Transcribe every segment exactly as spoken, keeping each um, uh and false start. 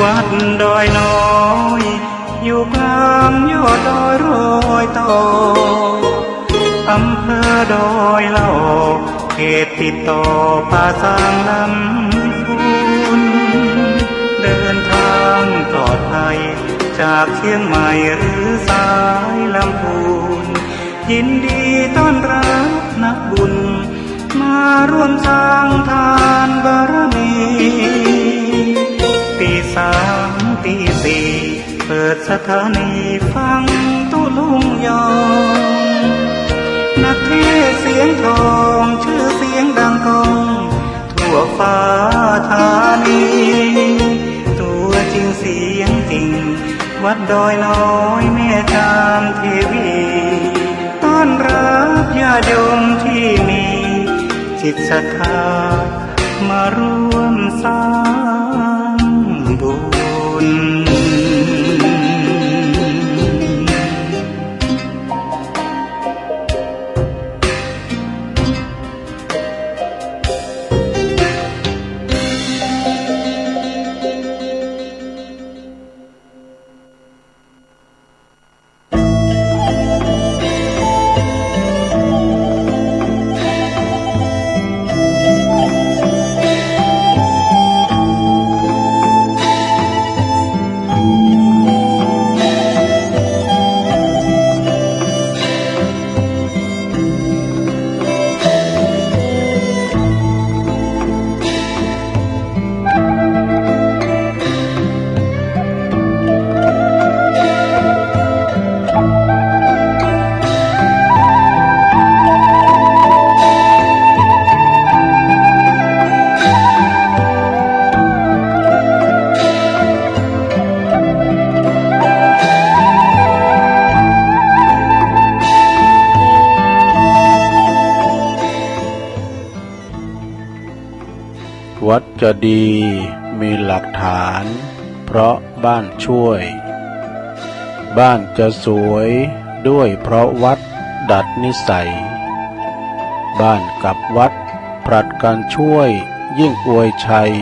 วัดดอยน้อย อยู่กลางยอดดอยรอยต่อ อำเภอดอยหล่อ เขตติดต่อป่าซางลำพูน เดินทางปลอดภัย จากเชียงใหม่หรือสายลำพูน ยินดีต้อนรับนักบุญ มาร่วมสร้างทานบารมี ตีสามตีสี่ เปิดสถานีฟังตุ๊ลุงยอง นักเทศน์เสียงทอง ชื่อเสียงดังก้อง ทั่วฟ้าธานี ตัวจริงเสียงจริง วัดดอยน้อยแม่จามเทวี ต้อนรับญาติโยมที่มีจิตศรัทธา มาร่วมสร้างบุญ วัดจะดีมีหลักฐาน เพราะบ้านช่วย บ้านจะสวยด้วยเพราะวัดดัดนิสัย บ้านกับวัดผลัดกันช่วยยิ่งอวยชัย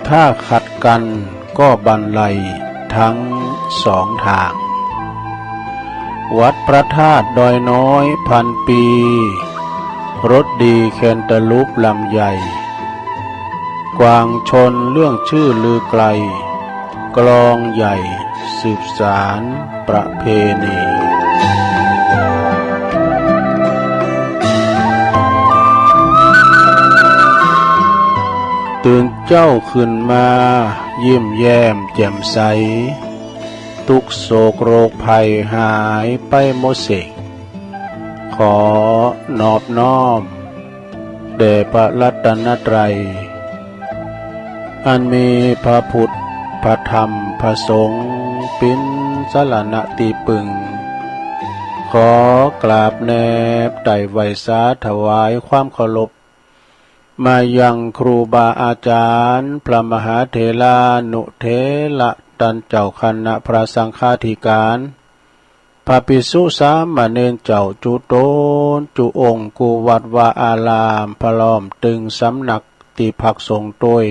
ถ้าขัดกัน ก็บันไลทั้งสองทาง วัดพระธาตุดอยน้อยพันปี รถดีแคนตาลูปลำใหญ่ กวางชนเรื่องชื่อลือไกล กลองใหญ่สืบสานประเพณี ตื่นเจ๊าขึ้นมายิ้มแย้มแจ่มใส ตุ๊กข์โศกโรคภัยหายไปหมดเสก ขอนอบน้อมแด่พระรัตนตรัย อันมีพระพุทธ พระธรรม พระสงฆ์ เป๋นสรณะตี้ปึง ขอกราบแนบไต่ไหว้สาถวายความเคารพ มายังครูบาอาจารย์ พระมหาเถรานุเถระ ต้านเจ้าคณะพระสังฆาธิการ พระภิกษุสามเณรเจ้าจุ๊ต๋นจุ๊องค์ กู้วัดวาอาราม พร้อมตึงสำนักตี้พักสงฆ์ตวย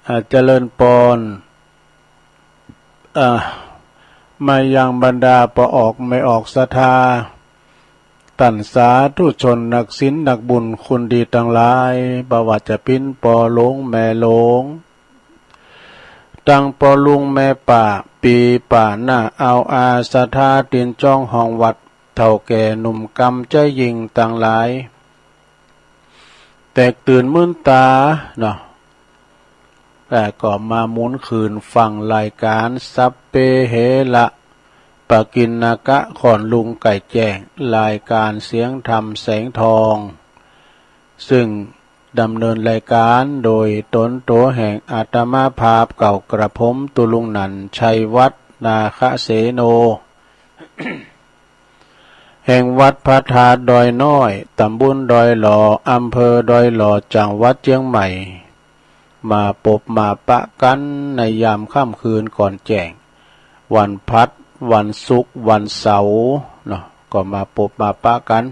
อ่า เจริญปอน อ่า มายังบรรดาป้อออกแม่ออกศรัทธา ต้านสาธุชนนักศีลนักบุญคุณดีตังหลาย บ่ว่าจะเป๋นป้อหลวงแม่หลวง ตังป้อลุงแม่ป้า ปี้ป้าน้า อ่าวอา ศรัทธาติดจองห้องวัด เฒ่าแก่หนุ่มกำใจ๋ยิ่งตังหลาย แตกตื่นมื่นต๋าเนาะ แต่ก็มาหมุนคืนฟังรายก๋านสัพเพเหระ ปกิณณกะ ค่อนลุงใก้แจ้ง รายก๋านเสียงธรรมแสงทอง ซึ่งดำเนินรายก๋านโดยต๋นตั๋วแห่งอาตมาภาพเก่ากระผม ตุ๊ลุงนันท์ ชัยวัฒน์ นาคเสโน แห่งวัดพระธาตุดอยน้อย ตำบลดอยหล่อ อำเภอดอยหล่อ จังหวัดเจียงใหม่ มาปบมาปะกั๋นในยามค่ำคืนก่อนแจ้ง วันพฤหัส วันศุกร์ วันเสาร์เนาะ ก็มาปบมาปะกั๋น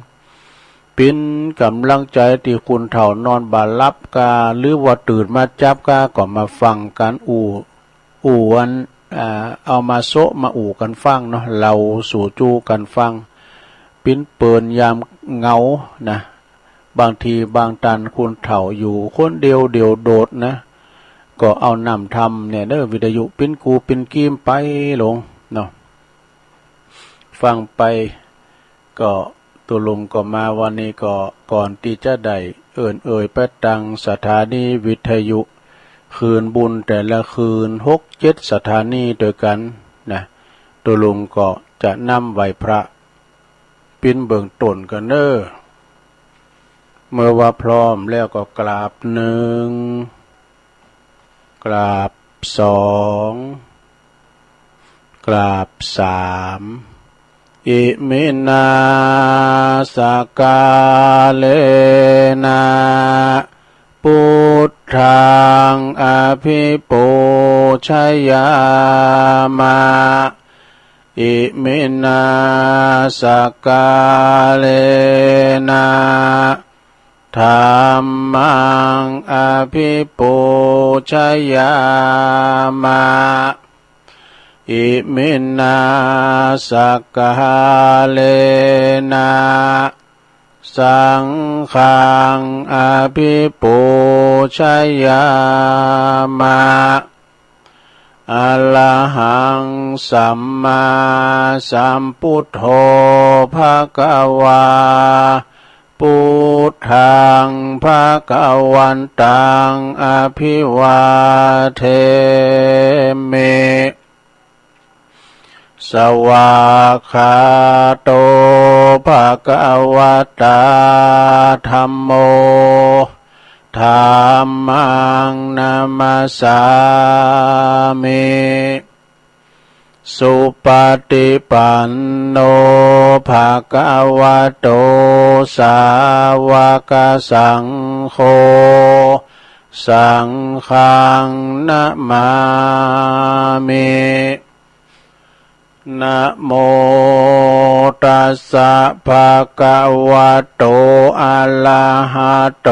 เป๋นก๋ำลังใจ๋ตี้คนเฒ่านอนบ่หลับก้า หรือว่าตื่นมาจั๊บก้า ก็มาฟังกั๋น อู้ อู้อัน อ่า เอามาโซะมาอู้กั๋นฟังเนาะ เล่าสู่จู๊กั๋นฟัง เป๋นเปินยามเหงานะ บางทีบางตันคนเฒ่าอยู่คนเดียวเดี่ยวโดดนะ ก็เอาน้ำธรรมเนี่ยเน่อ วิทยุเป๋นกูเป๋นกีมไปลงเนาะ ฟังไป ก็ตกลงก็มาวันนี้ก็ก่อนตี้จะได้เอิ้นเอ่ยไปตังสถานีวิทยุ คืนบุญแต่ละคืนหกเจ็ดสถานีตวยกั๋นนะ ตกลงก็จะนำไหว้พระเป๋นเบื้องต้นกั๋นเน่อ เมื่อว่าพร้อมแล้วก็กราบหนึ่ง กราบสอง กราบสาม อิมินา สกาเลนะ ปุทธัง อภิปูชยามะ อิมินา สกาเลนะ ธัมมัง อภิปูชยามะ อิมินา สกาเลนะ สังฆัง อภิปูชยามะ อะระหัง สัมมาสัมพุทโธ ภะคะวา พุทธัง ภะคะวันตัง อะภิวาเทมิ สวากขาโต ภะคะวะตา ธัมโม ธัมมัง นะมัสสามิ สุปะติปันโน ภะคะวะโต สาวกสังโฆ สังฆัง นะมามิ นะโมตัสสะ ภะคะวะโต อะระหะโต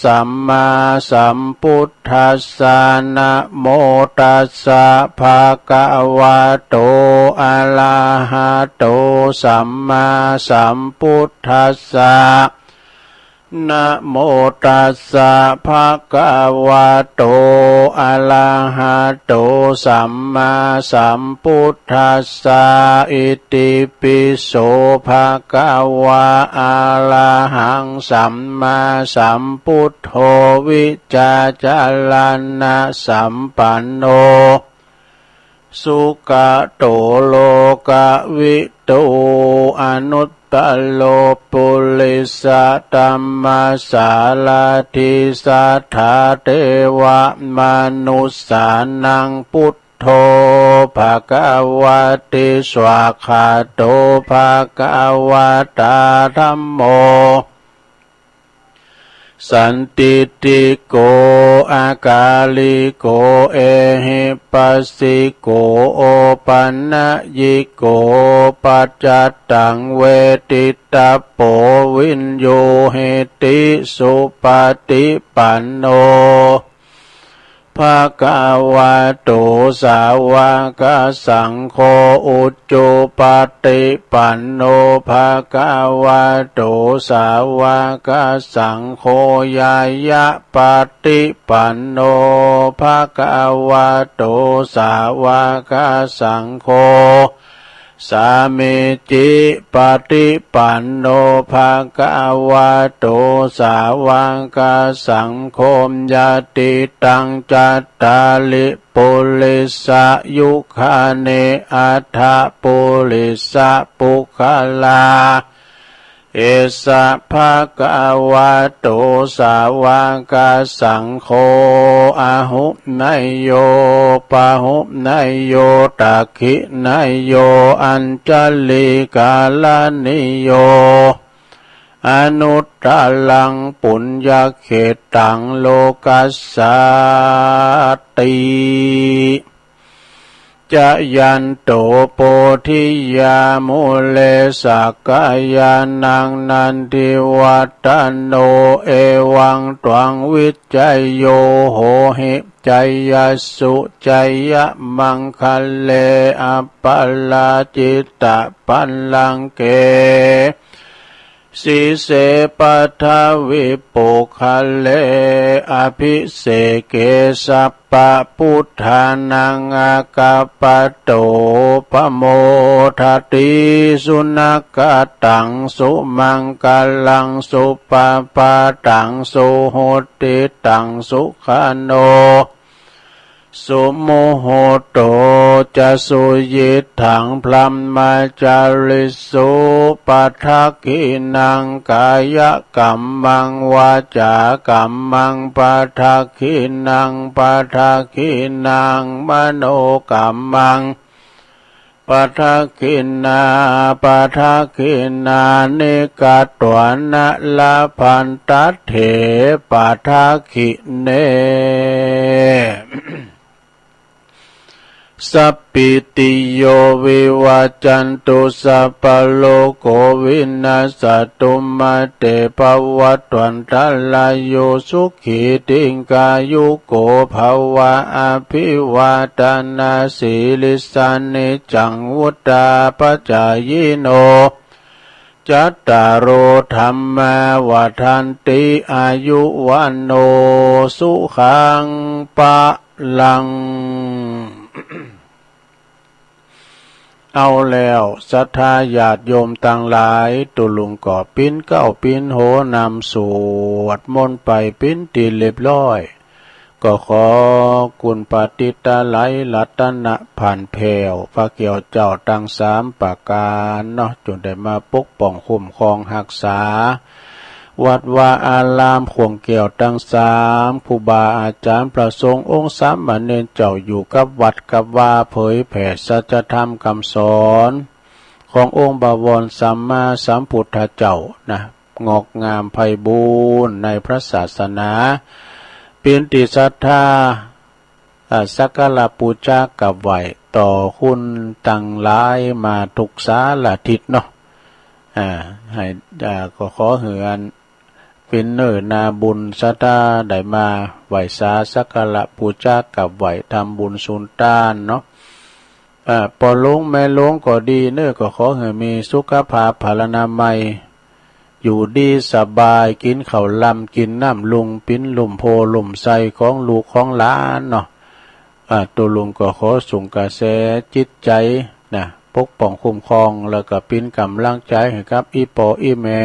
สัมมาสัมพุทธัสสะ นะโมตัสสะ ภะคะวะโต อะระหะโต สัมมาสัมพุทธัสสะ นะโมตัสสะ ภะคะวะโต อะระหะโต สัมมาสัมพุทธัสสะ อิติปิโส ภะคะวะ อะระหัง สัมมาสัมพุทโธ วิจารณะสัมปันโน สุกะโต โลกะวิทู อนุตตะโร ปุริสะธัมมะสาระถี สัทธาเตวะมนุสสานัง พุทโธ ภะคะวะติ สวากขาโต ภะคะวะตา ธัมโม สันทิฏฐิโก อะกาลิโก เอหิปัสสิโก โอปันนยิโก ปัจจัตตัง เวทิตะโป วิญญูหิติ สุปะติปันโน ภะคะวะโต สาวกสังโฆ อุจุปะติปันโน ภะคะวะโต สาวกสังโฆ ญาณะปะติปันโน ภะคะวะโต สาวกสังโฆ สามีจิปะติปันโน ภะคะวะโต สาวกสังโฆ ญาติตัง จัตตาริ ปุริสะยุคานิ อัฏฐะปุริสะปุคคลา เอสะ ภะคะวะโต สาวกสังโฆ อาหุเนยโย ปาหุเนยโย ตักขิเนยโย อัญชลีการณีโย อนุตตะรัง ปุญญะเขตตัง โลกัสสาติ จยันโต โพธิยา มูเล สักกายานัง นันทิวัฏฏโน เอวัง ตวัง วิจโย โหหิ จยัสสุ จยมังคะเล อัปปะราจิตะปัลลังเก สีเส ปัทวิปุคคเล อภิเสเก สัพพะพุทธานัง อากาปะโต ปะโมทะติ สุณะกะตัง สุมังคะลัง สุปะปะตัง สุหุตติตัง สุขะโน สุมุหโต จะ สุยิตถัง พรหมจาริสุ ปะทักขิณัง กายะกัมมัง วาจากัมมัง ปะทักขิณัง ปะทักขิณัง มโนกัมมัง ปะทักขิณา ปะทักขิณานิ กัตวานะ ละพันตัตเถ ปะทักขิเณ สัพพิติโย วิวัจจันตุ สัพพะโรโค วินัสสะตุ มา เต ภะวัตวันตะราโย สุขี ทีฆายุโก ภะวะ อะภิวาทะนะสีลิสสะ นิจจัง วุฑฒาปะจายิโน จัตตาโร ธัมมา วัฑฒันติ อายุ วัณโณ สุขัง พะลัง เอาแล้ว ศรัทธาญาติโยมตังหลาย ตุ๊ลุงก็ปิ๊นเก๊าปิ๊นโหนำสวดมนต์ไปปิ๊นตี้เรียบร้อย ก็ขอคุณปฏิตาไลยรัตนะผ่านแผ้ว พระแก้วเจ้าตังสามประก๋านเนาะ จุ่งได้มาปกป้องคุ้มครองฮักษา วัดวาอารามข่วงแก้วตังสาม ครูบาอาจ๋ารย์พระสงฆ์องค์สามเณรเจ้า อยู่กับวัดกับวา เผยแผ่สัจธรรมกำสอน ขององค์บวรสัมมาสัมพุทธเจ้านะ งอกงามไพบูลย์ในพระศาสนา ปิ๊นตี้ศรัทธา อ่า สักการะปู๋จากราบไหว้ ต่อคุณตังหลายมาทุกสารทิศเนาะ อ่า หื้อ อ่า ก็ขอหื้ออัน ปิ๊นเน้อนาบุญศรัทธาได้มาไหว้สาสักการะปู๋จากราบไหว้ ทำบุญสุนตานเนาะ อ่า ป้อหลวงแม่หลวงก็ดีเน้อ ก็ขอหื้อมีสุขภาพพลานามัย อยู่ดีสบาย กิ๋นข้าวลำกิ๋นน้ำลุ่ง ปิ๊นลุ่มโพธิ์ลุ่มไทรของลูกของหลานเนาะ อ่า ตุ๊ลุงก็ขอส่งกระแสจิตใจ๋นะ ปกป้องคุ้มครอง แล้วก็ปิ๊นก๋ำลังใจ๋หื้อกับอี่ป้ออี่แม่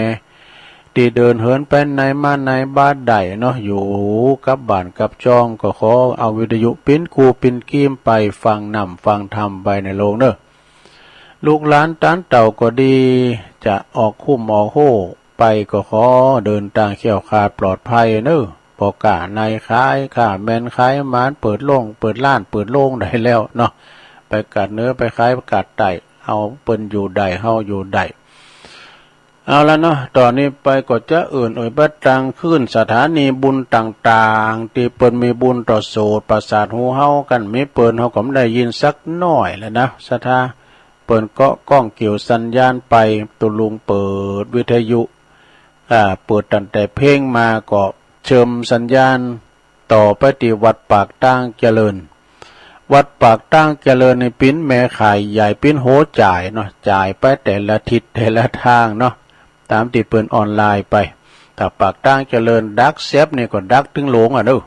ตี้เดินเหินไปไหนมาไหนบ่ได้เนาะ อยู่กับบ้านกับจ้อง ก็ขอเอาวิทยุปิ๊นกู้ปิ๊นกีมไปฟังน้ำฟังธรรมไปในโลกเน้อ ลูกหลานตานเต้าก็ดี จะออกคุ้มออกโฮ่ไปก็ขอเดินตางแคล้วคลาดปลอดภัยเน้อ ป้อก๊าในขาย ก๊าแมนขายหมาน เปิดโรง เปิดร้าน เปิดโฮงได้แล้วเนาะ ไปก๊าดเหนือไปขายก๊าดใต้ เอาเปิ้นอยู่ได้ เฮาอยู่ได้ เอาละเนาะ ต่อนี้ไปก็จะเอิ้นเอ่ยไปตางคืนสถานีบุญต่างๆ ตี้เปิ้นมีบุญต่อโสตประสาทหูเฮา คันบ่มีเปิ้นเฮาก็บ่ได้ยินสักหน้อยแลนะ ศรัทธา เปิ้นก็ก้องเกี่ยวสัญญาณไป ตุ๊ลุงเปิดวิทยุ อ่า เปิดตั้งแต่เพลงมาก็เชื่อมสัญญาณต่อไปตี้วัดปากตางเจริญ วัดปากตางเจริญนี่ปิ๊นแม่ข่ายใหญ่ ปิ๊นหัวจ่ายเนาะ จ่ายไปแต่ละทิศแต่ละตางเนาะ ต๋ามตี้เปิ้นออนไลน์ไป ถ้าปากตางเจริญดักแซบนี่ก็ดักตึงหลงอะเน้อ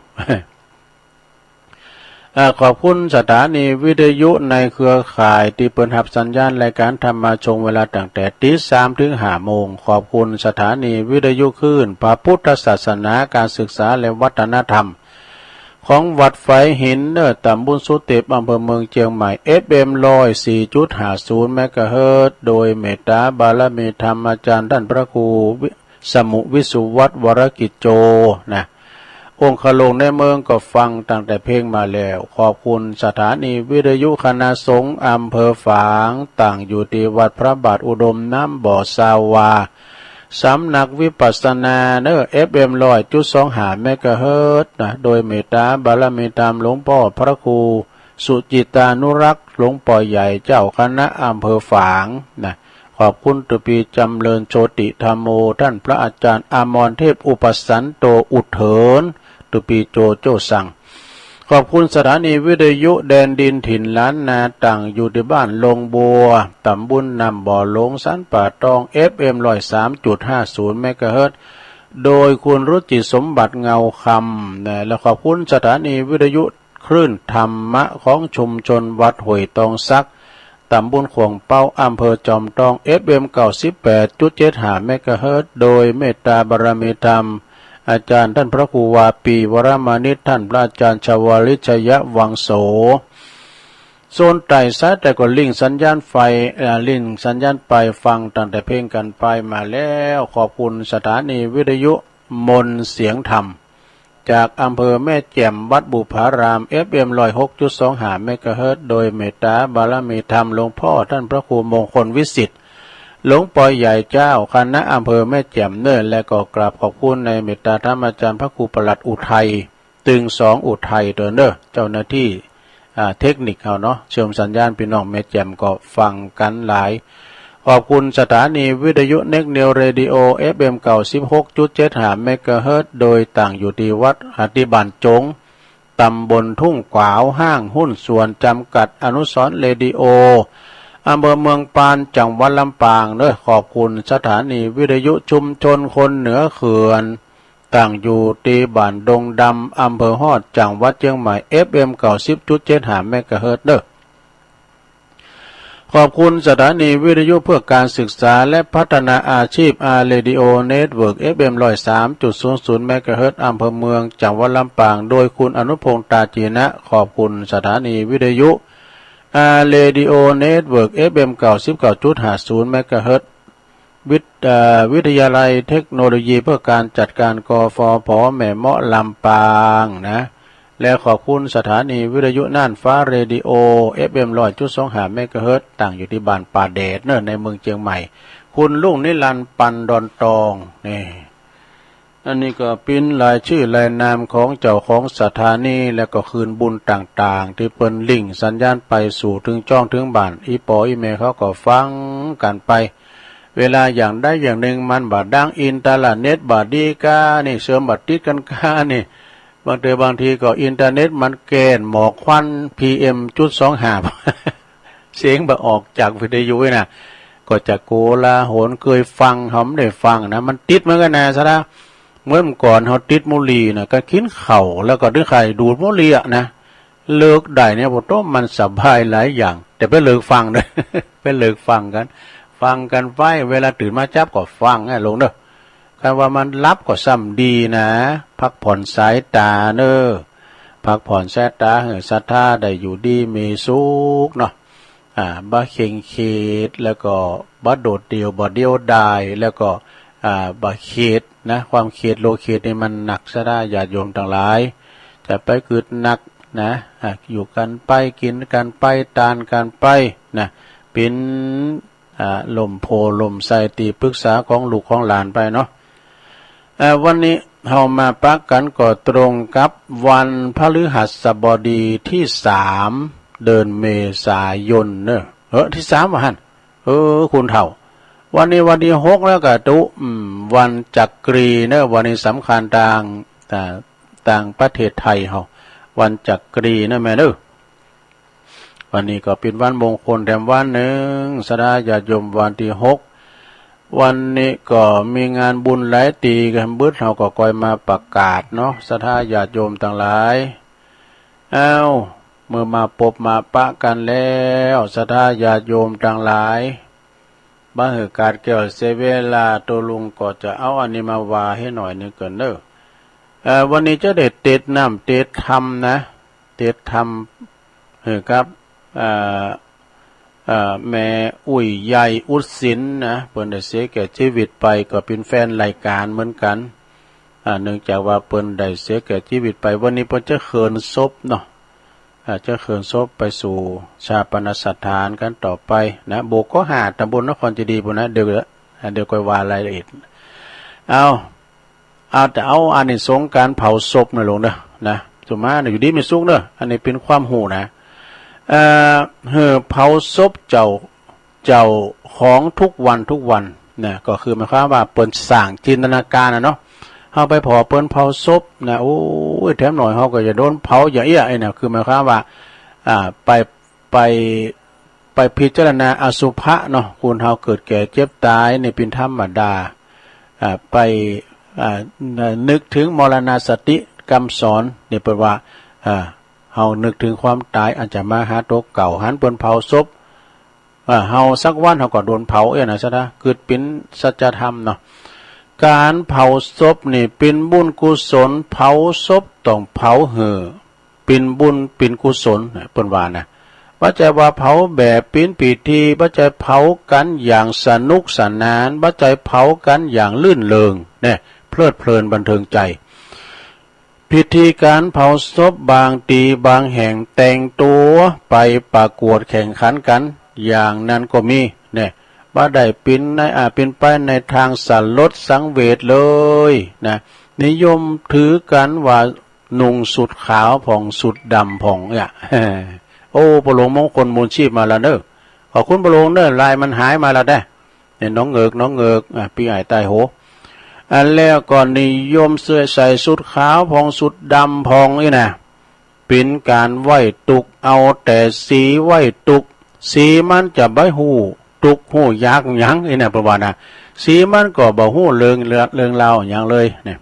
อ่า ขอบคุณสถานีวิทยุในเครือข่ายตี้เปิ้นฮับสัญญาณรายก๋านธรรมะช่วงเวลาตั้งแต่ตีสามเถิงห้าโมง ขอบคุณสถานีวิทยุคลื่นพระพุทธศาสนา การศึกษาและวัฒนธรรม ของวัดฝายหินเน้อ ตำบลสุเต็ป อำเภอเมืองเจียงใหม่ เอฟเอ็ม ร้อยสี่จุดห้าศูนย์ เมกะเฮิรตซ์ โดยเมตตาบารมีธรรมอาจ๋ารย์ต้านพระครูวิ สมุ วิสุวัฒน์ วรกิจโจ นะ องคโลงในเมืองก็ฟังตั้งแต่เพลงมาแล้ว ขอบคุณสถานีวิทยุคณะสงฆ์อำเภอฝาง ตั้งอยู่ตี้วัดพระบาทอุดมน้ำบ่อ ซาววา สำนักวิปัสสนาเน้อ เอฟเอ็ม ร้อยจุดสองห้า เมกะเฮิรตซ์ นะ โดยเมตตาบารมีธรรมหลวงป้อพระครู สุจิตานุรักษ์ หลวงปอใหญ่เจ้าคณะอำเภอฝางนะ ขอบคุณตุปีจำเริญโชติธัมโม ต้านพระอาจารย์อมรเทพอุปสันโตอุเถิน ตุปีโจโจ้สั่ง ขอบคุณสถานีวิทยุแดนดินถิ่นล้านนา ตั้งอยู่ตี้บ้านโรงบัว ต๋ำบลน้ำบ่อหลง สันป่าตอง เอฟเอ็ม ร้อยสามจุดห้าศูนย์ เมกะเฮิรตซ์ โดยคุณรุจิสมบัติเงาคำนะ และขอบคุณสถานีวิทยุคลื่นธรรมะของชุมชนวัดห้วยตองสัก ต๋ำบลข่วงเป๊า อำเภอจอมตอง เอฟเอ็ม เก้าสิบแปดจุดเจ็ดห้า เมกะเฮิรตซ์ โดยเมตตาบารมีธรรม อาจารย์ต้านพระครูวาปี วรมานิต ต้านพระอาจารย์ชวลิต ชยวังโส โซนใต้สายใต้ก็ลิงก์สัญญาณไฟ เอ่อ ลิงก์สัญญาณไปฟังตั้งแต่เพลงกั๋นไปมาแล้ว ขอบคุณสถานีวิทยุมนต์เสียงธรรม จากอำเภอแม่แจ่ม วัดบุพาราม เอฟเอ็ม ร้อยหกจุดสองห้า เมกะเฮิรตซ์ โดยเมตตาบารมีธรรมหลวงพ่อต้านพระครูมงคลวิสิทธิ์ หลวงปอใหญ่เจ้าคณะอำเภอแม่แจ่มเน่อ และก็กราบขอบคุณในเมตตาธรรมอาจารย์พระครูประหลัดอุทัย ตึงสองอุทัยเตียวเน่อ เจ้าหน้าตี้ อ่า เทคนิคเฮาเนาะ เชื่อมสัญญาณ ปี้น้องแม่แจ่มก็ฟังกั๋นหลาย ขอบคุณสถานีวิทยุเน็กนิวเรดิโอ เอฟเอ็ม เก้าสิบหกจุดเจ็ดห้า เมกะเฮิรตซ์ โดยตั้งอยู่ตี้วัด อ่า ตี้บ้านจง ต๋ำบลทุ่งขวาว ห้างหุ้นส่วนจำกัด อนุสรณ์เรดิโอ อำเภอเมืองปาน จังหวัดลำปางเน่อ ขอบคุณสถานีวิทยุชุมชนคนเหนือเขื่อน ตั้งอยู่ตี้บ้านดงดำ อำเภอฮอด จังหวัดเจียงใหม่ เอฟเอ็ม เก้าสิบจุดเจ็ดห้า เมกะเฮิรตซ์เน่อ ขอบคุณสถานีวิทยุเพื่อการศึกษาและพัฒนาอาชีพ อาร์ เรดิโอ เน็ตเวิร์ก เอฟเอ็ม ร้อยสามจุดศูนย์ศูนย์ เมกะเฮิรตซ์ อำเภอเมือง จังหวัดลำปาง โดยคุณอนุพงษ์ ตาจีนะ ขอบคุณสถานีวิทยุ อาร์ เรดิโอ เน็ตเวิร์ก เอฟเอ็ม เก้าสิบเก้าจุดห้าศูนย์ เมกะเฮิรตซ์ วิทย์ เอ่อ วิทยาลัยเทคโนโลยีเพื่อการจัดการ กฟผ แม่เมาะ ลำปางนะ และขอบคุณสถานีวิทยุน่านฟ้าเรดิโอ เอฟเอ็ม ร้อยจุดสองห้า เมกะเฮิรตซ์ ตั้งอยู่ตี้บ้านป่าแดดเน่อ ในเมืองเจียงใหม่ คุณลุงนิรันดร์ ปันดอนตอง นี่ อันนี้ก็เป๋นรายจื้อรายนามของเจ้าของสถานี และก็คืนบุญต่างๆ ตี้เปิ้นลิงก์สัญญาณไปสู่เถิงจ้องเถิงบ้าน อี่ป้ออี่แม่เขาก็ฟังกั๋นไป เวลาอย่างใดอย่างนึ่งมันบ่ดัง อินเทอร์เน็ตบ่ดีก้านี่ เชื่อมบ่ติดกั๋นก้านี่ บางเตื้อบางทีก็อินเทอร์เน็ตมันแกนหมอกควัน พีเอ็ม จุดสองห้า เสียงบ่ออกจากวิทยุนี่นะ ก็จะโกลาหล เกยฟัง เฮาบ่ได้ฟังนะ มันติดเหมือนกั๋นนะ สะดา เหมือนก่อนเฮาติดบุหรี่นะ ก็กิ๋นข้าวแล้วก็ดึงไข่ดูดบุหรี่อะนะ เลิกได้เนี่ย โอ้โห มันสบายหลายอย่าง แต่ไปเลิกฟังเน่อ ไปเลิกฟังกั๋น ฟังกั๋นไป เวลาตื่นมาจั๊บก็ฟังนะ ลงเน่อ คันว่ามันหลับก็ซ้ำดีนะ พักผ่อนสายต๋าเน่อ พักผ่อนสายต๋าหื้อศรัทธาได้อยู่ดีมีสุขเนาะ อ่า บ่เคร่งเครียด แล้วก็บ่โดดเดี่ยว บ่เดียวดาย แล้วก็ อ่า บ่เครียดนะ ความเครียด โรคเครียดนี่มันหนัก ศรัทธาญาติโยมตังหลาย จะไปกึ๊ดหนักนะ อ่า อยู่กั๋นไป กิ๋นกั๋นไป ตานกั๋นไปนะ เป๋น อ่า ล่มโพธิ์ล่มไทร ตี้ปรึกษาของลูกของหลานไปเนาะ เอ่อ วันนี้เฮามาปะกั๋นก็ตรงกับวันพฤหัสบดีตี้สาม เดือนเมษายนเน่อ เออ ตี้สามว่าหั้น เออ คุณเฒ่า วันนี้วันตี้หกแล้วกาตุ๊ อืม วันจักรีเน่อ วันนี้สำคัญตาง อ่า ตางประเทศไทยเฮา วันจักรีเน่อแม่เน่อ วันนี้ก็เป๋นวันมงคลแถมวันนึ่ง ศรัทธาญาติโยม วันตี้หก วันนี้ก็มีงานบุญหลายตี้กั๋น บ่าเฮาก็ค่อยมาประกาศเนาะ ศรัทธาญาติโยมตังหลาย อ้าว เมื่อมาปบมาปะกั๋นแล้ว ศรัทธาญาติโยมตังหลาย บ่หื้อขาดแคลนเสียเวลา โตลุงก็จะเอาอันนี้มาว่าหื้อหน่อยนึ่งก่อนเน่อ เอ่อ วันนี้จะได้เตสน้ำเตสธรรมนะ เตสธรรม หื้อกับ เอ่อ เอ่อ แม่อุ๊ยใหญ่อุดสินนะ เปิ้นได้เสียแก่จีวิตไป ก็เป๋นแฟนรายก๋านเหมือนกั๋น อ่า เนื่องจากว่าเปิ้นได้เสียแก่จีวิตไป วันนี้เปิ้นจะเขินศพเนาะ อ่า จะเขินศพไปสู่ฌาปนสถานกั๋นต่อไปนะ โบก คอ ห้า ตำบลนครเจดีย์ปู้นนะ เดี๋ยว อ่า เดี๋ยวค่อยว่ารายละเอียด เอา เอาแต่เอาอานิสงส์ก๋านเผาศพน่ะลงเน่อ นะ สุมาเน่อ อยู่ดีมีสุขเน่อ อันนี้เป๋นความฮู้นะ เอ่อ หื้อเผาศพเจ้า เจ้าของทุกวันทุกวันนะ ก็คือหมายความว่าเปิ้นสร้างจินตนาการน่ะเนาะ เฮาไปผ่อเปิ้นเผาศพนะ โอ้ย แถมหน่อยเฮาก็จะโดนเผาอย่างเอี้ย ไอ้เนี่ย คือหมายความว่า อ่า ไป ไป ไปพิจารณาอสุภะเนาะ คนเฮาเกิดแก่เจ็บต๋ายนี่เป๋นธรรมดา อ่า ไป อ่า นึกถึงมรณสติ กำสอนนี่เปิ้นว่า อ่า เฮานึกถึงความต๋ายอันจะมาหาตั๋วเก่า หันเปิ้นเผาศพ อ่า เฮาสักวันเฮาก็โดนเผาเอี้ยนะ สะท้า กึ๊ดเป๋นสัจธรรมเนาะ ก๋านเผาศพนี่เป๋นบุญกุศล เผาศพต้องเผาหื้อเป๋นบุญเป๋นกุศลนะ เปิ้นว่านะ บ่ใจ้ว่าเผาแบบเป๋นพิธี บ่ใจ้เผากั๋นอย่างสนุกสนาน บ่ใจ้เผากั๋นอย่างรื่นเริงเนี่ย เพลิดเพลินบันเทิงใจ๋ พิธีก๋านเผาศพบางตี้บางแห่งแต่งตั๋วไปประกวดแข่งขันกั๋น อย่างนั้นก็มีเนี่ย บ่ได้เป๋นใน อ่า เป๋นไปในทางสลดสังเวชเลยนะ นิยมถือกั๋นว่านุ่งสุดขาวผ่องสุดดำผ่องเนี่ย โอ้ ป้อหลวงมงคลมูลชีพมาแล้วเน้อ ขอบคุณป้อหลวงเน้อ ลายมันหายมาแล้วแต๊ เนี่ย หนองเหงือก หนองเหงือก อ่ะ ปี้อ้ายใต้โห อันแล้วก็นิยมใส่ ใส่สุดขาวผ่องสุดดำผ่องอี้นะ เป๋นก๋านไหว้ตุ๊ก เอาแต่สีไหว้ตุ๊ก สีมันจะบ่ฮู้ตุ๊กฮู้ยากหยังอี้นะ เปิ้นว่านะ สีมันก็บ่ฮู้เรื่อง เรื่องราวหยังเลยเนี่ย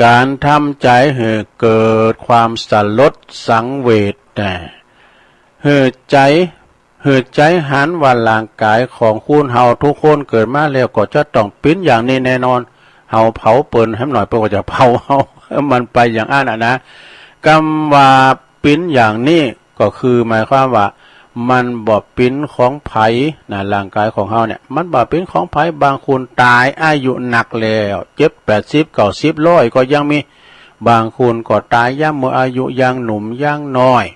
ก๋านทำใจ๋หื้อเกิดความสลดสังเวช แต่หื้อใจ๋ หื้อใจ๋หันว่าร่างก๋ายของคนเฮาทุกคนเกิดมาแล้วก็จะต้องเป๋นอย่างนี้แน่นอน เฮาเผาเปิ้นแหมหน่อย เปิ้นก็จะเผาเฮา มันไปอย่างอั้นอะนะ กำว่าเป๋นอย่างนี้ก็คือหมายความว่ามันบ่เป๋นของใผนะ ร่างก๋ายของเฮาเนี่ย มันบ่เป๋นของใผ บางคนต๋ายอายุนักแล้ว เจ็ด แปดสิบ เก้าสิบ ร้อย ก็ยังมี บางคนก็ต๋ายยามเมื่ออายุยังหนุ่มยังน้อย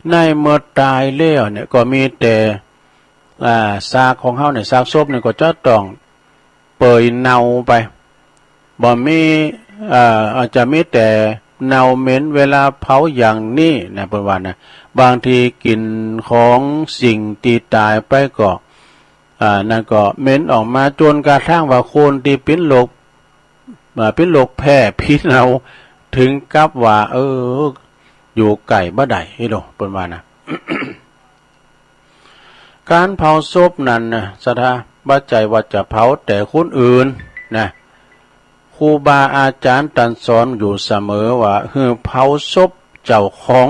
ในเมื่อต๋ายแล้วเนี่ยก็มีแต่ อ่า ซากของเฮาเนี่ย ซากศพเนี่ยก็จะต้องเปื่อยเน่าไป บ่มี เอ่อ อาจจะมีแต่เน่าเหม็นเวลาเผาอย่างนี้นะ เปิ้นว่านะ บางทีกลิ่นของสิ่งตี้ต๋ายไปก็ อ่า นั่นก็เหม็นออกมา จ๋นกระทั่งว่าคนตี้เป๋นโรค อ่า เป๋นโรคแพ้ผิวหนัง ถึงกับว่า เออ อยู่ใก้บ่ได้ เฮ้ยโด เปิ้นว่านะ ก๋านเผาศพนั้นนะ สะท้า บ่ใจ้ว่าจะเผาแต่คนอื่นนะ ครูบาอาจ๋ารย์ตันสอนอยู่เสมอว่า หื้อเผาศพเจ้าของ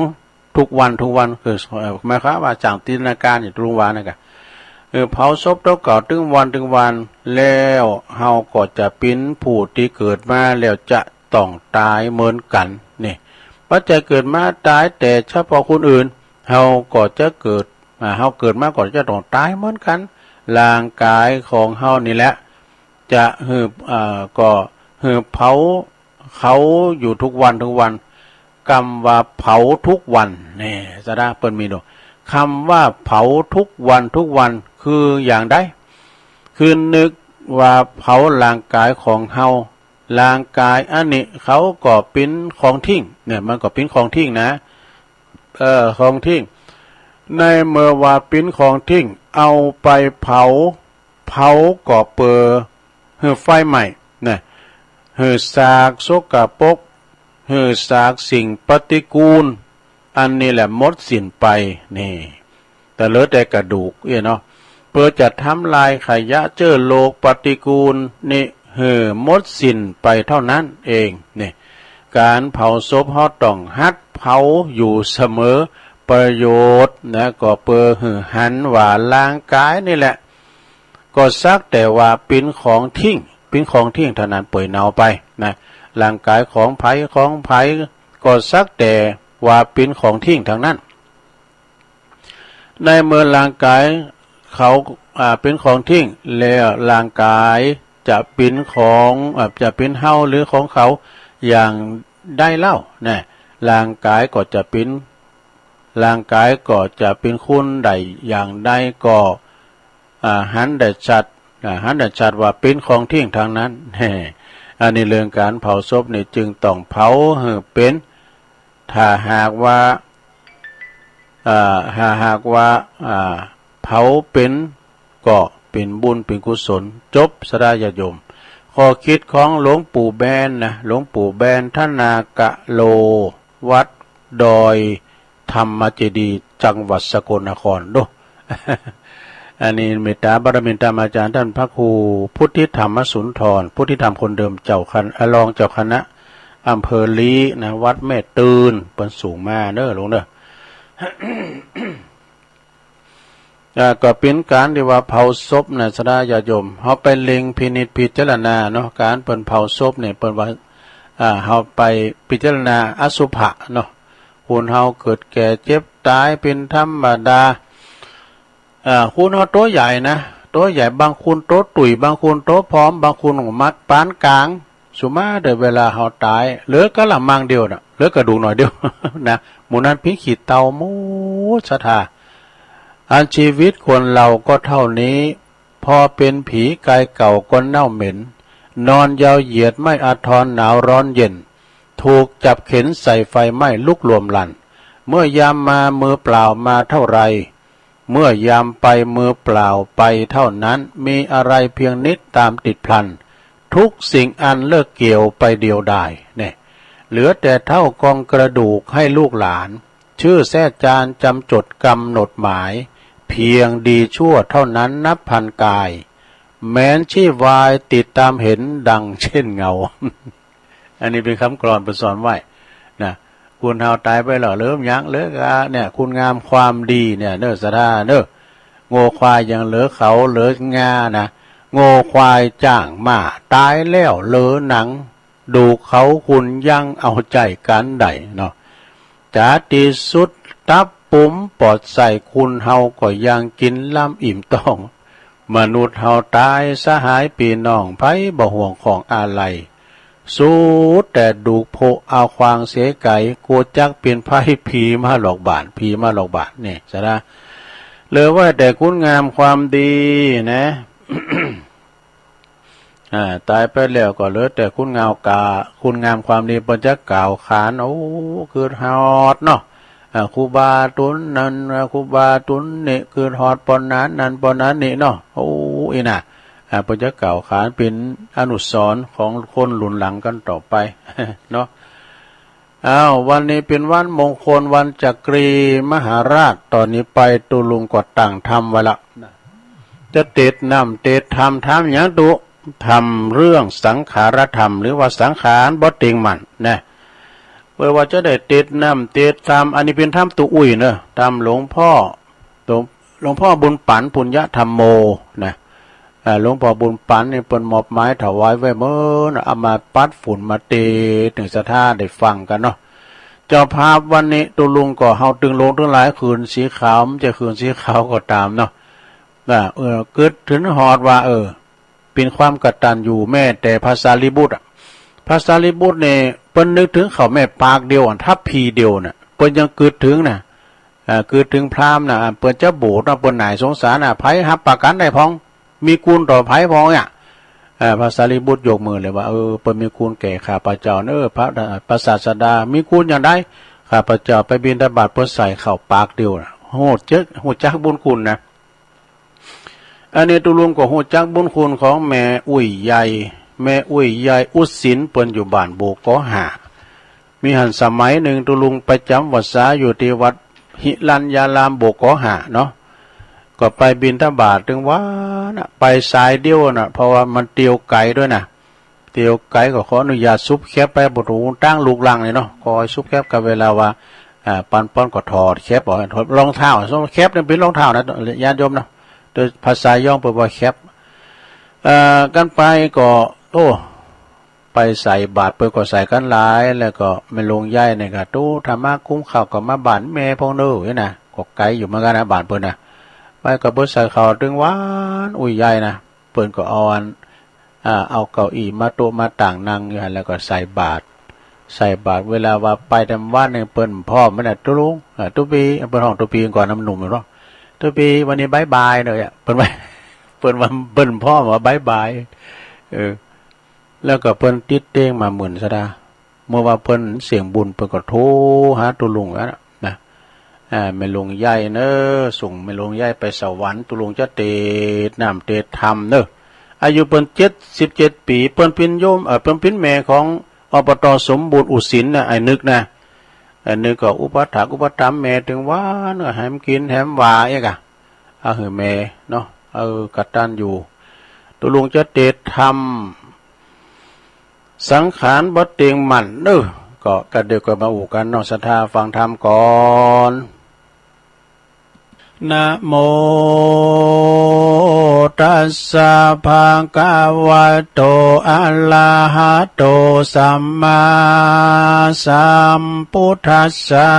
ทุกวันทุกวัน คือ เอ่อ หมายความว่าสร้างจินตนาการอยู่ตรงวันนั่นกะ เออ เผาศพตั๋วเก่าตึงวันตึงวัน แล้วเฮาก็จะเป๋นผู้ตี้เกิดมาแล้วจะต้องต๋ายเหมือนกั๋น นี่ บ่ใจ้เกิดมาต๋ายแต่เฉพาะคนอื่น เฮาก็จะเกิด อ่า เฮาเกิดมาก็จะต้องต๋ายเหมือนกั๋น ร่างก๋ายของเฮานี่แหละ จะหื้อ เอ่อ ก็หื้อเผาเขาอยู่ทุกวันทุกวัน กำว่าเผาทุกวัน นี่ สะท้า เปิ้นมีโด กำว่าเผาทุกวันทุกวัน คืออย่างใด คือนึกว่าเผาร่างก๋ายของเฮา ร่างก๋ายอันนี้เขาก็เป๋นของทิ้ง เนี่ย มันก็เป๋นของทิ้งนะ เออ ของทิ้ง ในเมื่อว่าเป๋นของทิ้ง เอาไปเผา เผาก็เปื้อหื้อไฟไหม้นะ หื้อซากสกปรก หื้อซากสิ่งปฏิกูล อันนี้แหละหมดสิ้นไป นี่ แต่เหลือแต่กระดูกเอี้ยเนาะ เปื้อจะทำลายขยะเจื้อโรคปฏิกูลนี้หื้อหมดสิ้นไปเต้านั้นเอง นี่ ก๋านเผาศพเฮาต้องหัดเผาอยู่เสมอ ประโยชน์นะ ก็เปื้อหื้อหันว่าร่างก๋ายนี่แหละ ก็สักแต่ว่าเป๋นของทิ้ง เป๋นของทิ้งเต้านั้น เปื่อยเน่าไปนะ ร่างก๋ายของใผของใผ ก็สักแต่ว่าเป๋นของทิ้งตังนั้น ในเมื่อร่างก๋ายเขา อ่า เป๋นของทิ้ง แล้วร่างก๋ายจะเป๋นของ อ่า จะเป๋นเฮาหรือของเขาอย่างใดเล่านะ ร่างก๋ายก็จะเป๋น ร่างก๋ายก็จะเป๋นคนได้อย่างใดก็ อ่า หันได้ชัด อ่า หันได้ชัดว่าเป๋นของทิ้งตังนั้น แฮ่ อันนี้เรื่องก๋านเผาศพนี่จึงต้องเผาหื้อเป๋น ถ้าหากว่า อ่า ถ้าหากว่า อ่า เผาเป๋น ก็เป๋นบุญเป๋นกุศล จบ ศรัทธาญาติโยม ข้อคิดของหลวงปู่แบนนะ หลวงปู่แบน ธนากะโล วัดดอยธรรมเจดีย์ จังหวัดสกลนคร ดู อันนี้เมตตาบารมีธรรมาจารย์ต้านพระครูพุทธิธรรมสุนทร พุทธิธรรมคนเดิม เจ้าคณะ อ่ารองเจ้าคณะอำเภอลี้นะ วัดแม่ตื่น เปิ้นสูงมาเน้อหลวงเน้อ อ่า ก็เป๋นก๋านตี้ว่าเผาศพนะ ศรัทธาญาติโยม เฮาไปเล็งพินิจพิจารณาเนาะ ก๋านเปิ้นเผาศพเนี่ย เปิ้นว่า อ่า เฮาไปพิจารณาอสุภะเนาะ คนเฮาเกิดแก่เจ็บต๋ายเป๋นธรรมดา อ่า คนเฮาตั๋วใหญ่นะ ตั๋วใหญ่ บางคนตั๋วตุ้ย บางคนตั๋วผอม บางคนก็มาปานก๋าง สุดมาเดี๋ยวเวลาเฮาต๋าย เหลือกะละมังเดียวน่ะ เหลือกระดูกหน่อยเดียว นะ หมู่นั้นเป๋นขี้เถ้าหมด ศรัทธา อันชีวิตคนเฮาก็เต้านี้ พอเป๋นผีก๋ายเก่าก็เน่าเหม็น นอนยาวเหยียดไม้อาทรหนาวร้อนเย็น ถูกจับเข็นใส่ไฟไหม้ลุกลวมลัน เมื่อยามมามือเปล่ามาเท่าไร เมื่อยามไปมือเปล่าไปเท่านั้น มีอะไรเพียงนิดต๋ามติดพลัน ทุกสิ่งอันเลิกเกี่ยวไปเดียวดาย เนี่ย เหลือแต่เถ้ากองกระดูกให้ลูกหลาน ชื่อแทร่จานจำจดกำหนดหมาย เพียงดีชั่วเท่านั้นนับพันกาย แม้นชีพวายติดต๋ามเห็นดังเช่นเงา อันนี้เป๋นกำกลอนเปิ้นสอนไว้นะ คนเฮาต๋ายไปแล้วเหลือหยัง เหลือกะเนี่ย คุณงามความดีเนี่ยเน้อ ศรัทธาเน้อ งัวควายยังเหลือเขาเหลืองานะ งัวควายจ้างม้าต๋ายแล้วเหลือหนัง ดูกเขาคุณยังเอาใจ๋ก๋านใดเนาะ จ๋าตี้สุดตับปุ๋มปอดไส้ คนเฮาก็ยังกิ๋นล้ำอิ่มต๊อง มนุษย์เฮาต๋ายสหายปี้น้อง ใผบ่ห่วงของอาลัย สุดแต่ดูกโผะเอาควางเสียไก๋ กั๋วจักเป๋นใผ ผีมาหลอกบ้าน ผีมาหลอกบ้าน นี่ ศรัทธา เหลือไว้แต่คุณงามความดีนะ อ่า ต๋ายไปแล้วก็เหลือแต่คุณงามกา คุณงามความดี เปิ้นจะกล่าวขาน โอ้ กึ๊ดฮอดเนาะ อ่า ครูบาต๋นนั้น อ่า ครูบาต๋นนี้ กึ๊ดฮอดป้อนั้นนั้นป้อนั้นนี้เนาะ โอ้ อี้นะ อ่า เปิ้นจะกล่าวขานเป๋นอนุสรณ์ของคนรุ่นหลังกั๋นต่อไป เนาะ อ้าว วันนี้เป๋นวันมงคล วันจักรีมหาราช ต่อนี้ไปตุ๊ลุงก็ตั้งธรรมไว้ละ จะเตสน์น้ำเตสน์ธรรม ธรรมหยังตุ๊ ธรรมเรื่องสังขารธรรม หรือว่าสังขารบ่เต็งมั่นนะ เปื้อว่าจะได้เตสน์น้ำเตสน์ธรรม อันนี้เป๋นธรรมตุ๊อุ้ยเนาะ ธรรมหลวงพ่อ หลวง หลวงพ่อบุญปั๋น ปุญญธัมโม นะ อ่า หลวงพ่อบุญปั๋นนี่เปิ้นมอบหมายถวายไว้เมิน เอามาปัดฝุ่นมาเตสน์ เถิงศรัทธาได้ฟังกั๋นเนาะ เจ้าภาพวันนี้ตุ๊ลุงก็เฮาตึงโลงตึงหลาย ผืนสีขาว มันจะผืนสีขาวก็ต๋ามเนาะ อ่า เออ กึ๊ดเถิงฮอดว่า เออ เป๋นความกตัญญู แม้แต่พระสารีบุตรอะ พระสารีบุตรนี่เปิ้นนึกเถิงเขาแม่ปากเดียวอะ ทัพพีเดียวน่ะ เปิ้นยังกึ๊ดเถิงนะ อ่า กึ๊ดเถิงพราหมณ์นะ เปิ้นจะโบษเนาะ เปิ้นหน่ายสงสารนะ ใผฮับประกั๋นได้พ่อง มีคุณต่อใผพ่องเนี่ย อ่า พระสารีบุตรยกมือเลยว่า เออ เปิ้นมีคุณแก่ข้าพเจ้าเนาะ พระ พระศาสดา มีคุณอย่างใด ข้าพเจ้าไปบิณฑบาตเปิ้นใส่ข้าวปากเดียวน่ะ ฮู้จัก ฮู้จักบุญคุณนะ อันนี้ตุ๊ลุงก็ฮู้จักบุญคุณของแม่อุ้ยใหญ่ แม่อุ้ยใหญ่อุดสิน เปิ้นอยู่บ้านโบกอห้า มีหั้นสมัยนึ่งตุ๊ลุงไปจ๋ำพรรษาอยู่ตี้วัดหิรัญญารามโบกอห้าเนาะ ก็ไปบิณฑบาตตึงวานะ ไปสายเดียวน่ะ เพราะว่ามันเตียวไก๋ด้วยนะ เตียวไก๋ก็ขออนุญาตสุบแคปไป บ่ถูกตางลูกหลังนี่เนาะ ก็สุบแคปกับเวลาว่า อ่า ปันป้อนก็ถอดแคปออก ถอดรองเท้า แคปนี่เป๋นรองเท้านะ ญาติโยมเนาะ โดยภาษาย้องเปิ้นว่าแคป เอ่อ กั๋นไปก็ โอ้ ไปใส่บาตรเปิ้นก็ใส่กั๋นหลาย แล้วก็แม่หลวงใหญ่นี่ก็ ตุ๊ ถ้ามากุมข้าวก็มาบ้านแม่พ่องเน่อ นี่นะ ก็ไก๋อยู่เหมือนกั๋นนะ บ้านเปิ้นนะ ไปก็เปิ้นใส่ข้าวตึงวานะ อุ้ยใหญ่นะ เปิ้นก็เอาอัน อ่า เอาเก้าอี้มาโต๊ะมาตั๋งนั่งอยู่หั้น แล้วก็ใส่บาตร ใส่บาตร เวลาว่าไปต๋ามวัดนี่เปิ้นพ่อมันน่ะ ตุ๊ลุง อ่า ตุ๊ปี เปิ้นฮ้องตุ๊ปีก่อน นำหนุ่มอยู่เนาะ ตุ๊ปี วันนี้บ๊ายบายเนาะ เปิ้นว่า เปิ้นว่าเปิ้นพ่อว่าบ๊ายบาย เออ แล้วก็เปิ้นติดเต๊งมาหมื่นสะดา เมื่อว่าเปิ้นเสี้ยงบุญ เปิ้นก็โทรหาตุ๊ลุงแล้วนะ นะ อ่า แม่หลวงใหญ่เน่อ ส่งแม่หลวงใหญ่ไปสวรรค์ ตุ๊ลุงจะเตสน์น้ำเตสน์ธรรมเน่อ อายุเปิ้นเจ็ดสิบเจ็ดปี๋ เปิ้นเป๋นโยม เอ่อ เปิ้นเป๋นแม่ของ อบต สมบูรณ์ อุสินทร์น่ะ ไอ้นึกนะ ไอ้นึกก็อุปัฏฐากอุปถัมภ์แม่ตึงวาเน่อ แหมกิ๋นแหมวาเอ๊ะกะ เอาหื้อแม่เนาะ เออ กตัญญู ตุ๊ลุงจะเตสน์ธรรม สังขารบ่เต็งมั่นเน่อ ก็กะเดี๋ยวก็มาอู้กั๋นเนาะ ศรัทธาฟังธรรมก่อน นะโมตัสสะ ภะคะวะโต อะระหะโต สัมมาสัมพุทธัสสะ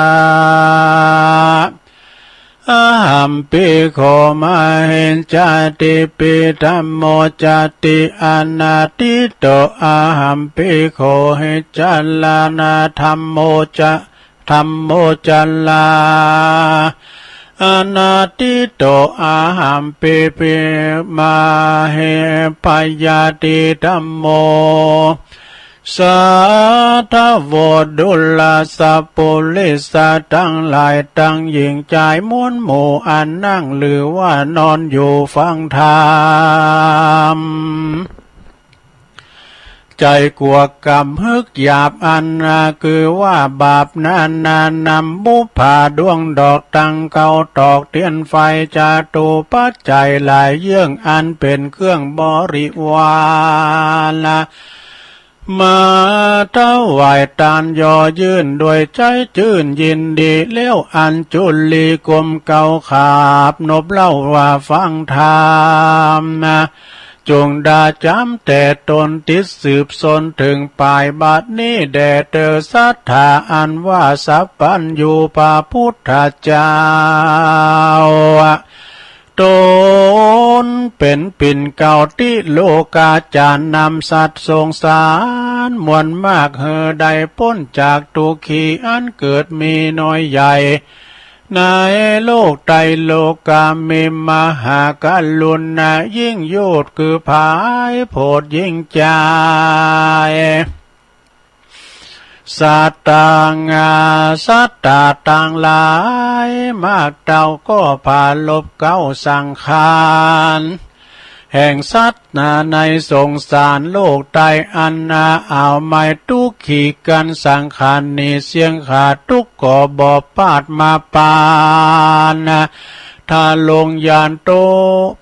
อะหัมปิ โข มะเหสะ จาติปิ ธัมโม จาติ อะนาติโต อะหัมปิ โข เหสะ จารานะ ธัมโม จะ ธัมโม จารา อะนาติโต อะหัมปิ มะเหสะ พยาธิ ธัมโม สาธะโว ดูราสะ ปุริสะตังหลาย ตังหญิงจาย มวลหมู่อันนั่งหรือว่านอนอยู่ฟังธรรม ใจ๋กั๋วกำฮึกหยาบอันนา คือว่าบาปนานา นำบุปผาดวงดอก ตังเกาตอกเตียนไฟ จาตุปัจจัยหลายเยื่อง อันเป๋นเครื่องบริวาร มาถวายตาน ย่อยื่นด้วยใจ๋จื้นยินดี แล้วอัญจุลีก้มเกาขาบนบเล้าว่าฟังธรรม จุ่งดาจ๋ำแต่ตน ติดสืบสนเถิงป๋าย บัดนี้แด่เตอ ศรัทธาอันว่าสัพพัญญู พระพุทธเจ้า ตนเป๋นปิ่นเกล้าติโลกาจารย์ นำสัตว์สงสารมวลมาก หื้อได้ป๊นจากตุ๊กขีอันเกิดมีน้อยใหญ่ ในโลกไตรโลกา มีมหากรุณายิ่งยวด คือผายโผดยิ่งใจ๋ สัตว์ตัง สัตว์ตังหลาย มากเต้าก็ผารบเกล้าสังขาร แห่งสัตว์นาในสงสารโลกไต อันนาเอาไม้ตุ๊กขีกั๋น สังขารนี้เสี้ยงขาด ตุ๊กข์ก็บ่ปาดมาปาน ทะลงยานโต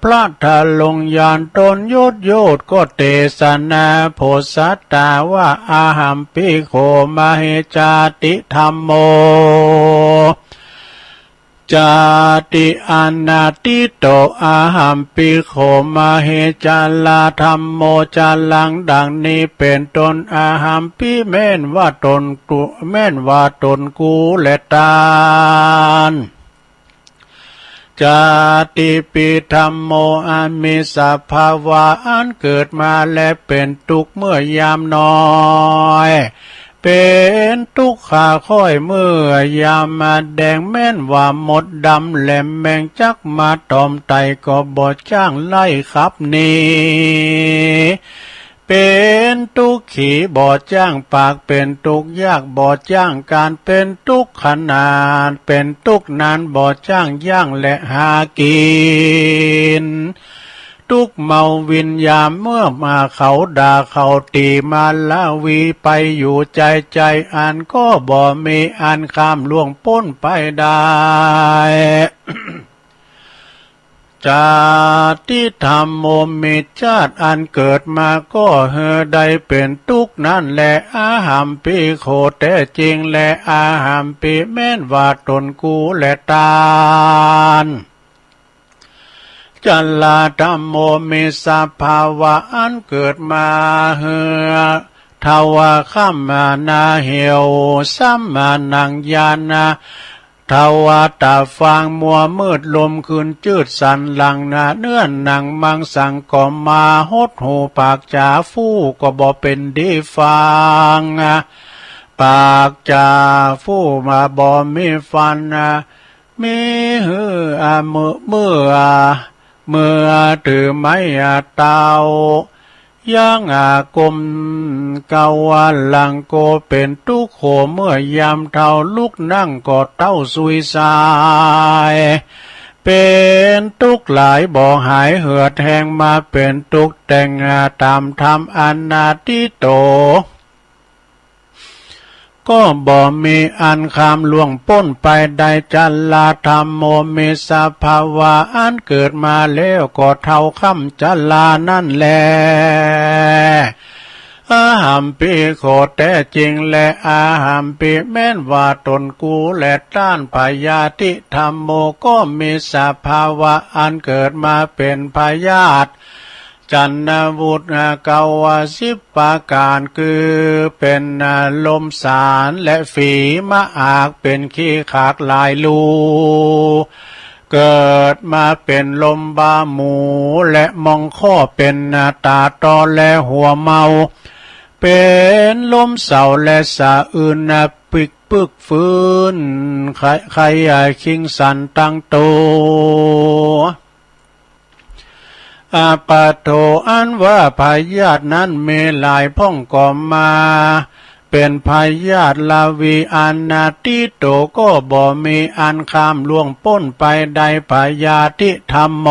พระทะลงยานตนยศโยธก็เตสนา โผดสัตตาว่า อะหัมปิ โข มะเหสะ จาติ ธัมโม จาติ อะนาติโต อะหัมปิ โข มะเหสะ จารา ธัมโม จารัง ดังนี้เป๋นต้น อะหัมปิ แม่นว่าตนกู แม่นว่าตนกูและตาน จาติปิ ธัมโม อันมีสภาวะอันเกิดมาและเป๋นตุ๊กข์เมื่อยามน้อย เป๋นตุ๊กข์ค่าค่อยเมื่อยามมาแดง แม่นว่ามดดำแหลมแมงจักมาตอมไต่ก็บ่จ้างไล่ขับหนี เป๋นตุ๊กขีบ่จ้างปาก เป๋นตุ๊กข์ยากบ่จ้างก๋าน เป๋นตุ๊กข์ขนาด เป๋นตุ๊กข์นานบ่จ้างย่างและหากิ๋น ตุ๊กข์เมาวินยามเมื่อมาเขาด่าเขาตี๋ มาลาวีไปอยู่ใจ๋ใจ๋ อันก็บ่มีอันข้ามล่วงป๊นไปได้ จาติ ธัมโม มีจาติอันเกิดมาก็หื้อได้เป๋นตุ๊กข์นั้นแล อะหัมปิ โข แต๊จริงแล อะหัมปิ แม่นว่าตนกูและตาน จารา ธัมโม มีสภาวะอันเกิดมาหื้อ ทวาค่ำนาเหี่ยว สมนัง ญาณา ทวาตาฟางมัวมืด ลมคืนจืดสันหลังนา เนื้อหนังมังสังก็มาหดหู่ ปากจ๋าฟู่ก็บ่เป๋นดีฟัง ปากจ๋าฟู่มาบ่มีฟัน มีหื้ออะมือ เมื่อ เมื่อถือไม้อะเต้า ยังอากุมกวาลังโก เป๋นตุ๊กข์โขเมื่อยามเฒ่า ลุกนั่งก็เต้าสุยสาย เป๋นตุ๊กข์หลายบ่หายเหือดแฮง มาเป๋นตุ๊กข์แต่งต๋ามธรรมอนัตถิโต ก็บ่มีอันคลำล่วงป๊นไปได้ ชราธัมโม มีสภาวะอันเกิดมาแล้วก็เฒ่าค่ำชรานั้นแล อะหัมปิ โข แต๊จริงแล อะหัมปิ แม่นว่าต๋นกูและต้าน พยาธิธัมโม ก็มีสภาวะอันเกิดมาเป๋นพยาธิ จัณฑวุตรกวาสิบประก๋าน คือเป๋นลมสารและฝีมะอาก เป๋นขี้ขากหลายรู เกิดมาเป๋นลมบาหมู และมองข้อเป๋นต๋าตอและหัวเมา เป๋นลมเศร้าและสะอื้น ปิกปึกฟื้น ไข้ ไข้คิงสันตังโต อะปะโถ อันว่าพยาธินั้นมีหลายพ่องก็มา เป๋นพยาธิลาวี อนัตถิโต ก็บ่มีอันคลำล่วงป๊นไปได้ พยาธิธัมโม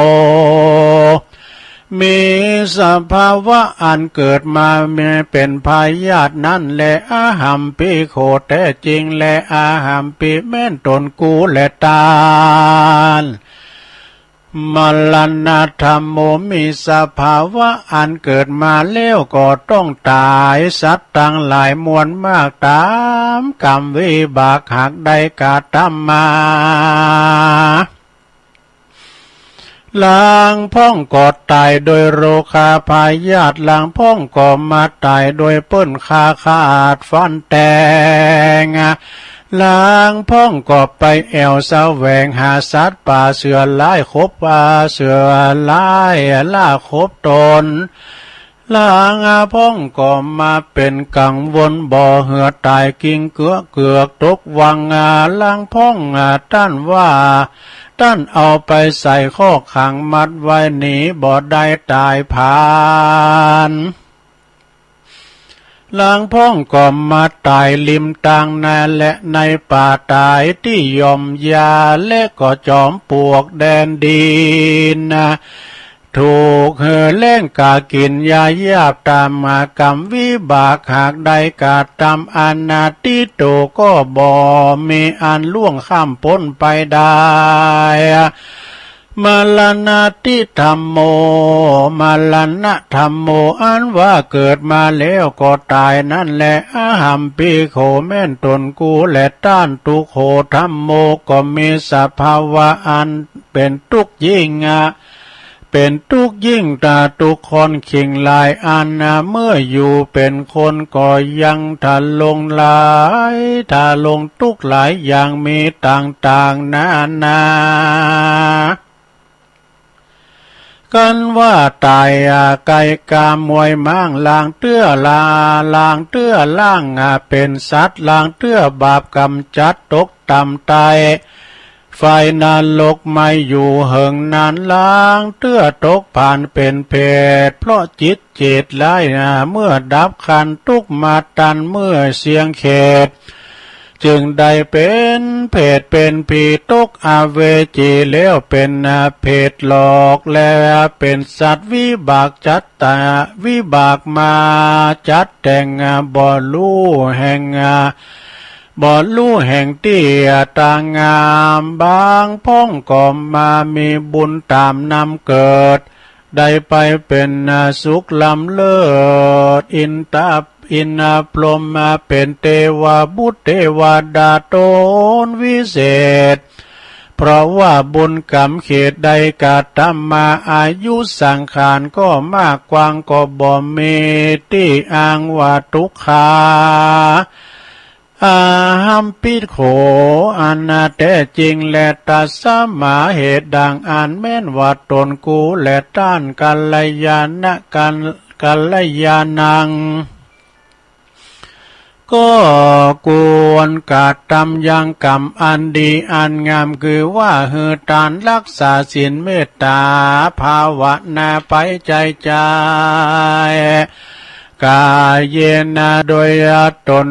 มีสภาวะอันเกิดมามีเป๋นพยาธินั้นแล อะหัมปิ โข แต๊จริงแล อะหัมปิ แม่นต๋นกูและต้าน มรณะธัมโม มีสภาวะอันเกิดมาแล้วก็ต้องต๋าย สัตว์ตังหลายมวลมากต๋ามกรรมวิบากหากได้กระทำมา ลางพ่องก็ต๋ายโดยโรคาพยาธิ ลางพ่องก็มาต๋ายโดยเปิ้นฆ่าขาดฟันแตง ลางพ่องก็ไปแอ่วแสวงหาสัตว์ป่าเสือร้ายขบ อ่า เสือร้ายล่าขบตน ลางพ่องก็มาเป๋นกังวลบ่เหือต๋าย กิ๋งเกือกเกือกตกวัง อ่า ลางพ่อง อ่า ต้านว่า ต้านเอาไปใส่คอกขังมัดไว้หนีบ่ได้ต๋ายพลัน ลางพ่องก็มาต๋ายริมตางนาและในป่า ต๋ายตี้หย่อมหญ้าและก็จอมปลวกแดนดิน ถูกหื้อแล้งกากิ๋นหญ้าหยาบต๋ามกรรมวิบากหากได้กระทำ อนัตถิโต ก็บ่มีอันล่วงข้ามป๊นไปได้ มรณาทิธัมโม มรณะธัมโม อันว่าเกิดมาแล้วก็ต๋ายนั้นแล อะหัมปิ โข แม่นต๋นกูและต้าน ทุกโข ธัมโม ก็มีสภาวะอันเป๋นตุ๊กข์ยิ่ง เป๋นตุ๊กข์ยิ่ง ต๋าทุกข์ข้อนขิงหลายอัน เมื่ออยู่เป๋นคนก็ยังทะลงหลาย ทะลงตุ๊กข์หลายอย่างมีต่างๆ นานา กันว่าต๋าย อ่า ไก่กามวยม้าง ลางเตื้อลา ลางเตื้อล่าง อ่า เป๋นสัตว์ ลางเตื้อบาปกำจัดตกต่ำใต้ไฟนรกไม่อยู่เหิงนาน ลางเตื้อตกผานเป๋นเปรต เพราะจิตเจตร้าย อ่า เมื่อดับขันธ์ตุ๊กข์มาตันเมื่อเสี้ยงเขต จึงได้เป๋นเปรตเป๋นผีตกอเวจีแล้ว เป๋นเปรตหลอกและเป๋นสัตว์วิบากจัดตะ วิบากมาจัดแต่งบ่ฮู้แห่ง บ่ฮู้แห่งตี้ตางาม บางพ่องก็มามีบุญต๋ามนำเกิด ได้ไปเป๋นสุขล้ำเลิศ อินตะ อินพรหมมาเป๋นเตวบุตรเตวดาต๋นวิเศษ เพราะว่าบุญกรรมเขตได้กระทำมา อายุสังขารก็มากกว้างก็บ่มีตี้อ้างว่าตุ๊กขา อะหัมปิ โข อันแต๊จริงแล ตัสมา เหตุดังอันแม่นว่าต๋นกูและต้าน กัลยาณะ กัล กัลยาณัง ก็ควรกระทำยังกรรมอันดีอันงาม คือว่าหื้อตาน รักษาศีล เมตต๋า ภาวนาไปใจ๋ใจ๋ กายเยนะ ด้วยต๋น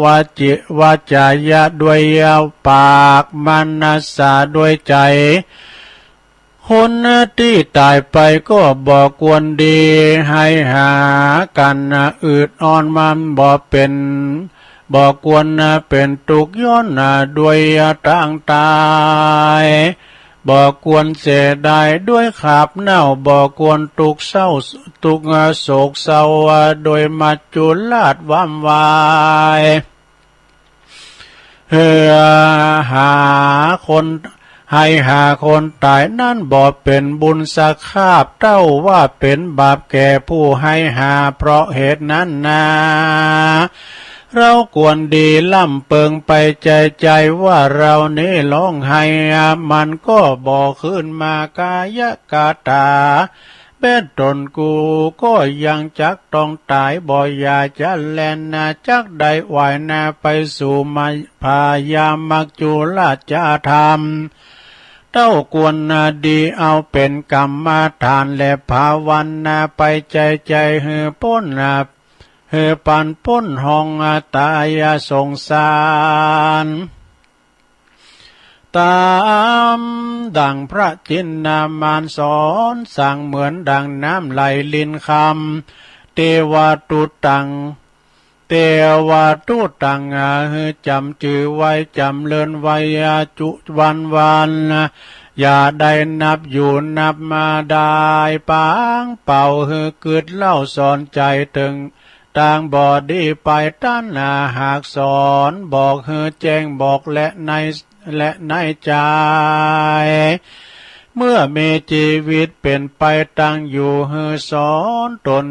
วจิ วาจายะ ด้วยปาก มนัสสา ด้วยใจ๋ คนตี้ต๋ายไปก็บ่ควรดี หื้อหากั๋นอืดอ่อน มันบ่เป๋น บ่ควรเป๋นตุ๊กข์ย้อนด้วยตางต๋าย บ่ควรเสียดายด้วยคราบเน่า บ่ควรตุ๊กข์เศร้า ตุ๊กข์โศกเศร้าด้วยมัจจุราชวำวาย หื้อหาคน หื้อหาคนต๋ายนั้นบ่เป๋นบุญสักคาบ เต้าว่าเป๋นบาปแก่ผู้หื้อหา เพราะเหตุนั้นนา เฮาควรดีร่ำเปิงไปใจ๋ๆ ว่าเฮานี้ฮ้องไห้ มันก็บ่คืนมา กายะกตา แม้ต๋นกูก็ยังจักต้องต๋าย บ่อย่าจะแล่นนา จักได้ไหว้นาไปสู่มา พญามัจจุราชธรรม เต้าควรนาดีเอาเป๋นกรรมฐาน และภาวนาไปใจ๋ๆ หื้อป๊นนา หื้อปันป๊นห้องตายสงสาร ต๋ามดั่งพระจินนามานสอนสั่ง เหมือนดั่งน้ำไหลรินคำ เตวะตุตัง เตวะตุตัง หื้อจ๋ำจื้อไว้ จ๋ำเริญไว้ จุวันวัน อย่าได้นับอยู่นับมาได้ ปางเป่า หื้อกึ๊ดเล่าสอนใจ๋เถิง ตางบ่ดีไป ตัณหาหากสอน บอกหื้อแจ้ง บอกแลใน แลในใจ๋ เมื่อมีจีวิตเป๋นไป ตังอยู่หื้อสอนต๋น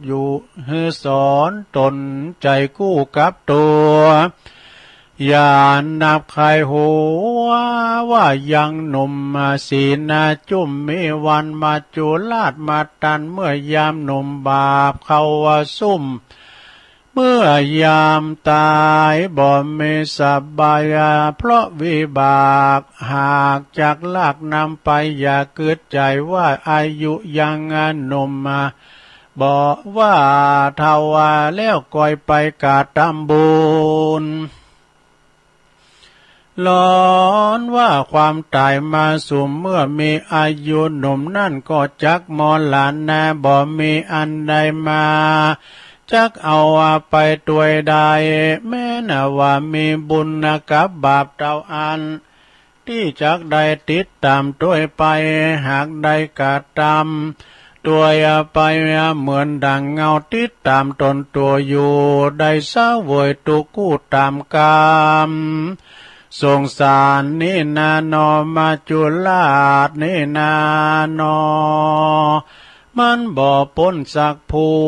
อยู่หื้อสอนต๋น ใจ๋กู้กับตั๋ว อย่านับใค่หัว ว่ายังหนุ่ม สีหน้าจุ้ม มีวันมัจจุราชมาตัน เมื่อยามหนุ่มบาปเข้าว่าซุ่ม เมื่อยามต๋ายบ่มีสบาย เพราะวิบากหากจักลากนำไป อย่ากึ๊ดใจ๋ว่าอายุยังหนุ่ม บ่ว่าเฒ่าแล้วก่อยไปกระตำบุญ ลอนว่าความต๋ายมาสุม เมื่อมีอายุหนุ่มนั้นก็จักมรณา บ่มีอันใดมาจักเอาไปตวยได้ แม้นว่ามีบุญกับบาปเต้าอั้น ตี้จักได้ติดต๋ามตวยไป หากได้กระตำตวยไป เหมือนดั่งเงาติดต๋ามตนตั๋วอยู่ ได้เสวยตุ๊กข์กู้ต๋ามกรรม สงสารนี้นาหนอ มัจจุราชนี้นาหนอ มันบ่ป๊นสักผู้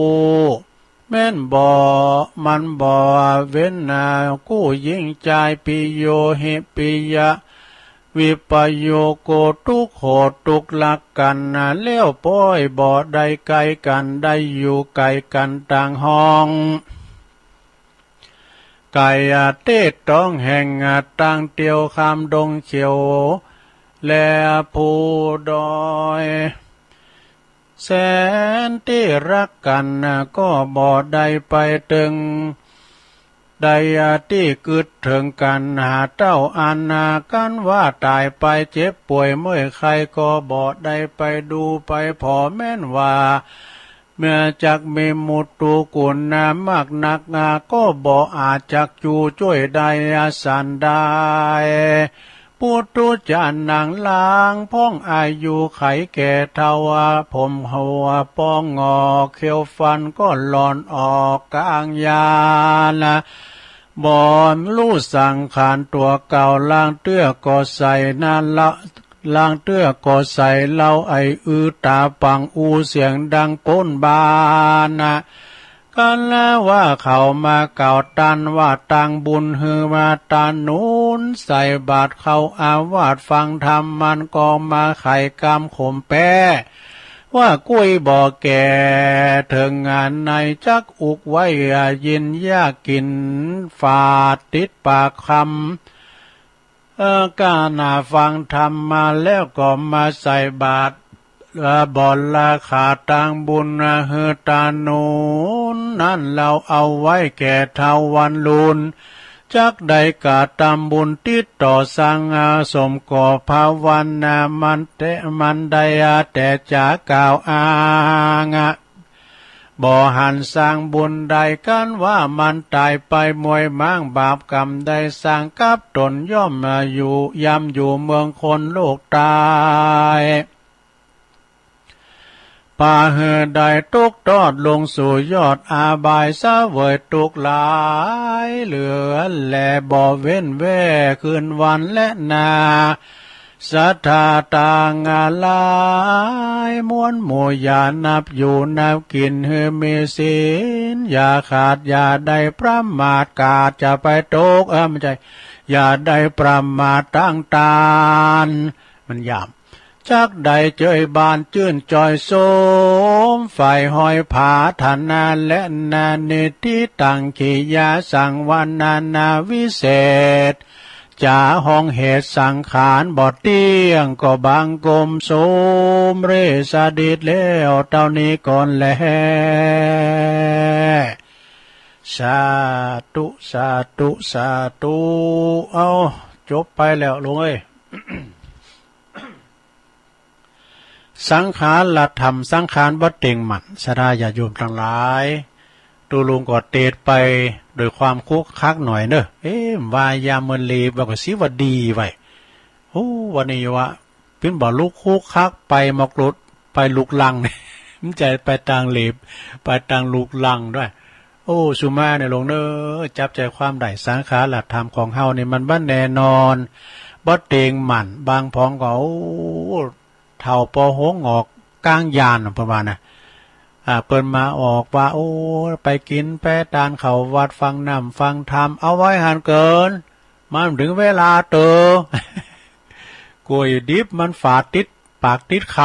แม้นบ่ มันบ่เว้นนา กู้ญิงจาย ปิโยหิ ปิยะ วิปโยโก ตุ๊กข์โหดตุ๊กข์ฮักกั๋นนา แล้วป้อยบ่ได้ใก้กั๋น ได้อยู่ไก๋กั๋นต่างห้อง ไก๋เตศต้องแห่ง ต่างเตียวข้ามดงเขียว และภูดอย แสนตี้ฮักกั๋นนา ก็บ่ได้ไปเถิง ได้ตี้กึ๊ดเถิงกั๋นหาเต้าอั้นนา คันว่าต๋ายไปเจ็บป่วยเมื่อยไข้ ก็บ่ได้ไปดูไปผ่อ แม้นว่า เมื่อจักมีมุตูกุณามากนักนา ก็บ่อาจจักจูจ้วยได้สันใด ปุถุชนหนังลางพ่องอายุไขแก่เฒ่า ผมหัวปองงอก เขี้ยวฟันก็หล่อนออกกลางยานะ บ่ฮู้สังขารตั๋วเก่า ลางเตื้อก็ใส่นาละ ลางเตื้อก็ใส่เล่า ไออื้อต๋าปังอู้เสียงดังป๊นบ้านนา คันว่าเขามากล่าวตันว่า ตังบุญหื้อมาตาหนุนใส่บาตรเข้าอาวาสฟังธรรม มันก็มาไขกำขมแป๊ ว่ากุ้ยบ่แก่เถิงงานใน จักอุกไว้ยินยากกิ๋น ฝาดติดปากคำ เออ กานาฟังธรรมมาแล้วก็มาใส่บาตร บ่ละขาดตังบุญหื้อต๋าหนุน นั้นเฮาเอาไว้แก่เฒ่าวันลุน จักได้กระตำบุญติดต่อสังสม ก็ภาวนามันแต่ มันได้แต่จะกล่าวอ้าง บ่หันสร้างบุญได้ กันว่ามันต๋ายไปมวยหมาง บาปกรรมได้สร้างกับต๋น ย่อมอยู่ ย่ำอยู่เมืองคนโลกต๋าย ปาหื้อได้ตกตอดลงสู่ยอดอบาย เสวยตุ๊กข์หลายเหลือแล บ่เว้นแว่คืนวันและนา สัตว์ตังหลายมวลหมู่ อย่านับอยู่นับกิ๋นหื้อมีศีล อย่าขาดอย่าได้ประมาท กาดจะไปตก เออ บ่ใจ้ อย่าได้ประมาทตั้งตาน มันหยาบ จักได้เจยบานจื้นจ่อยสม ใฝ่ห้อยผาฐานะและนานิทธิ ตังกิริยาสังวรนานาวิเศษ จ๋าห้องเหตุสังขารบ่เตี้ยง ก็บังคมสมเร็จสดิจแล้วเต้านี้ก่อนแล สาธุ สาธุ สาธุ เอ้า จบไปแล้วลุงเอ้ย สังขารธรรม สังขารบ่เต็งมั่น ศรัทธาญาติโยมตังหลาย ตุ๊ลุงก็เตดไปโดยความคุกคักหน่อยเน่อ เอ๊ะ ว่ายามเมินหลีบว่าก็สิว่าดีไว้ โอ้ วันนี้ว่า ปิ้นบ่ลุกคุกคักไปหมอกลุด ไปลุกลัง มันจะไปตางหลีบ ไปตางลุกลังด้วย โอ้ สุมาเนี่ยลุงเน่อ จับใจ๋ความได้ สังขารธรรมของเฮานี่มันบ่แน่นอน บ่เต็งมั่น บางผองก็ โอ้ เฒ่าปอหงอกกลางยาน เปิ้นว่านะ อ่า เปิ้นมาออกว่า โอ้ ไปกิ๋นไปตานเข้าวัดฟังน้ำฟังธรรม เอาไว้หั้นเกิน มันบ่เถิงเวลาเตอ ก๋วยดิบมันฝาดติดปากติดค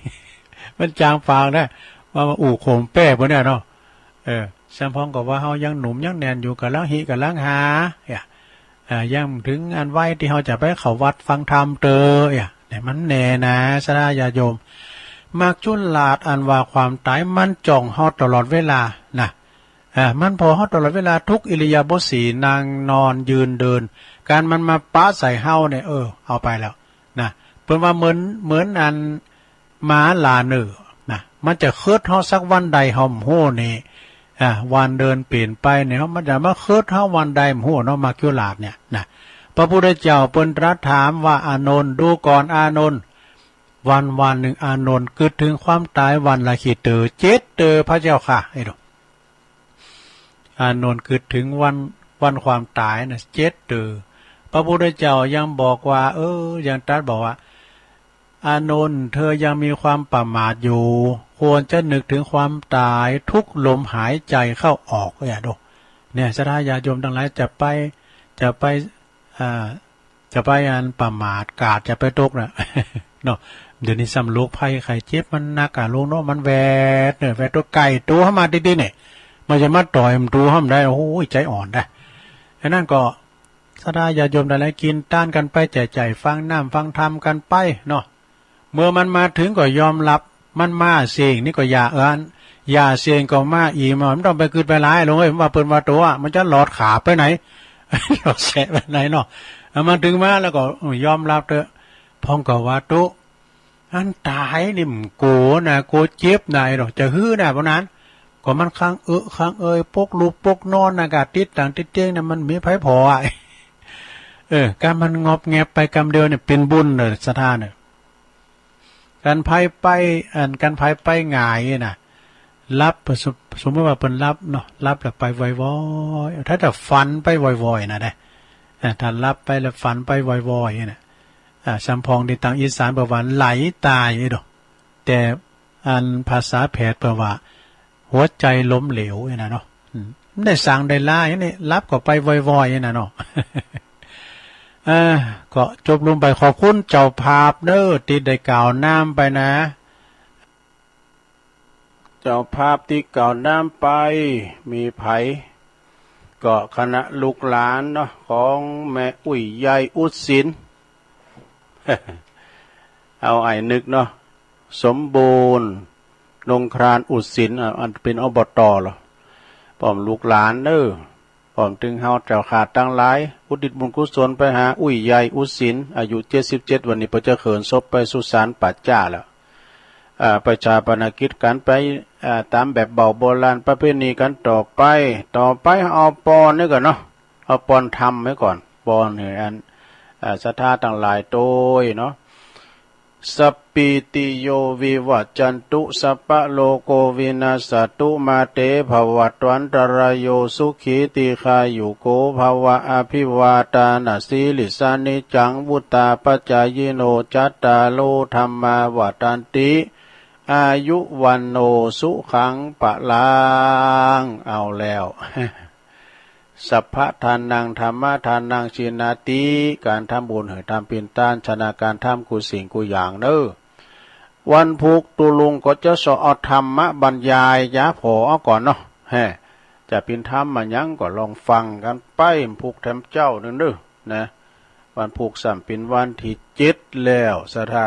ำ มันจางปากนะ ว่ามันอู้ขมแป้เปิ้นเนี่ยเนาะ เออ สำผองก็ว่าเฮายังหนุ่มยังแน่นอยู่ ก่ำลังฮิก่ำลังหา เนี่ย อ่า ยังบ่เถิงอันวัยตี้เฮาจะไปเข้าวัดฟังธรรมเตอ เนี่ย เนี่ย มันแน่นะ ศรัทธาญาติโยม มัจจุราชอันว่าความต๋ายมันจ้องเฮาตลอดเวลานะ อ่า มันผ่อเฮาตลอดเวลา ทุกอิริยาบถสี่ นั่งนอนยืนเดิน การมันมาปะใส่เฮาเนี่ย เออ เอาไปแล้วนะ เปิ้นว่าเหมือน เหมือนอัน หมาหล่าเน่อนะ มันจะเคิดเฮาสักวันใดเฮาบ่ฮู้นี่ อ่า วันเดือนเปลี่ยนไปเนี่ย มันจะมาเคิดเฮาวันใดบ่ฮู้เนาะ มัจจุราชเนี่ยนะ พระพุทธเจ้าเปิ้นตรัสถามว่า อานนท์ ดูก่อนอานนท์ วันวันนึ่งอานนท์กึ๊ดเถิงความต๋ายวันละกี่เต๋อ เจ็ดเต๋อ พระเจ้าข้า ไอ้ดู อานนท์กึ๊ดเถิงวัน วันความต๋ายนะ เจ็ดเต๋อ พระพุทธเจ้ายังบอกว่า เออ ยังตรัสบอกว่า อานนท์ เธอยังมีความประมาทอยู่ ควรจะนึกถึงความต๋ายทุกลมหายใจ๋เข้าออก เนี่ยดู เนี่ย ศรัทธาญาติโยมตังหลาย จะไป จะไป อ่า จะไปอันประมาท กาดจะไปตกนะ เนาะ เดี๋ยวนี้ซ้ำโรคภัยไข้เจ็บมันนักอะ โรคเนาะ มันแวดเน่อ แวดตั๋วใก้ตั๋วเฮามาติดๆ เนี่ย มันจะมาต่อยมันตั๋วเฮาบ่ได้ โอ้ย ใจ๋อ่อนได้ อันนั้นก็ ศรัทธาญาติโยมตังหลาย กิ๋นตานกั๋นไป ใจ๋ๆ ฟังน้ำฟังธรรมกั๋นไปเนาะ เมื่อมันมาเถิงก็ยอมรับ มันมาเส้งนี่ก็อย่าเอิ้น อย่าเส้งก็มาอีก มันบ่ต้องไปกึ๊ดไปหลาย ลุงเอ้ย ว่าเปิ้นว่าตั๋ว มันจะหลอดขาไปไหน หลอดแสะไปไหนเนาะ เอามันเถิงมาแล้วก็ เออ ยอมรับเต๊อะ ผองก็ว่าตุ๊ อันต๋ายนี่มันกั๋วนะ กั๋วเจ็บนะ ไอ้ดอก จะหื้อนะ เพราะนั้น ก็มันค้างเอะค้างเอย ปกลุกปกนอนนะ กาดติดตั๋งติดเตียงนะ มันมีใผผ่ออะ เออ การมันงอบแงบไปกำเดียวเนี่ย เป๋นบุญเน่อ ศรัทธาเน่อ การไผไป อัน การไผไปหงายนะ หลับ สม สมมุติว่าเปิ้นหลับเนาะ หลับแล้วไปวอยๆ ถ้า ถ้าฝันไปวอยๆ นะเด้ อ่า ถ้าหลับไปแล้วฝันไปวอยๆ นะ อ่า สำผองตี้ตางอีสานเปิ้นว่าไหลตายเด้อ แต่อันภาษาแพทย์เปิ้นว่าหัวใจล้มเหลวนี่นะเนาะ อืม ได้สร้างได้ลาอย่างนี้ หลับก็ไปวอยๆ นี่นะเนาะ อ่า ก็จบลงไป ขอบคุณเจ้าภาพเด้อ ตี้ได้กล่าวน้ำไปนะ เจ้าภาพตี้กล่าวน้ำไป มีใผ ก็คณะลูกหลานเนาะ ของแม่อุ้ยใหญ่อุดสิน เอาอ้ายนึกเนาะ สมบูรณ์ นงครานอุดสิน อ่า อันเป๋น อบต. ลอ ป้อมลูกหลานเน่อ ป้อมตึงเฮาเจ้าข้าตังหลาย อุทิศบุญกุศลไปหาอุ้ยใหญ่อุดสิน อายุเจ็ดสิบเจ็ด วันนี้เปิ้นจะเขินศพไปสุสานป่าจ๊าแล้ว อ่า ไปฌาปนกิจกั๋นไป อ่า ต๋ามแบบเบาโบราณประเพณีกั๋นต่อไป ต่อไปเอาปอนนี่ก่อนเนาะ เอาปอนธรรมไว้ก่อน ปอนหื้ออัน อ่า ศรัทธาตังหลายโตยเนาะ Sappītiyo vivajjantu, sabbarogo vinassatu, mā te bhavatvantarāyo, sukhī dīghāyuko bhava. Abhivādanasīlissa niccaṃ vuḍḍhāpacāyino, cattāro dhammā vaḍḍhanti, āyu vaṇṇo sukhaṃ balaṃ. เอาแล้ว Sabbadānaṃ dhammadānaṃ jināti ก๋านทำบุญหื้อทำเป๋นตาน ชนะก๋านทำกู้สิ่งกู้อย่างเน่อ วันพูกตุ๊ลุงก็จะส่อเอาธรรมบรรยายยาผอเอาก่อนเนาะ แฮ่ จะเป๋นธรรมมาหยังก็ลองฟังกั๋นไป พูกแถมเจ๊านึ่งเน่อ นะ วันพูกซ้ำเป๋นวันตี้เจ็ดแล้ว ศรัทธา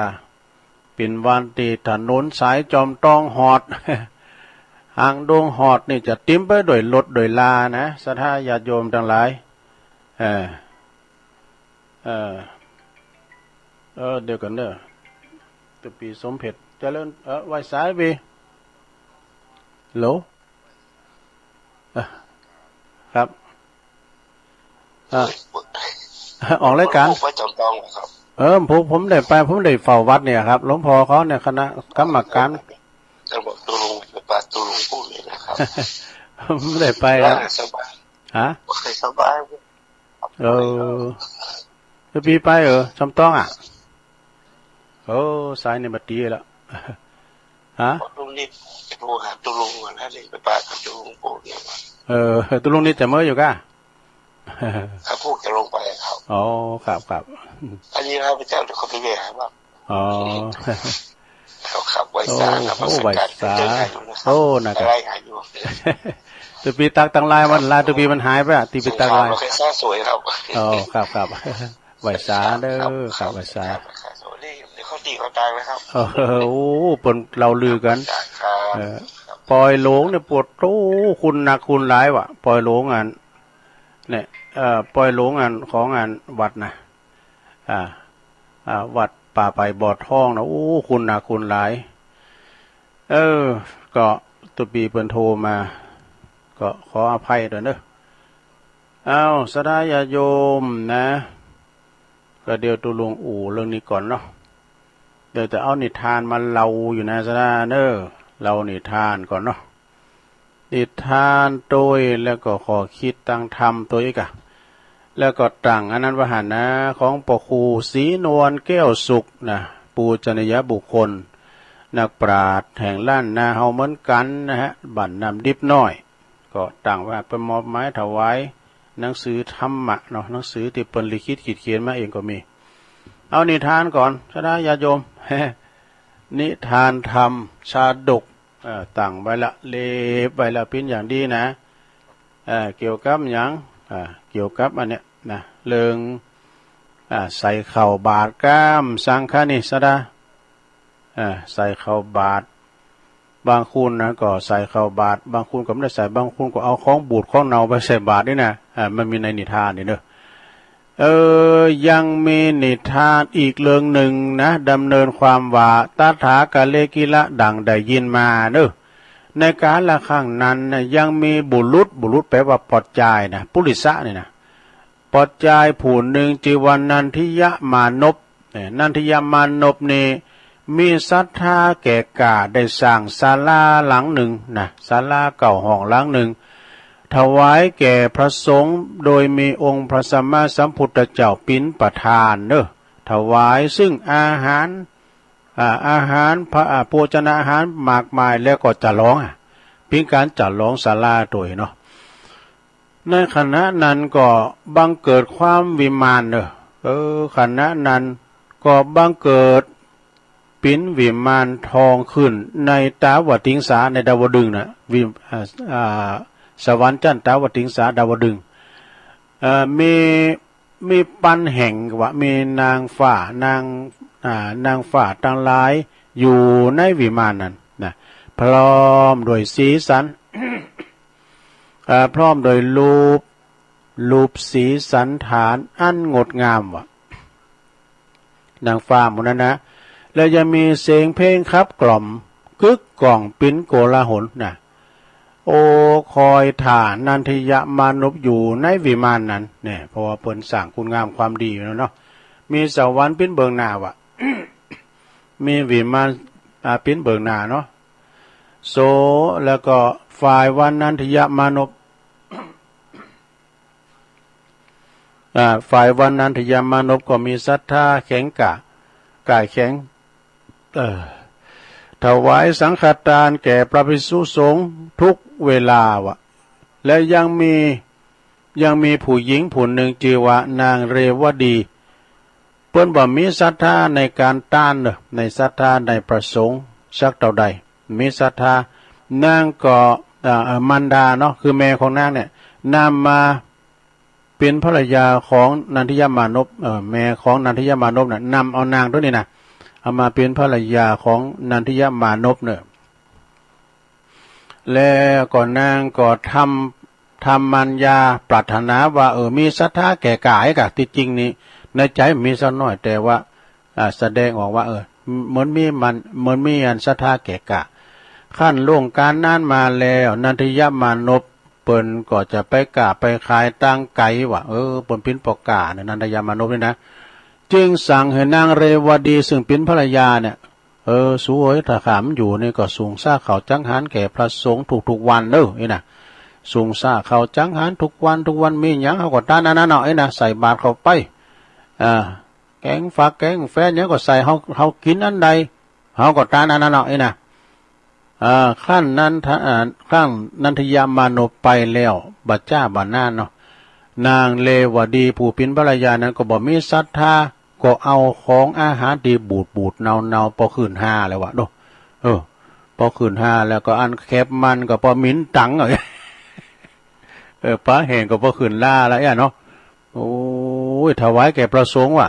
เป๋นวันตี้ถนนสายจอมตองฮอด หางดงฮอดนี่จะเต๋มไปด้วยรถด้วยรานะ ศรัทธาญาติโยมตังหลาย เออ เออ เออ เดี๋ยวก่อนเน่อ ตุ๊ปีสมเพ็ชเจริญ เออ ไหว้สาปี๋ ฮัลโหล เออ ครับ อ่ะ ออกรายก๋าน ผมไปจอมตองครับ เออ ผม ผมได้ไป ผมได้เฝ้าวัดเนี่ยครับ หลวงพ่อเขาเนี่ย คณะกรรมการ จะบอกตุ๊ลุง จะปาตุ๊ลุงพูดเลยนะครับ ผมได้ไปครับ สบาย ฮะ โอเค สบาย เออ ตุ๊ปีไปเออ จอมตองอ่ะ โอ้ สายนี่บ่ดีแล้ว ฮะ ตุ๊ลุงนี่จะโทรหาตุ๊ลุงก่อนนะ นี่ไปปากับตุ๊ลุงพูดเนี่ย เออ ตุ๊ลุงนี่จะเมออยู่ก้า ครับ พูกจะลงไปครับ อ๋อ ครับ ครับ อันนี้ข้าพเจ้าเดี๋ยวเขาไปแย่ครับ อ๋อ ครับ ครับ ไหว้สาครับ โอ้ ไหว้สา เจอกันอยู่นะครับ โอ้ นะครับ อะไรหายอยู่ ตุ๊ปีตักตังหลายวันละ ตุ๊ปีมันหายไปอ่ะ ตุ๊ปีตักหลาย สงครามเราแค่สร้างสวยครับ อ๋อ ครับ ครับ ไหว้สาเน่อ ครับ ครับ ไหว้สา ครับ ครับ นี่เดี๋ยวเขาตีเขาตายนะครับ เออ โอ้ เปิ้นเล่าลือกั๋น ครับ เออ ครับ ปอยหลวงเนี่ย ปวดโธ่ คุณหนักคุณหลายวะ ปอยหลวงอัน เนี่ย เอ่อ ปอยหลวงอัน ของอันวัดนะ อ่า อ่า วัดป่าไผ่บ่อทองนะ โอ้ คุณหนักคุณหลาย เออ ก็ตุ๊ปีเปิ้นโทรมา ก็ขออภัยด้วยเน่อ อ้าว ศรัทธาญาติโยมนะ ก็เดี๋ยวตุ๊ลุงอู้เรื่องนี้ก่อนเนาะ เดี๋ยวจะเอานิทานมาเล่าอยู่นะ ศรัทธาเน่อ เล่านิทานก่อนเนาะ นิทานตวย แล้วก็ข้อคิดตางธรรมตวยอีกอะ แล้วก็ตรังอันนั้นว่าหันนะ ของป้อครูศรีนวลแก้วสุขนะ ปูชนียบุคคล นักปราชญ์แห่งล้านนาเฮาเหมือนกั๋นนะฮะ บ้านน้ำดิบน้อย ก็ตรังว่าเปิ้นมอบหมายถวายหนังสือธรรมะเนาะ หนังสือตี้เปิ้นลิขิตขีดเขียนมาเองก็มี เอานิทานก่อน ศรัทธาญาติโยม นิทานธรรมชาดก เอ่อ ตั้งไว้ละ เล็บไว้ละ เป๋นอย่างดีนะ เอ่อ เกี่ยวกับหยัง อ่า เกี่ยวกับอันเนี้ยนะ เรื่อง อ่า ใส่ข้าวบาตรก้ามสังฆะนี่ ศรัทธา อ่า ใส่ข้าวบาตร บางคนนะก็ใส่ข้าวบาตร บางคนก็บ่ได้ใส่ บางคนก็เอาของบูดของเน่าไปใส่บาตรนี่นะ อ่า มันมีในนิทานนี่เน่อ เออ ยังมีนิทานอีกเรื่องนึ่งนะ ดำเนินความว่า ตถากะเลกิละ ดังได้ยินมาเน่อ ในกาละครั้งนั้นนะ ยังมีบุรุษ บุรุษแปลว่าปอดจายนะ ปุริสะนี่นะ ปอดจายผู้นึ่งจื้อว่านันทิยมานพ เนี่ย นันทิยมานพนี่มีศรัทธาแก่กล้าได้สร้างศาลาหลังนึ่งนะ ศาลาเก้าห้องหลังนึ่ง ถวายแก่พระสงฆ์ โดยมีองค์พระสัมมาสัมพุทธเจ้าเป๋นประธานเน่อ ถวายซึ่งอาหาร อ่า อาหารพระ อ่า โภชนาหารมากมาย แล้วก็จะลอง อ่ะ เป๋นก๋านจะลองศาลาตวยเนาะ ในขณะนั้นก็บังเกิดความวิมานเน่อ เออ ขณะนั้นก็บังเกิดเป๋นวิมานทองขึ้นในตาวติงสา ในดาวดึงส์น่ะ วิม- อ่า อ่า สวรรค์จั้นตาวติงสา ดาวดึงส์ เอ่อ มี มีปันแห่งว่ามีนางฟ้า นาง อ่า นางฟ้าตังหลาย อยู่ในวิมานนั้นนะ พร้อมด้วยสีสัน อ่า พร้อมด้วยรูป รูปสีสันฐานอันงดงามว่ะ นางฟ้าหมู่นั้นนะ แล้วยังมีเสียงเพลงขับกล่อมกึกก้องปิ๋นโกลาหลนะ โอ้ คอยถ่านันทิยมานพอยู่ในวิมานนั้นเนี่ย เพราะว่าเปิ้นสร้างคุณงามความดีอยู่แล้วเนาะ มีสวรรค์ปิ๋นเบื้องหน้าว่ะ มีวิมาน อ่า ปิ๋นเบื้องหน้าเนาะ โส แล้วก็ฝ่ายวันนันทิยมานพ อ่า ฝ่ายวันนันทิยมานพก็มีศรัทธาแข็งกล้า กล้าแข็ง เอ่อ ถวายสังฆทานแก่พระภิกษุสงฆ์ทุกเวลาว่ะ และยังมี ยังมีผู้หญิงผู้หนึ่งจื่อว่านางเรวดี เปิ้นบ่มีศรัทธาในก๋านตานเน่อ ในศรัทธาในพระสงฆ์สักเต้าใด มีศรัทธา นางก็ เอ่อ เอ่อ มารดาเนาะ คือแม่ของนางเนี่ย นำมาเป๋นภรรยาของนันทิยมานพ เอ่อ แม่ของนันทิยมานพน่ะ นำเอานางโตนี้นะ เอามาเป๋นภรรยาของนันทิยมานพเน่อ แล้วก็นางก็ทำ ทำมารยาปรารถนาว่า เออ มีศรัทธาแก่กล้า ตี้จริงนี่ในใจ๋มีสักหน้อย แต่ว่า อ่า แสดงออกว่า เออ เหมือนมีมัน เหมือนมีอันศรัทธาแก่กล้า ครั้นล่วงก๋านนั้นมาแล้ว นันทิยมานพเปิ้นก็จะไปก้าไปขายตางไก๋ว่ะ เออ เปิ้นปิ๋นป้อก๊าเนี่ย นันทิยมานพนี่นะ จึงสั่งหื้อนางเรวดีซึ่งปิ๋นภรรยาเนี่ย เออ สูเอ๋ย ถ้าข้าบ่อยู่นี่ก็สุงสร้างข้าวจังหันแก่พระสงฆ์ทุกๆ วันเน่อ อี้นะ สุงสร้างข้าวจังหันทุกวันทุกวัน มีหยังเฮาก็ตานอันนั้นเนาะ อี้นะ ใส่บาตรเข้าไป อ่า แก๋งฟักแก๋งแฟนหยังก็ใส่ เฮา เฮากิ๋นอันใด เฮาก็ตานอันนั้นเนาะ อี้นะ อ่า ครั้นนันทะ อ่า ครั้นนันทิยมานพไปแล้ว บ่จ๊าบ่นานเนาะ นางเรวดีผู้ปิ๋นภรรยานั้นก็บ่มีศรัทธา ก็เอาของอาหารตี้บูดๆ เนาๆ ปอขึ้นฮ่าแล้วว่ะเนาะ เออ ปอขึ้นฮ่าแล้วก็อันแข็บมันก็ปอหมิ่นตัง เออ ปาแห้งก็ปอขึ้นฮ่าแล้วอะเนาะ โอ้ย ถวายแก่พระสงฆ์ว่ะ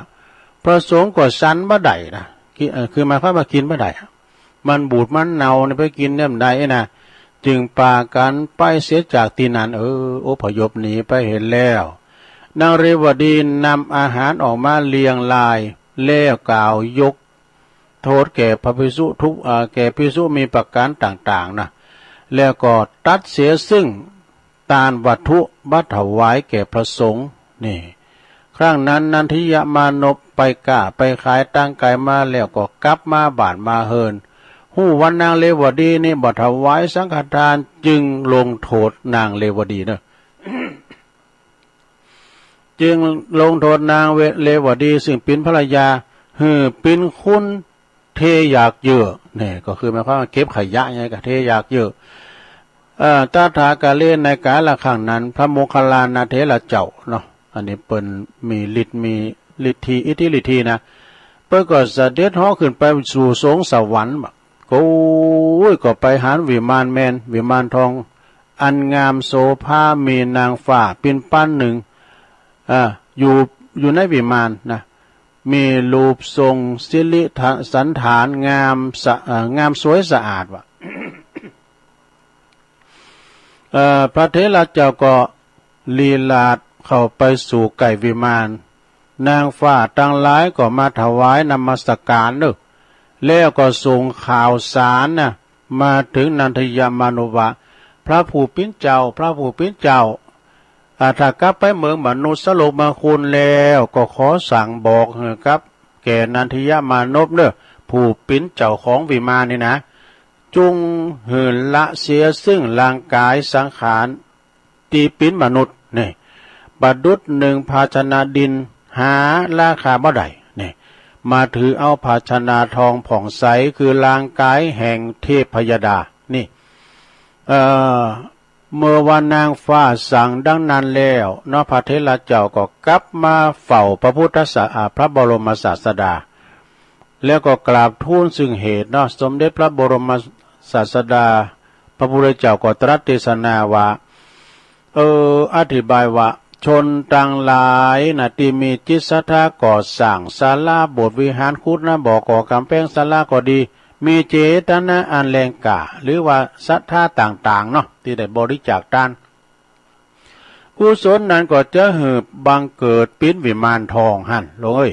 พระสงฆ์ก็ฉันบ่ได้นะ กิ เอ่อ คือหมายความว่ากิ๋นบ่ได้อะ มันบูดมันเนาเนี่ย ไปกิ๋นเนี่ยบ่ได้นะ จึงปากั๋นไปเสียจากตี้นั้น เออ อพยพหนีไปเหียแล้ว นางเรวดีนำอาหารออกมาเรียงราย แล้วกล่าวยกโทษแก่พระภิกษุทุก เอ่อ แก่ภิกษุมีประก๋านต่างๆ นะ แล้วก็ตรัสเสียซึ่ง ตานวัตถุมาถวายแก่พระสงฆ์ นี่ ครั้งนั้นนันทิยมานพไปก้าไปขายตางไก๋มาแล้วก็กลับมาบ้านมาเฮือน ฮู้ว่านางเรวดีนี่บ่ถวายสังฆทาน จึงลงโทษนางเรวดีเนาะ จึงลงโทษนางเว เรวดีซึ่งปิ๋นภรรยา หื้อปิ๋นคน เทหยากเยื่อ เนี่ย ก็คือหมายความว่าเก็บขยะไง ก็เทหยากเยื่อ เอ่อ ตถาคาเล ในกาละครั้งนั้น พระโมคคัลลานะเถระเจ้าเนาะ อันนี้เปิ้นมีฤทธิ์ มีฤทธี อิทธิฤทธีนะ เปิ้นก็เสด็จเหาะขึ้นไปสู่สวงสวรรค์ โอ้ย ก็ไปหันวิมานแมน วิมานทอง อันงามโสภา มีนางฟ้าปิ๋นปานนึ่ง อ่า อยู่ อยู่ในวิมานนะ มีรูปทรงสิริสันฐานงามสะ เอ่อ งามสวยสะอาดว่ะ เอ่อ พระเถระเจ้าก็ลีลาดเข้าไปสู่ใก้วิมาน นางฟ้าตังหลายก็มาถวายนมัสการเนาะ แล้วก็ส่งข่าวสารนะ มาเถิงนันทิยมานพว่า พระผู้เป๋นเจ้า พระผู้เป๋นเจ้า อ่า ถ้ากลับไปเมืองมนุษย์โลกมคุณแล้ว ก็ขอสั่งบอกหื้อกับแก่นันทิยมานพเนาะ ผู้เป๋นเจ้าของวิมานนี่นะ จงหื้อละเสียซึ่งร่างก๋ายสังขารตี้เป๋นมนุษย์นี่ ประดุจหนึ่งภาชนะดินหาราคาบ่ได้นี่ มาถือเอาภาชนะทองผ่องใส คือร่างก๋ายแห่งเทพยดานี่ เอ่อ เมื่อว่านางฟ้าสั่งดังนั้นแล้วเนาะ พระเถระเจ้าก็กลับมาเฝ้าพระพุทธศา อ่า พระบรมศาสดา แล้วก็กราบทูลซึ่งเหตุเนาะ สมเด็จพระบรมศาสดา พระพุทธเจ้าก็ตรัสเทศนาว่า เออ อธิบายว่า ชนตังหลายนะ ตี้มีจิตศรัทธาก่อสร้างศาลาโบสถ์วิหาร ขุดนาบ่อ ก่อก๋ำแพงศาลาก็ดี มีเจตนาอันแรงกล้า หรือว่าศรัทธาต่างๆ เนาะ ตี้ได้บริจาคตาน กุศลนั้นก็จะหืบบังเกิดเป๋นวิมานทองหั้น โลงเอ้ย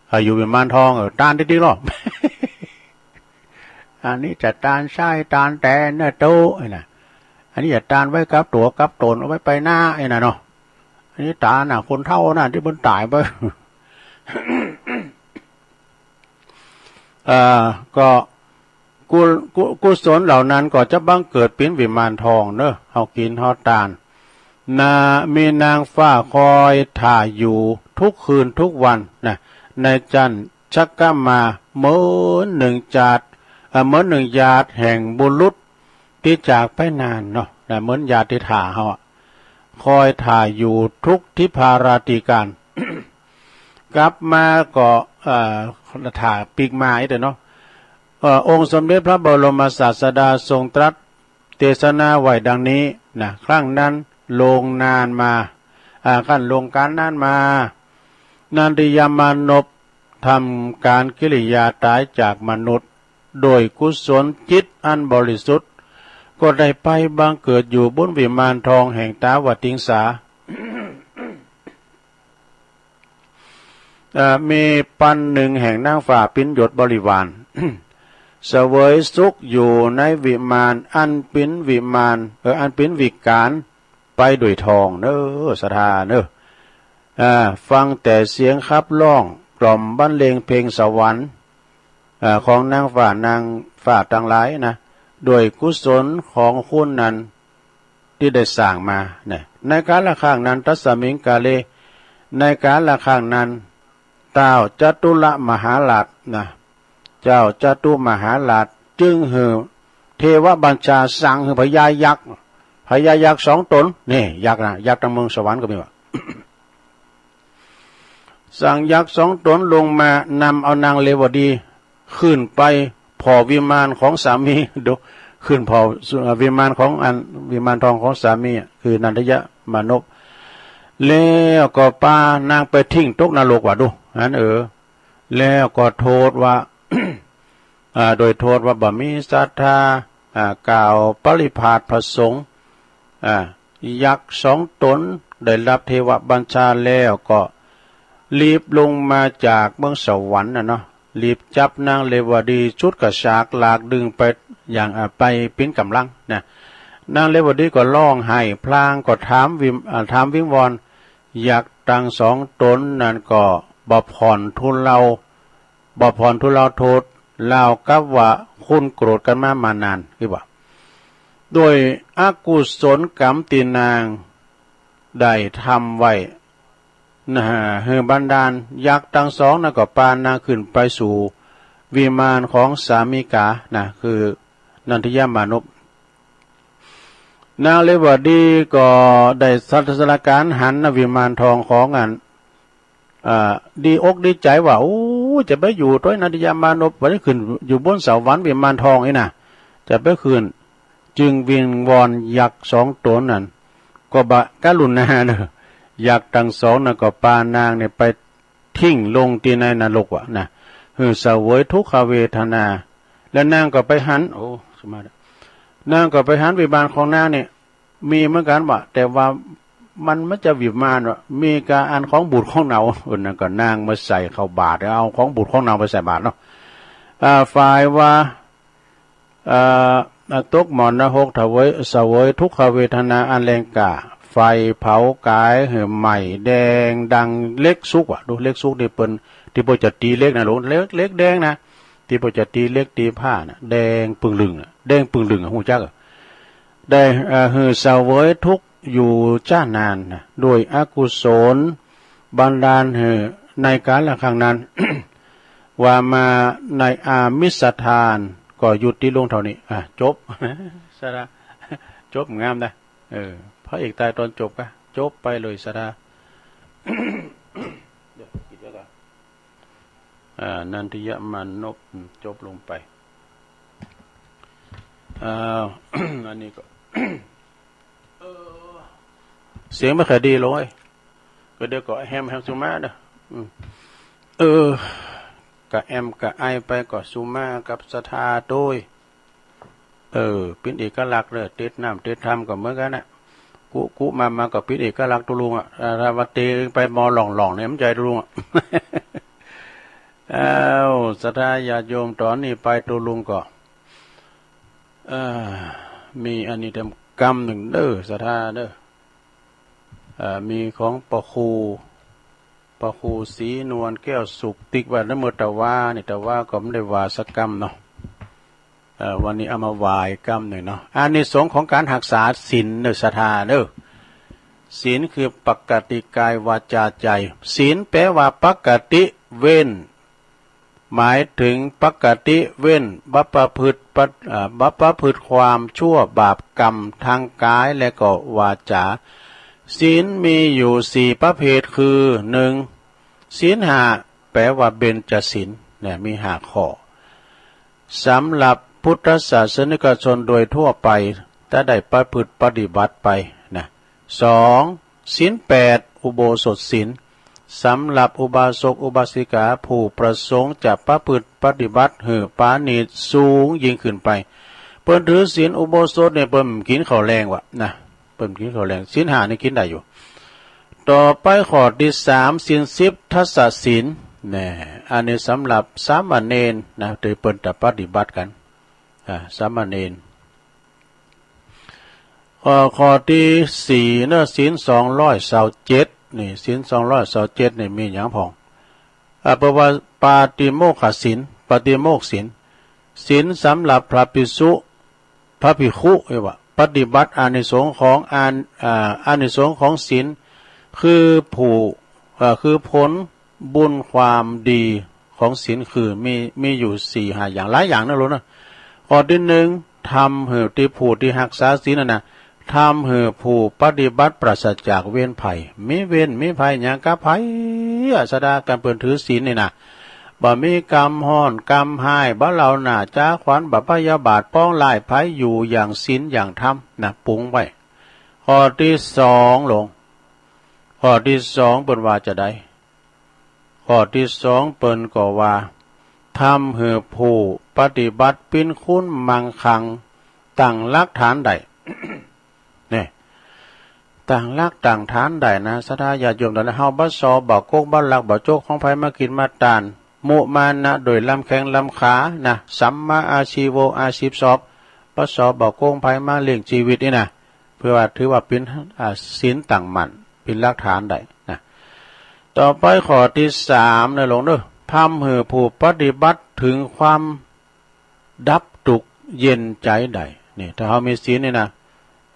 ใผอยู่วิมานทอง เออ ตานตี้ๆ ลอ อันนี้จะตานใส้ตานแตนเน่อโต๊ะไอ้น่ะ อันนี้จะตานไว้กับตั๋วกับต๋น เอาไว้ไปหน้าไอ้น่ะเนาะ อันนี้ตานน่ะ คนเฒ่าน่ะ ตี้เปิ้นต๋ายไป เอ่อ ก็ กุ กุ กุศลเหล่านั้นก็จะบังเกิดเป๋นวิมานทองเนาะ เฮากิ๋นเฮาตาน นะ มีนางฟ้าคอยถ่าอยู่ทุกคืนทุกวันนะ ในจั๊นชักกะมา เหมือนหนึ่งจาด เอ่อ เหมือนหนึ่งญาติแห่งบุรุษตี้จากไปนานเนาะ นะ เหมือนญาติตี้ถ่าเฮาอะ คอยถ่าอยู่ทุกทิพาราตรีกัณฑ์ กลับมาก็ เอ่อ ถ่าปิ๊กมาอี้เต๊อะเนาะ เอ่อ องค์สมเด็จพระบรมศาสดาทรงตรัสเตสนาไว้ดังนี้นะ ครั้งนั้นลงนานมา อ่า ครั้นลงก๋านนานมา นันทิยมานพทำก๋านกิริยาต๋ายจากมนุษย์ โดยกุศลจิตอันบริสุทธิ์ ก็ได้ไปบังเกิดอยู่บนวิมานทองแห่งท้าววัตติงสา เอ่อ มีปันหนึ่งแห่งนางฟ้าเป๋นยศบริวาร เสวยสุขอยู่ในวิมานอันเป๋นวิมาน เอ่อ อันเป๋นวิหารไปโดยทองเนาะ ศรัทธาเนาะ อ่า ฟังแต่เสียงขับร้องกล่อมบรรเลงเพลงสวรรค์ อ่า ของนางฟ้า นางฟ้าตังหลายนะ ด้วยกุศลของคุณนั้น ตี้ได้สร้างมานะ ในกาละครั้งนั้น ตัสสมิงกาเล ในกาละครั้งนั้น เจ้าจตุรมหาราชนะ เจ้าจตุมหาราชจึงหื้อเทวบัญชาสั่งหื้อพญายักษ์ พญายักษ์สองต๋น นี่ยักษ์นะ ยักษ์ตังเมืองสวรรค์ก็มีวะ สั่งยักษ์สองต๋นลงมานำเอานางเรวดีขึ้นไปผ่อวิมานของสามี ดู ขึ้นผ่อวิมานของอัน วิมานทองของสามีอะ คือนันทยมานพ แล้วก็ปานางไปทิ้งตกนรกว่ะ ดู หันเออ แล้วก็โทษว่า อ่า โดยโทษว่าบ่มีศรัทธา อ่า กล่าวปริพาทพระสงฆ์ อ่า ยักษ์สองต๋นได้ฮับเทวบัญชาแล้วก็รีบลงมาจากเมืองสวรรค์น่ะเนาะ รีบจับนางเรวดี ฉุดกระชากลากดึงไปอย่าง อ่า ไปเป๋นก๋ำลังนะ นางเรวดีก็ฮ้องไห้พลาง ก็ถามวิง อ่า ถามวิงวอน ยักษ์ตังสองต๋นนั้นก็บ่ผ่อนทุเลา บ่ผ่อนทุเลาโทษ ราวกับว่าคุ้นโกรธกั๋นมามานาน คือว่า โดยอกุศลกรรมตี้นางได้ทำไว้นะ หื้อบรรดายักษ์ตังสองนั้นก็ปานางขึ้นไปสู่วิมานของสามิกานะ คือนันทยมานพ นางเรวดีก็ได้สัตสารการหันนะวิมานทองของอัน อ่า ดีอกดีใจ๋ว่า โอ้ จะไปอยู่ตวยนันทยมานพ บ่ได้ขึ้นอยู่บนสวรรค์วิมานทองอี้นะ จะไปขึ้น จึงวิงวอนยักษ์สองต๋นนั้น ก็บ่กรุณาเนาะ ยักษ์ตังสองนั้นก็ปานางเนี่ยไปทิ้งลงตี้ในนรกว่ะนะ หื้อเสวยทุกขเวทนา แล้วนางก็ไปหัน โอ้ สมาธิ นางก็ไปหันวิมานของนางเนี่ย มีเหมือนกั๋นว่ะ แต่ว่ามัน มันจะวิมานว่ะ มีกาอันของบูดของเน่า เออ นั้นก็นางมาใส่เข้าบาตร เอาของบูดของเน่าไปใส่บาตรเนาะ อ่า ฝ่ายว่า อ่า ตกหมอนนรก เสวย เสวยทุกขเวทนาอันแรงกล้า ไฟเผากายหื้อไหม้แดงดังเหล็กสุกว่ะ ดู เหล็กสุกนี่เปิ้น ตี้เปิ้นจะตี๋เหล็กนะ โลง เหล็ก เหล็กแดงนะ ตี้เปิ้นจะตี๋เหล็กตี๋ผ้าน่ะ แดงปึ้งลึ่งน่ะ แดงปึ้งลึ่งอะ ฮู้จักอะ ได้ เอ่อ หื้อเสวยทุกข์อยู่จ้านานนะ โดยอกุศลบันดาลหื้อในกาละครั้งนั้น ว่ามาในอามิสทาน ก็ยุติลงเต้านี้ อ่ะ จบ สาระ จบงามนะ เออ พระเอกต๋ายต๋อนจบกะ จบไปเลย สาระ เดี๋ยว ปิดไว้ก่อน อ่า นันทยมานพ อืม จบลงไป อ้าว อันนี้ก็ เออ เสียงไม่ค่อยดีเลย ก็เดี๋ยวก็แฮม แฮมซูมาเด้อ อืม เออ กระแอมกระไอไปก็สุมากับศรัทธาโตย เออ เป๋นเอกลักษณ์เน่อ เตสน้ำเตสธรรมก็เหมือนกั๋นนะ กุกุมามาก็เป๋นเอกลักษณ์ตุ๊ลุงอะ อ่า ถ้าว่าเตไปมอหล่องๆ เนี่ย มันใจ๋ตุ๊ลุงอะ อ้าว ศรัทธาญาติโยม ต๋อนนี้ไปตุ๊ลุงก็ เอ่อ มีอันนี้เต็มกำนึ่งเน่อ ศรัทธาเน่อ เอ่อ มีของพระครู พระครูศรีนวลแก้วสุข ติ๊กไว้ในเมื่อตะวานี่ ตะวาก็บ่ได้ว่าสักกำเนาะ เอ่อ วันนี้เอามาว่าอีกกำนึ่งเนาะ อานิสงส์ของก๋านฮักษาศีลเน่อ ศรัทธาเน่อ ศีลคือปกติกายวาจาใจ๋ ศีลแป๋ว่าปกติเว้น หมายเถิงปกติเว้น บ่ประพฤติปะ เอ่อ บ่ประพฤติความชั่วบาปกรรมตางกายและก็วาจา ศีลมีอยู่สี่ประเภทคือ นึ่ง ศีลห้า แป๋ว่าเบญจศีล เนี่ย มีห้าข้อ สำหรับพุทธศาสนิกชนโดยทั่วไป ถ้าได้ประพฤติปฏิบัติไปนะ สอง ศีลแปด อุโบสถศีล สำหรับอุบาสกอุบาสิกาผู้ประสงค์จะประพฤติปฏิบัติหื้อปราณีตสูงยิ่งขึ้นไป เปิ้นถือศีลอุโบสถเนี่ย เปิ้นบ่กิ๋นข้าวแลงวะนะ เปิ้นบ่กิ๋นข้าวแลง ศีลห้านี่กิ๋นได้อยู่ ต่อไปข้อตี้สาม ศีลสิบ ทัสสะศีล แน่ อันนี้สำหรับสามเณรนะ ตี้เปิ้นจะปฏิบัติกั๋น อ่า สามเณร ข้อ ข้อตี้สี่เน่อ ศีลสองร้อยซาวเจ็ด นี่ ศีลสองร้อยซาวเจ็ด นี่มีหยังพ่อง อ่า เปิ้นว่าปาติโมกขศีล ปาติโมกข์ศีล ศีลสำหรับพระภิกษุ พระภิกขุ เรียกว่า ปฏิบัติอานิสงส์ของอานิ อ่า อานิสงส์ของศีล คือผู้ อ่า คือผลบุญความดีของศีลคือมี มีอยู่สี่ห้าอย่าง หลายอย่างนะลูกนะ ข้อตี้นึ่ง ทำหื้อตี้ผู้ตี้ฮักษาศีลน่ะนะ ทำหื้อผู้ปฏิบัติปราศจากเวรภัย มีเวรมีภัยหยังกับใผอะ ศรัทธา ก๋านเปิ้นถือศีลนี่นะ บ่มีกำฮ้อนกำฮ้าย บ่เล่าหน้าจ๋าขวัญ บ่พยาบาทปองร้ายใผ อยู่อย่างศีลอย่างธรรมนะ ปรุงไว้ ข้อตี้สองลง ข้อตี้สองเปิ้นว่าจาใด ข้อตี้สองเปิ้นก็ว่า ทำหื้อผู้ปฏิบัติเป๋นคนมั่งคั่ง ตั้งรากฐานได้ เนี่ย ตั้งรากตั้งฐานได้นะ ศรัทธาญาติโยม ต๋อนนี้เฮาบ่ส่อ บ่โกง บ่ลัก บ่โจ๊กของใผมากิ๋นมาตาน มุมานะโดยล้ำแข้งล้ำขานะ สัมมาอาชีโว อาชีพชอบ บ่ส่อ บ่โกงใผมาเลี้ยงจีวิตนี่นะ เปื้อว่าถือว่าเป๋น อ่า ศีลตั้งมั่น เป๋นรากฐานได้นะ ต่อไปข้อตี้สามเน่อลูกเน่อ ทำหื้อผู้ปฏิบัติเถิงความดับตุ๊กข์เย็นใจ๋ได้ นี่ ถ้าเฮามีศีลนี่นะ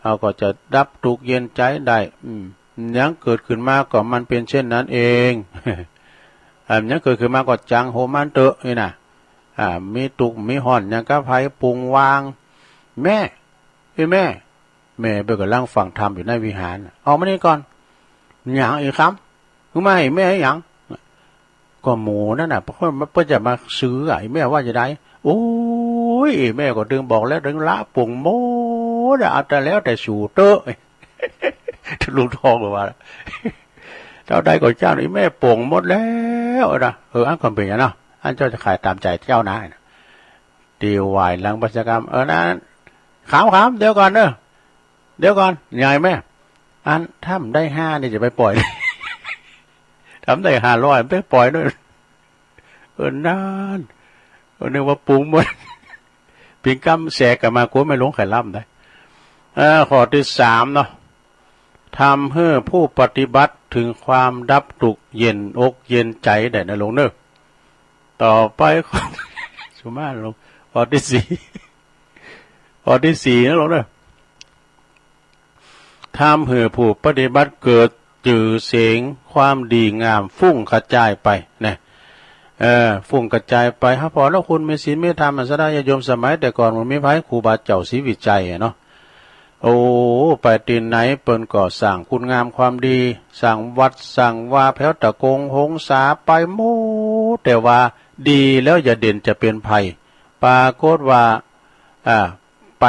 เฮาก็จะดับตุ๊กข์เย็นใจ๋ได้ อืม หยังเกิดขึ้นมาก็มันเป๋นเช่นนั้นเอง อ่า หยังเกิดขึ้นมาก็จังหัวมันเต๊อะ นี่นะ อ่า มีตุ๊กข์มีฮ้อนหยังกับใผ ปรุงวาง แม่ เอ้ยแม่ แม่เปิ้นก่ำลังฟังธรรมอยู่ในวิหาร ออกมานี่ก่อน หยังอีกกำ มึงมาหื้อแม่หยัง ก็หมู่นั่นน่ะ เปิ้น เปิ้นจะมาซื้ออะ ไอ้แม่ว่าจาใด โอ๊ย ไอ้แม่ก็ตึงบอกแล้ว ตึงละป๋งหมดอะ เอาแต่แล้วแต่สูเต๊อะ ลุงทองบอกว่า เต้าใดก็เจ้า ไอ้แม่ป๋งหมดแล้วนะ เออ อันก็เป๋นหยังเนาะ อันเจ้าจะขายต๋ามใจ๋เจ้านะ ตี้ไหว้หลังปัจจกรรม เออ นั้น ขำๆ เดี๋ยวก่อนเน่อ เดี๋ยวก่อน ใหญ่แม่ อันถ้าบ่ได้ห้านี่จะไปป่อย ถ้าบ่ได้ห้าร้อยไปป่อยด้วย เออ นั่น เออ นึกว่าปรุงหมด ปิงกำแสกกลับมา กูไม่หลงใคร่ลำได้ เออ ข้อตี้สามเนาะ ทำหื้อผู้ปฏิบัติเถิงความดับตุ๊กข์เย็นอกเย็นใจ๋ได้นะลูกเน่อ ต่อไป สุมาลง ข้อตี้สี่ ข้อตี้สี่นะลูกเน่อ ทำหื้อผู้ปฏิบัติเกิดจื้อเสียงความดีงามฟุ้งกระจายไปนะ เออ ฟุ้งกระจายไป หาผ่อเนาะ คนมีศีลมีธรรม ศรัทธาญาติโยม สมัยแต่ก่อนบ่มีใผ ครูบาเจ้าศรีวิชัยอะเนาะ โอ้ ไปตี้ไหนเปิ้นก็สร้างคุณงามความดี สร้างวัดสร้างวา แผวตะกงหงสา ไปหมด แต่ว่าดีแล้วอย่าเด่นจะเป๋นภัย ปรากฏว่า อ่า ไป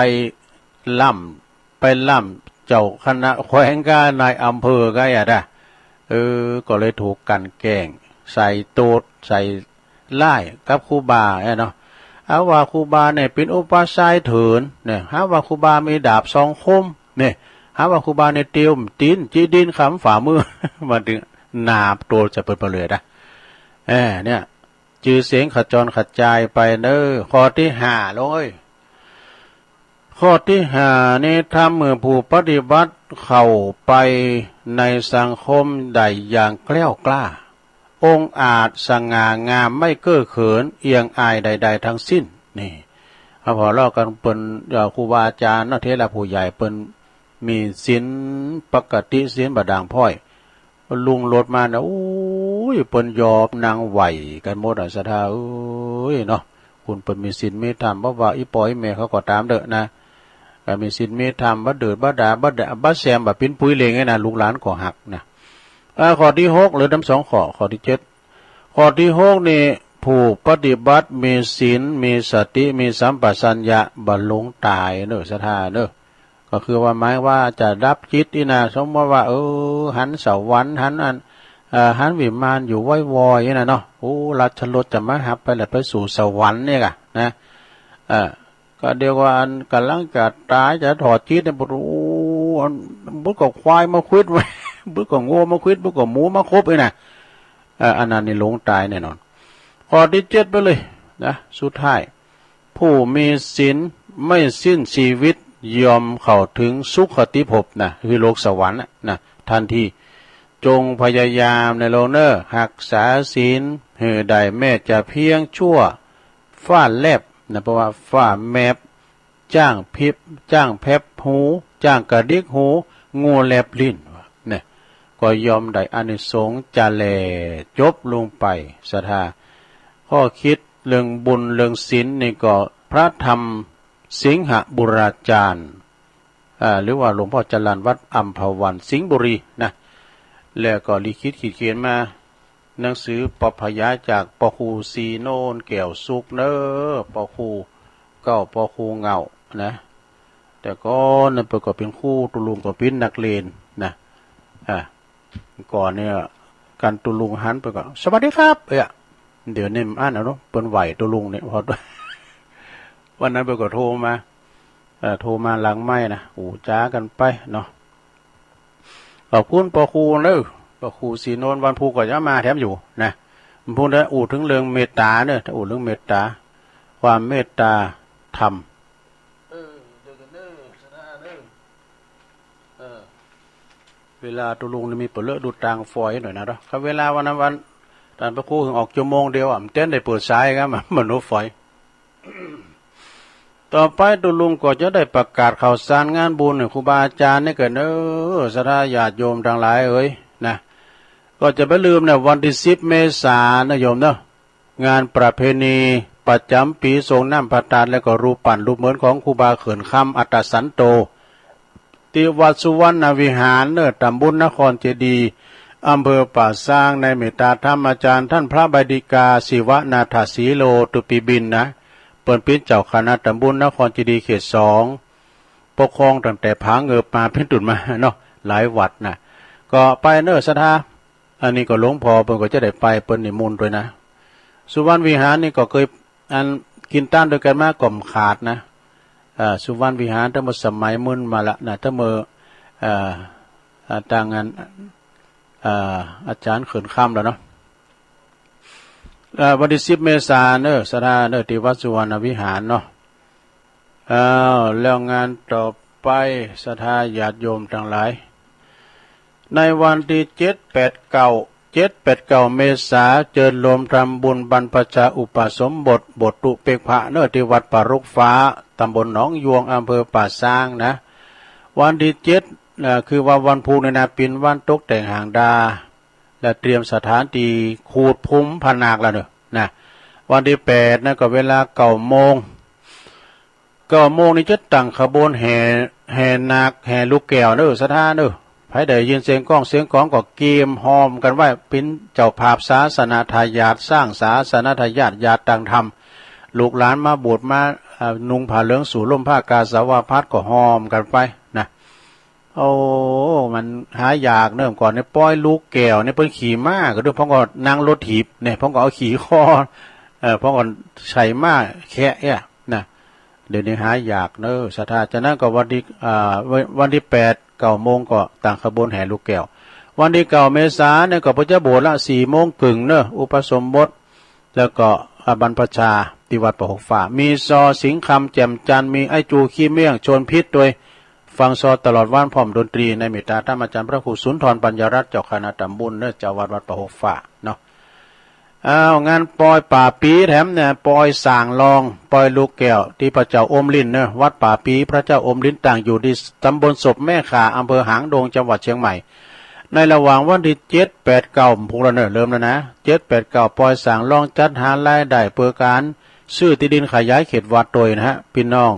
ล้ำ ไปล้ำเจ้าคณะแขวงก้านายอำเภอก้าอะนะ เออ ก็เลยถูกกลั่นแกล้ง ใส่โต้ษ ใส่ ร้ายกับครูบา เอ้อเนาะ หาว่าครูบาเนี่ยเป๋นอุปชฌาย์เถินเนี่ย หาว่าครูบามีดาบสองคมเนี่ย หาว่าครูบาเนี่ยเตียวตี๋นจิดินคำฝ่ามือ มาเถิงหนาบโตจะเปิดเปลือยนะ เอ้อ เนี่ย จื้อเสียงขจรขจายไปเน้อ ข้อตี้ห้า ลงเอ้ย ข้อตี้ห้านี้ ทำหื้อผู้ปฏิบัติเข้าไปในสังคมได้อย่างแกล้วกล้า องอาจสง่างาม ไม่เก้อเขินเอียงอายใดๆ ทั้งสิ้น นี่ เอาผ่อเล่ากั๋นเปิ้น เอ่อ ครูบาอาจ๋ารย์เนาะ เถระผู้ใหญ่เปิ้นมีศีลปกติ ศีลบ่ด่างพร้อย ลุงโลดมานะ โอ้ย เปิ้นยอมนั่งไหว้กั๋นหมดอะ ศรัทธาเอ้ยเนาะ คุณเปิ้นมีศีลมีธรรม บ่ว่าอี่ป้ออี่แม่เขาก็ต๋ามเต๊อะนะ เอ่อ มีศีลมีธรรม บ่เดือดบ่ดา บ่ด่า บ่แซม บ่ปิ้นปุ้ยเล็งไงนะ ลูกหลานก็ฮักนะ อ่า ข้อตี้หก เหลือตำสองข้อ ข้อตี้เจ็ด ข้อตี้หกนี่ ผู้ปฏิบัติมีศีล มีสติ มีสัมปชัญญะ บ่หลงต๋ายเน้อ ศรัทธาเน้อ ก็คือว่าหมายว่าจะดับจิตนี่นะ สมมติว่า เออ หันสวรรค์ หันอัน เอ่อ หันวิมานอยู่วอยๆ นี่นะเนาะ โอ้ ราชรถจะมาฮับไปแล้วไปสู่สวรรค์เนี่ยก่ะนะ เอ่อ ก็เดี๋ยวว่าอันก๋ำลังจะต๋ายจะถอดจิตเนี่ย โอ้ อัน บุดก็ควายมาขวิดไว้ บุดก็งัวมาขวิด บุดก็หมูมาขบนี่นะ เอ่อ อันนั้นนี่หลงต๋ายแน่นอน ข้อตี้เจ็ดไปเลยนะ สุดท้าย ผู้มีศีลไม่สิ้นชีวิตย่อมเข้าถึงสุคติภพนะ คือโลกสวรรค์น่ะนะ ทันที จงพยายามนะลูกเน้อ ฮักษาศีลหื้อได้แม้จะเพียงชั่วฟ้าแลบนะ เพราะว่าฟ้าแมบ จ๊างพิบ จ๊างแผบหู จ๊างกระดิกหู งูแลบลิ้น เนี่ย ก็ย่อมได้อานิสงส์จะแลจบลงไป ศรัทธา ข้อคิดเรื่องบุญเรื่องศีลนี่ก็พระธรรมสิงหบุราจารย์ อ่า หรือว่าหลวงพ่อจรัญวัฒน์อำภวัน สิงห์บุรีนะ แล้วก็ลิขิตขีดเขียนมา หนังสือปรัชญาจากป้อครูศรีโนน แก้วสุขเน้อ ป้อครูเก๊า ป้อครูเหง้านะ แต่ก่อนนั้นเปิ้นก็เป๋นครู ตุ๊ลุงก็เป๋นนักเรียนนะ อ่า ก่อนเนี่ย กั๋นตุ๊ลุงหันไปก็ "สวัสดีครับ" เอ้ย เดี๋ยวนี้มันอั้นเอาเนาะ เปิ้นไหว้ตุ๊ลุงเนี่ย พอ วันนั้นเปิ้นก็โทรมา เอ่อ โทรมาหลังไมค์นะ อู้จ๋ากั๋นไปเนาะ ขอบคุณป้อครูเน้อ ป้อครูศรีโนน วันพูกก็จะมาแถมอยู่นะ พูดแล้วอู้เถิงเรื่องเมตต๋าเน้อ ถ้าอู้เรื่องเมตต๋า ความเมตต๋าธรรม เออ เจอกั๋นเน้อ ศรัทธาเน้อ เออ เวลาตุ๊ลุงนี่มีเป๋อเลอะดูตางฟอยหน่อยนะเนาะ คันเวลาวันนั้นวัน ต้านป้อครูเถิงออกจั่วโมงเดียวอะ มันเต้นได้เปิดสายครับ มันหนูฟอย ต่อไปตุ๊ลุงก็จะได้ประกาศข่าวสารงานบุญหื้อครูบาอาจ๋ารย์นี่ก่อนเน้อ ศรัทธาญาติโยมตังหลายเอ๋ยนะ ก็จะบ่าลืมนะ วันตี้สิบเมษานะโยมเนาะ งานประเพณีประจ๋ำปี๋ส่งน้ำพระธาตุและก็รูปปั้นรูปเหมือนของครูบาเขื่อนคำอัตตสันโต ตี้วัดสุวรรณวิหารเน้อ ต๋ำบลนครเจดีย์ อำเภอป่าซาง ในเมตต๋าธรรมอาจ๋ารย์ต้านพระใบดิกา ศิวนาถสีโล ตุ๊ปี๋บิ่นนะ เปิ้นเป๋นเจ้าคณะต๋ำบลนครเจดีย์เขตสอง ปกครองตั้งแต่ผาเงิบมาเป๋นต้นมาเนาะ หลายวัดนะ ก็ไปเน้อศรัทธา อันนี้ก็หลวงพ่อเปิ้นก็จะได้ไป เปิ้นนิมนต์ตวยนะ สุวรรณวิหารนี่ก็เกย อัน กิ๋นต้านตวยกั๋นมาก่อมขาดนะ เอ่อ สุวรรณวิหารตั้งเมื่อสมัยมึนมาละนะ ตั้งเมื่อ เอ่อ อ่า ตางอัน เอ่อ อาจ๋ารย์เขื่อนคำแล้วเนาะ เอ่อ วันตี้สิบเมษาเน้อ ศรัทธาเน้อ ตี้วัดสุวรรณวิหารเนาะ อ้าว แล้วงานต่อไป ศรัทธาญาติโยมตังหลาย ในวันตี้เจ็ด แปด เก้า เจ็ด แปด เก้า เมษา เจิญโฮมทำบุญบรรพชาอุปสมบท บวชตุ๊เป๊กพระเน้อ ตี้วัดป่ารุกฟ้า ต๋ำบลหนองยวง อำเภอป่าซางนะ วันตี้เจ็ด เอ่อ คือว่าวันพูกนี่นะ เป๋นวันตกแต่งหางดา และเตรียมสถานตี้ขูดภูมิพนาคแล้วเน้อนะ วันตี้แปดนะ ก็เวลาเก้าโมง เก้าโมงนี่จะตั้งขบวนแห่ แห่นาค แห่ลูกแก้วเน้อ ศรัทธาเน้อ ใผได้ยินเสียงก้องเสียงกลองก็เกียมฮอมกั๋นไว้ เป๋นเจ้าภาพศาสนทายาท สร้างศาสนทายาท ญาติต่างธรรม ลูกหลานมาบวชมา อ่า นุ่งผ้าเหลืองสู่ร่มผ้ากาสาวพัสตร์ก็ฮอมกั๋นไปนะ โอ้ มันหายากเน้อ ก่อนนี่ป้อยลูกแก้วนี่เปิ้นขี่ม้า ก็เดี๋ยวพ่องก็นั่งรถถีบเนี่ย พ่องก็เอาขี่คอ เออ เพราะก่อนใช้ม้าแคะเอี้ยนะ เดี๋ยวนี้หายากเนอะ ศรัทธา จากนั้นก็วันตี้ อ่า วัน วันตี้แปด เก้าโมงก็ตั้งขบวนแห่ลูกแก้ว วันตี้เก้าเมษาเนี่ยก็เปิ้นจะบวชละ สี่โมงเกิ่งเนอะ อุปสมบท แล้วก็ อ่า บรรพชาตี้วัดป่าหกฟ้า มีซอ สิงห์คำ แจ่มจันทร์ มีไอ้จู ขี้เมี่ยง ชวนพิษ ตวย ฟังซอตลอดวันพร้อมดนตรี ในเมตตาธรรมอาจารย์พระครูสุนทรปัญญารัตน์ เจ้าคณะตำบลเนอะ เจ้าวัดวัดป่าหกฟ้าเนาะ อ้าว งานปอยป่าปีแถมเนี่ย ปอยส่างลอง ปอยลูกแก้ว ตี้พระเจ้าอมรินทร์เนอะ วัดป่าปีพระเจ้าอมรินทร์ ตั้งอยู่ตี้ตำบลศพแม่ข่า อำเภอหางดง จังหวัดเชียงใหม่ ในระหว่างวันตี้เจ็ด แปด เก้า พุ้นละเนอะ เริ่มแล้วนะ เจ็ด แปด เก้า ปอยส่างลอง จัดหารายได้เปื้อก๋านซื้อตี้ดินขยายเขตวัดตวยนะฮะ ปี้น้อง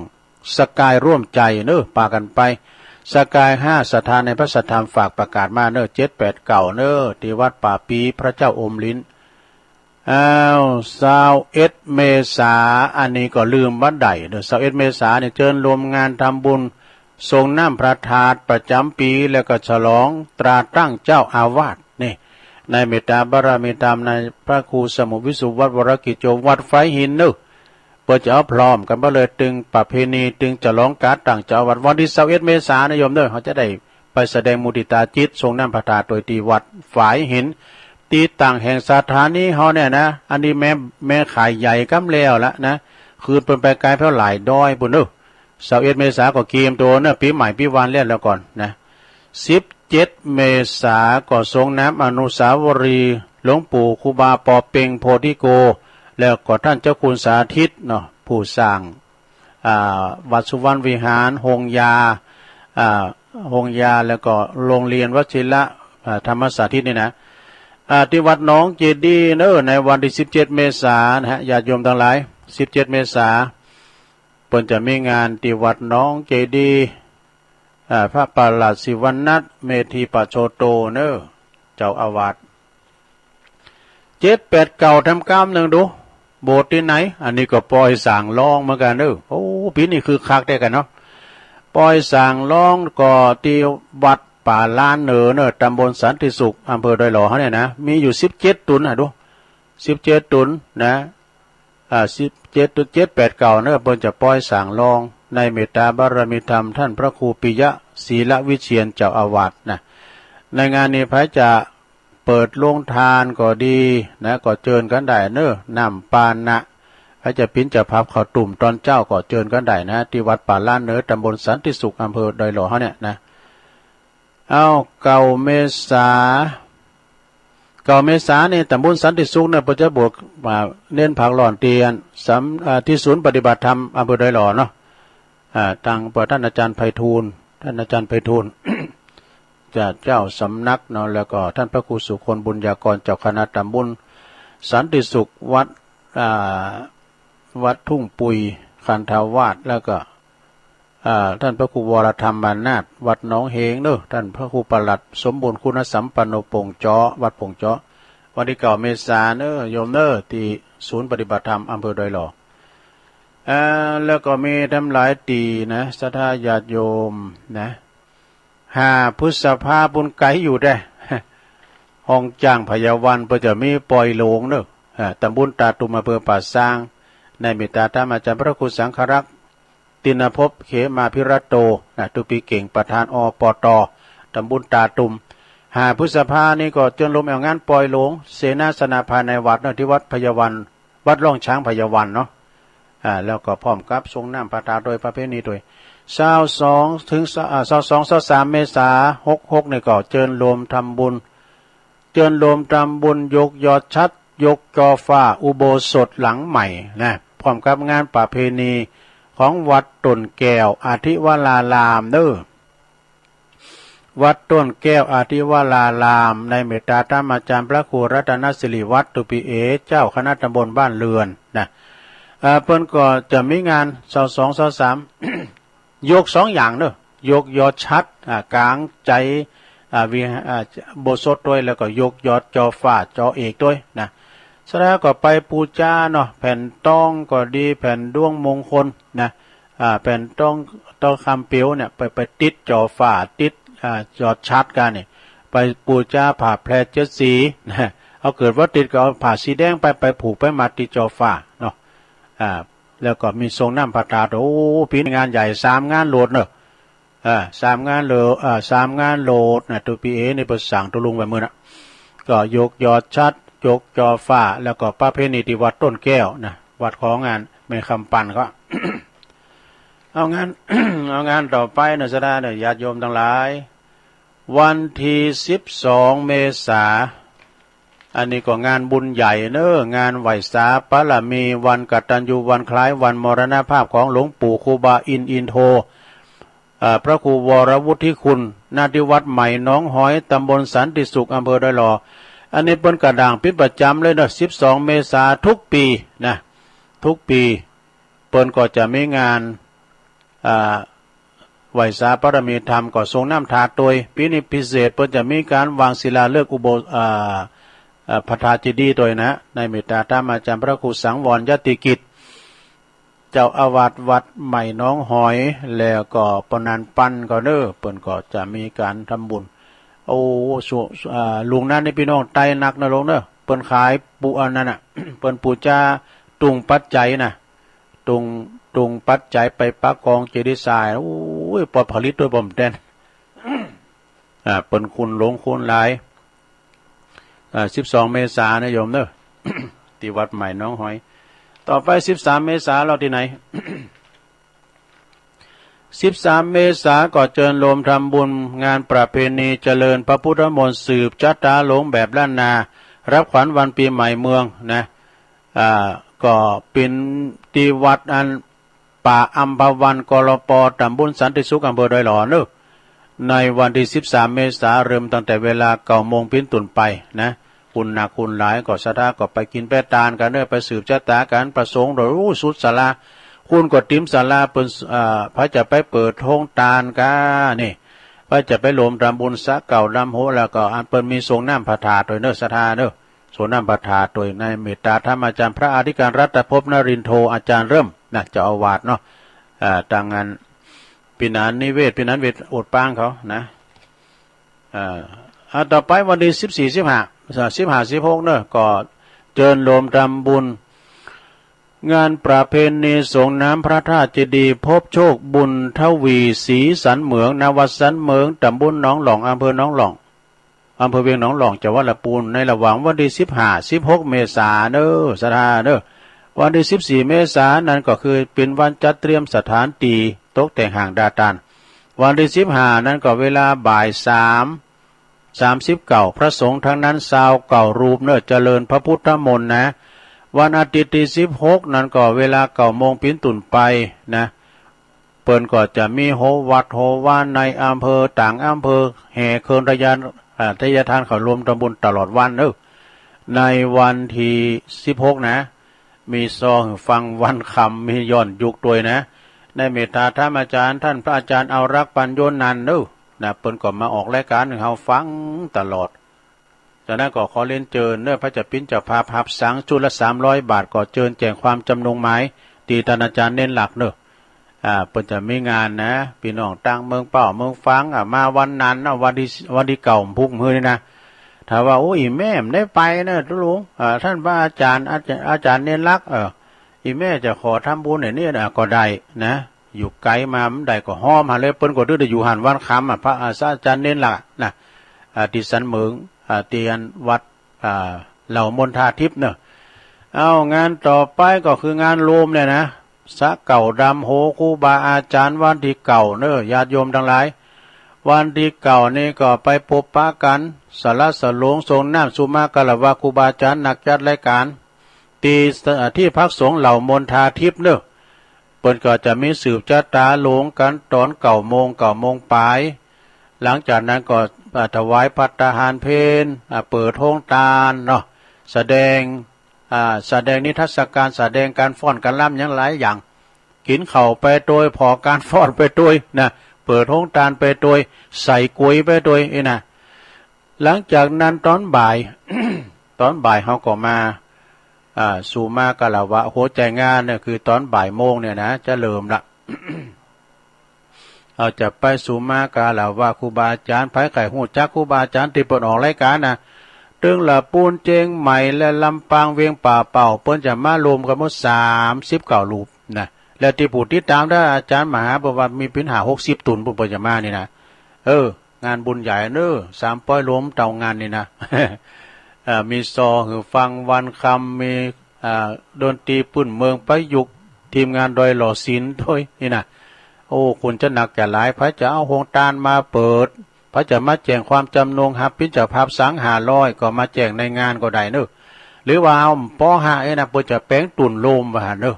สกายร่วมใจ๋เนอะ ปากั๋นไป สกายห้า ศรัทธาในพระสัทธรรม ฝากประกาศมาเนอะ เจ็ด แปด เก้า เนอะ ตี้วัดป่าปีพระเจ้าอมรินทร์ อ้าว ซาวเอ็ด เมษา อันนี้ก็ลืมบ่ได้เนอะ ซาวเอ็ด เมษาเนี่ย เจิญรวมงานทำบุญส่งน้ำพระธาตุประจ๋ำปี๋ แล้วก็ฉลองตราตั้งเจ้าอาวาส นี่ ในเมตตาบารมีธรรม ในพระครูสมุทรวิสุทธิวัฒน์ วรกิจโจ วัดฝายหินเนอะ เปิ้นจะเอาพร้อมกั๋นไปเลย ตึงประเพณี ตึงฉลองก๋านตั้งเจ้าอาวาส วันตี้ซาวเอ็ด เมษานะโยมเนอะ เฮาจะได้ไปแสดงมุทิตาจิต ส่งน้ำพระธาตุตวยตี้วัดฝายหิน ตี้ตั้งแห่งสถานีเฮาเนี่ยนะ อันนี้แม่ แม่ข่ายใหญ่ก้ำแล้วละนะ คืนเปิ้นไปไกลแผวหลายดอยปู้นเนอะ ซาวเอ็ด เมษาก็เกียมตั๋วเนอะ ปี๋ใหม่ปี๋วานเล่นแล้วก่อนนะ สิบเจ็ด เมษา ก็ส่งน้ำอนุสาวรีย์หลวงปู่ครูบาปอเปงโพธิโก แล้วก็ท่านเจ้าคุณสาธิตเนาะ ผู้สร้าง อ่า วัดสุวรรณวิหาร โฮงยา อ่า โฮงยา แล้วก็โฮงเฮียนวชิระ อ่า ธรรมสาธิตนี่นะ อ่า ตี้วัดหนองเจดีย์เนอะ ในวันตี้สิบเจ็ด เมษานะฮะ ญาติโยมตังหลาย สิบเจ็ด เมษา เปิ้นจะมีงานตี้วัดหนองเจดีย์ อ่า พระประหลัดศิวนัท เมธีปโชโตเนอะ เจ้าอาวาส เจ็ด แปด เก้า แถมกำนึ่งดู โบสถ์ตี้ไหน อันนี้ก็ปอยส่างลองเหมือนกั๋นเนอะ โอ้ ปี๋นี้คึกคักแต๊กั๋นเนาะ ปอยส่างลองก็ตี้วัดป่าล้านเหนือเนอะ ตำบลสันติสุข อำเภอดอยหล่อเฮาเนี่ยนะ มีอยู่สิบเจ็ดตุ๊นอะดู สิบเจ็ดตุ๊นนะ อ่า สิบเจ็ด เจ็ด แปด เก้า เนอะ เปิ้นจะปอยส่างลอง ในเมตตาบารมีธรรม ท่านพระครูปิยะ ศีลวิเชียร เจ้าอาวาสนะ ในงานนี้ใผจะเปิดโฮงทานก็ดีนะ ก็เจิญกั๋นได้เนอะ น้ำปานะ ใผจะเป๋นเจ้าภาพข้าวตุ้มต๋อนเจ๊าก็เจิญกั๋นได้นะ ตี้วัดป่าล้านเหนือ ตำบลสันติสุข อำเภอดอยหล่อเฮาเนี่ยนะ อ้าว เก้า เมษา เก้า เมษานี่ ตำบลสันติสุขเนี่ย เปิ้นจะบวช อ่า เณรภาคร้อนตี้อัน สำ อ่า ตี้ศูนย์ปฏิบัติธรรม อำเภอดอยหล่อเนาะ อ่า ตังเปื้อท่านอาจารย์ไพฑูรย์ ท่านอาจารย์ไพฑูรย์ จะเจ้าสำนักเนาะ แล้วก็ท่านพระครูสุคน บุญญากร เจ้าคณะตำบลสันติสุข วัด อ่า วัดทุ่งปุย คันธาวาส แล้วก็ อ่า ท่านพระครูวรธรรมานาถ วัดหนองเหงเนอะ ท่านพระครูประหลัดสมบูรณ์ คุณสัมปันโน โป่งเจาะ วัดโป่งเจาะ วันตี้เก้า เมษาเนอะ โยมเนอะ ตี้ศูนย์ปฏิบัติธรรม อำเภอดอยหล่อ อ่า แล้วก็มีแถมหลายตี้นะ ศรัทธาญาติโยมนะ ห้า พฤษภาปู้น ไก๋อยู่แต๊ ฮ้องจ๊างไพยาวัน เปิ้นจะมีปอยโหลงเนอะ อ่า ตำบลตาตุ่ม อำเภอป่าซาง ในเมตตาธรรมอาจารย์พระครูสังฆรักษ์ ติณภพ เขมาภิรัตโต นะ ตุ๊ปีเก๋ง ประธาน อปต ตำบลตาตุ่ม ห้า พฤษภานี่ก็เจิญรวมแอ่วงานปอยโหลง เสนาสนะภายในวัดเนอะ ตี้วัดไพยาวัน วัดร่องช้างไพยาวันเนาะ อ่า แล้วก็พร้อมกับส่งน้ำพระธาตุตวยประเพณีตวย ซาวสอง ถึง อ่า ซาวสอง ซาวสาม เมษา หกหก นี่ก็เจิญรวมทำบุญ เจิญรวมทำบุญยกยอดฉัตร ยกจอฟ้าอุโบสถหลังใหม่นะ พร้อมกับงานประเพณีของวัดต้นแก้วอธิวรารามเนอะ วัดต้นแก้วอธิวราราม ในเมตตาธรรมอาจารย์พระครูรัตนสิริวัฒน์ ตุ๊ปีเอ เจ้าคณะตำบลบ้านเรือนนะ เอ่อ เปิ้นก็จะมีงานซาวสอง ซาวสาม ยกสองอย่างเนอะ ยกยอดฉัตร อ่า ก๋างใจ๋ อ่า วิหา- อ่า อุโบสถตวย แล้วก็ยกยอดจอฟ้าจอเอกตวยนะ เสร็จแล้วก็ไปปู๋จาเนาะ แผ่นตองก็ดี แผ่นดวงมงคลนะ อ่า แผ่นตอง ตองคำเปียวเนี่ย ไป ไปติดจอฟ้า ติด อ่า ยอดฉัตรกั๋นนี่ ไปปู๋จาผ้าแพรเจ็ดสีนะ เอาเกิดวันอาทิตย์ก็เอาผ้าสีแดงไป ไปผูกไปมัดตี้จอฟ้าเนาะ อ่า แล้วก็มีทรงน้ำพระธาตุ โอ้ ปี๋นี้งานใหญ่สามงานโหลดเนาะ อ่า สามงานโหลด อ่า สามงานโหลดนะ ตุ๊ปี๋เอ๋นี่เปิ้นสั่งตุ๊ลุงไปมื้อนะ ก็ยกยอดฉัตร ยกจอฟ้า แล้วก็ประเพณีตี้วัดต้นแก้วนะ วัดของอันแม่คำปันก็ เอางาน เอางานต่อไปนะ ศรัทธาเนาะ ญาติโยมตังหลาย วันตี้สิบสองเมษา อันนี้ก็งานบุญใหญ่เนาะ งานไหว้สาบารมี วันกตัญญู วันคล้ายวันมรณภาพของหลวงปู่ครูบาอินทร์ อินโท อ่า พระครูวรวุฒิคุณ ณ ตี้วัดใหม่หนองหอย ตำบลสันติสุข อำเภอดอยหล่อ อันนี้เปิ้นกระด่างปิดประจ๋ำเลยเนาะ สิบสองเมษาทุกปี๋นะ ทุกปี๋ เปิ้นก็จะมีงาน อ่า ไหว้สาบารมีธรรม ก็สรงน้ำพระธาตุตวย ปี๋นี้พิเศษ เปิ้นจะมีก๋านวางศิลาฤกษ์อุโบ อ่า อ่า พระธาตุเจดีย์ตวยนะ ในเมตตาธรรมอาจ๋ารย์พระครูสังวรยติกิจ เจ้าอาวาสวัดใหม่หนองหอย แล้วก็ป้อนันปันก็เนาะ เปิ้นก็จะมีก๋านทำบุญ โอ้ สุ อ่า ลุงนั้นนี่ปี้น้องใต้นักนะลุงเนาะ เปิ้นขายปู อันนั้นน่ะ เปิ้นปู๋จาตุงปัจจัยนะ ตุง ตุงปัจจัยไปปะกองเจดีย์ทราย โอ้ย ปอดผลิตตวยบ่มแตน อ่า เปิ้นคุณหลวงคุณหลาย อ่า สิบสองเมษานะโยมเนาะ ตี้วัดใหม่หนองหอย ต่อไปสิบสามเมษาเล่าตี้ไหน สิบสามเมษาก็เจิญโฮมทำบุญงานประเพณีเจริญพระพุทธมนต์สืบชะตาหลวงแบบล้านนา รับขวัญวันปี๋ใหม่เมืองนะ อ่า ก็เป๋นตี้วัดอันป่าอัมพวัน กลป ตำบลสันติสุข อำเภอดอยหล่อเนาะ ในวันตี้สิบสามเมษา เริ่มตั้งแต่เวลาเก้าโมงเป๋นต้นไปนะ คุณหนักคุณหลายก็ศรัทธาก็ไปกิ๋นไปตานกั๋นเนาะ ไปสืบชะตากั๋น พระสงฆ์โดย โอ้ สุดศาลา คุณก็เตรียมศาลา เปิ้น อ่า ไผจะไปเปิดโฮงตานก้านี่ ไผจะไปโฮมทำบุญสระเก่าดำโห แล้วก็อันเปิ้นมีสรงน้ำพระธาตุตวยเนาะ ศรัทธาเนาะ สรงน้ำพระธาตุตวย ในเมตตาธรรมอาจ๋ารย์พระอธิการรัตภพนรินโท อาจ๋ารย์เริ่มนะ เจ้าอาวาสเนาะ อ่า ตางงานปี๋นั้นนิเวศ ปี๋นั้นเวศอดปางเขานะ อ่า อ่า ต่อไปวันตี้สิบสี่ สิบห้า สิบห้า สิบหกเนาะ ก็เจิญโฮมทำบุญ งานประเพณีสรงน้ำพระธาตุเจดีย์ พบโชคบุญทวี ศรีสันเหมือง ณ วัดสันเหมือง ตำบลหนองหล่อง อำเภอหนองหล่อง อำเภอเวียงหนองหล่อง จังหวัดลำพูน ในระหว่างวันตี้สิบห้า สิบหกเมษาเนาะ ศรัทธาเนาะ วันตี้สิบสี่เมษานั้นก็คือเป๋นวันจัดเตรียมสถานตี้ตกแต่งห้างดาตาน วันตี้สิบห้านั้นก็เวลาบ่ายสาม สามสิบเก้า พระสงฆ์ตังนั้นซาวเก้ารูปเนาะ เจริญพระพุทธมนต์นะ วันอาทิตย์ตี้สิบหกนั้นก็เวลาเก้าโมงเป๋นต้นไปนะ เปิ้นก็จะมีโฮวัดโฮวาในอำเภอ ต่างอำเภอ แห่เครื่องทยาน อ่า ทยทานเข้าโฮมทำบุญตลอดวันเนาะ ในวันตี้สิบหกนะ มีซอหื้อฟังวันค่ำ มีย้อนยุคตวยนะ ในเมตตาธรรมอาจ๋ารย์ ต้านพระอาจ๋ารย์อาวรักษ์ ปัญโญนันท์เนาะ นะ เปิ้นก็มาออกรายก๋านหื้อเฮาฟังตลอด จากนั้นก็ขอเรียนเจิญเนาะ ไผจะเป๋นเจ้าภาพหับสังชุดละสามร้อยบาท ก็เจิญแจ้งความจ๋ำนงหมาย ตี้ต้านอาจ๋ารย์เน้นหลักเนาะ อ่า เปิ้นจะมีงานนะ ปี้น้องต่างเมืองเป้าเมืองฝาง อ่า มาวันนั้นนะ วันตี้ วันตี้เก้าพุธมื้อนี้นะ ถ้าว่า โอ้ อี่แม่บ่ได้ไปนะตุ๊ลุง อ่า ต้านพระอาจ๋ารย์ อาจ๋ารย์ อาจ๋ารย์เน้นหลัก เออ อี่แม่จะขอทำบุญไอ้นี่นะ ก็ได้นะ อยู่ไก๋มาบ่ได้ก็ฮ้อมหั้นเลย เปิ้นก็ตึงได้อยู่หั้นวันค่ำอะ พระอา อาจ๋ารย์เน้นหลักนะ อ่า ตี้สันเหมือง อ่า ตี้อันวัด อ่า เหล่ามนทาทิพย์เนาะ เอ้า งานต่อไปก็คืองานโฮมเนี่ยนะ สระเก่าดำโหครูบาอาจ๋ารย์ วันตี้เก้าเนาะ ญาติโยมตังหลาย วันตี้เก้านี้ก็ไปปบปะกั๋น สละสลวงสรงน้ำสุมาคารวะครูบาอาจ๋ารย์ นักจัดรายก๋าน ตี้ ตี้พักสงฆ์เหล่ามนทาทิพย์เนาะ เปิ้นก็จะมีสืบจะต๋าหลวงกั๋นต๋อนเก้าโมง เก้าโมงป๋าย หลังจากนั้นก็ อ่า ถวายภัตตาหารเพล อ่า เปิดโฮงตานเนาะ แสดง อ่า แสดงนิทรรศการ แสดงก๋านฟ้อนก๋านรำหยังหลายอย่าง กิ๋นข้าวไปตวย ผ่อก๋านฟ้อนไปตวยนะ เปิดโฮงตานไปตวย ใส่ก๋วยไปตวยอี้นะ หลังจากนั้นต๋อนบ่าย ต๋อนบ่ายเฮาก็มา อ่า สุมาคารวะ หัวใจ๋งานเนี่ยคือต๋อนบ่ายโมงเนี่ยนะ จะเริ่มละ เฮาจะไปสุมาคารวะครูบาอาจ๋ารย์ ใผใค่ฮู้จักครูบาอาจ๋ารย์ตี้เปิ้นออกรายก๋านนะ ตึงละปูน เจียงใหม่และลำปาง เวียงป่าเป้า เปิ้นจะมาโฮมกั๋นหมดสามสิบเก้ารูปนะ และตี้ผู้ติดต๋ามได้อาจ๋ารย์มหาบอกว่ามีเป๋นห้าหกสิบตุ๊น เปิ้นจะมานี่นะ เออ งานบุญใหญ่เน้อ สามร้อยโฮมเต้างานนี่นะ เอ่อ มีซอหื้อฟังวันค่ำ มี อ่า ดนตรีปื้นเมืองประยุกต์ ทีมงานดอยหล่อศิลป์ตวยนี่นะ โอ้ คนจะนักจะหลาย ใผจะเอาโฮงตานมาเปิด ใผจะมาแจ้งความจ๋ำนงฮับเป๋นเจ้าภาพสังห้าร้อย ก็มาแจ้งในงานก็ได้เน้อ หรือว่าเอาปอห้าเอ้ยนะ เปิ้นจะแป๋งตุ๊นโฮมว่าหั้นเน้อ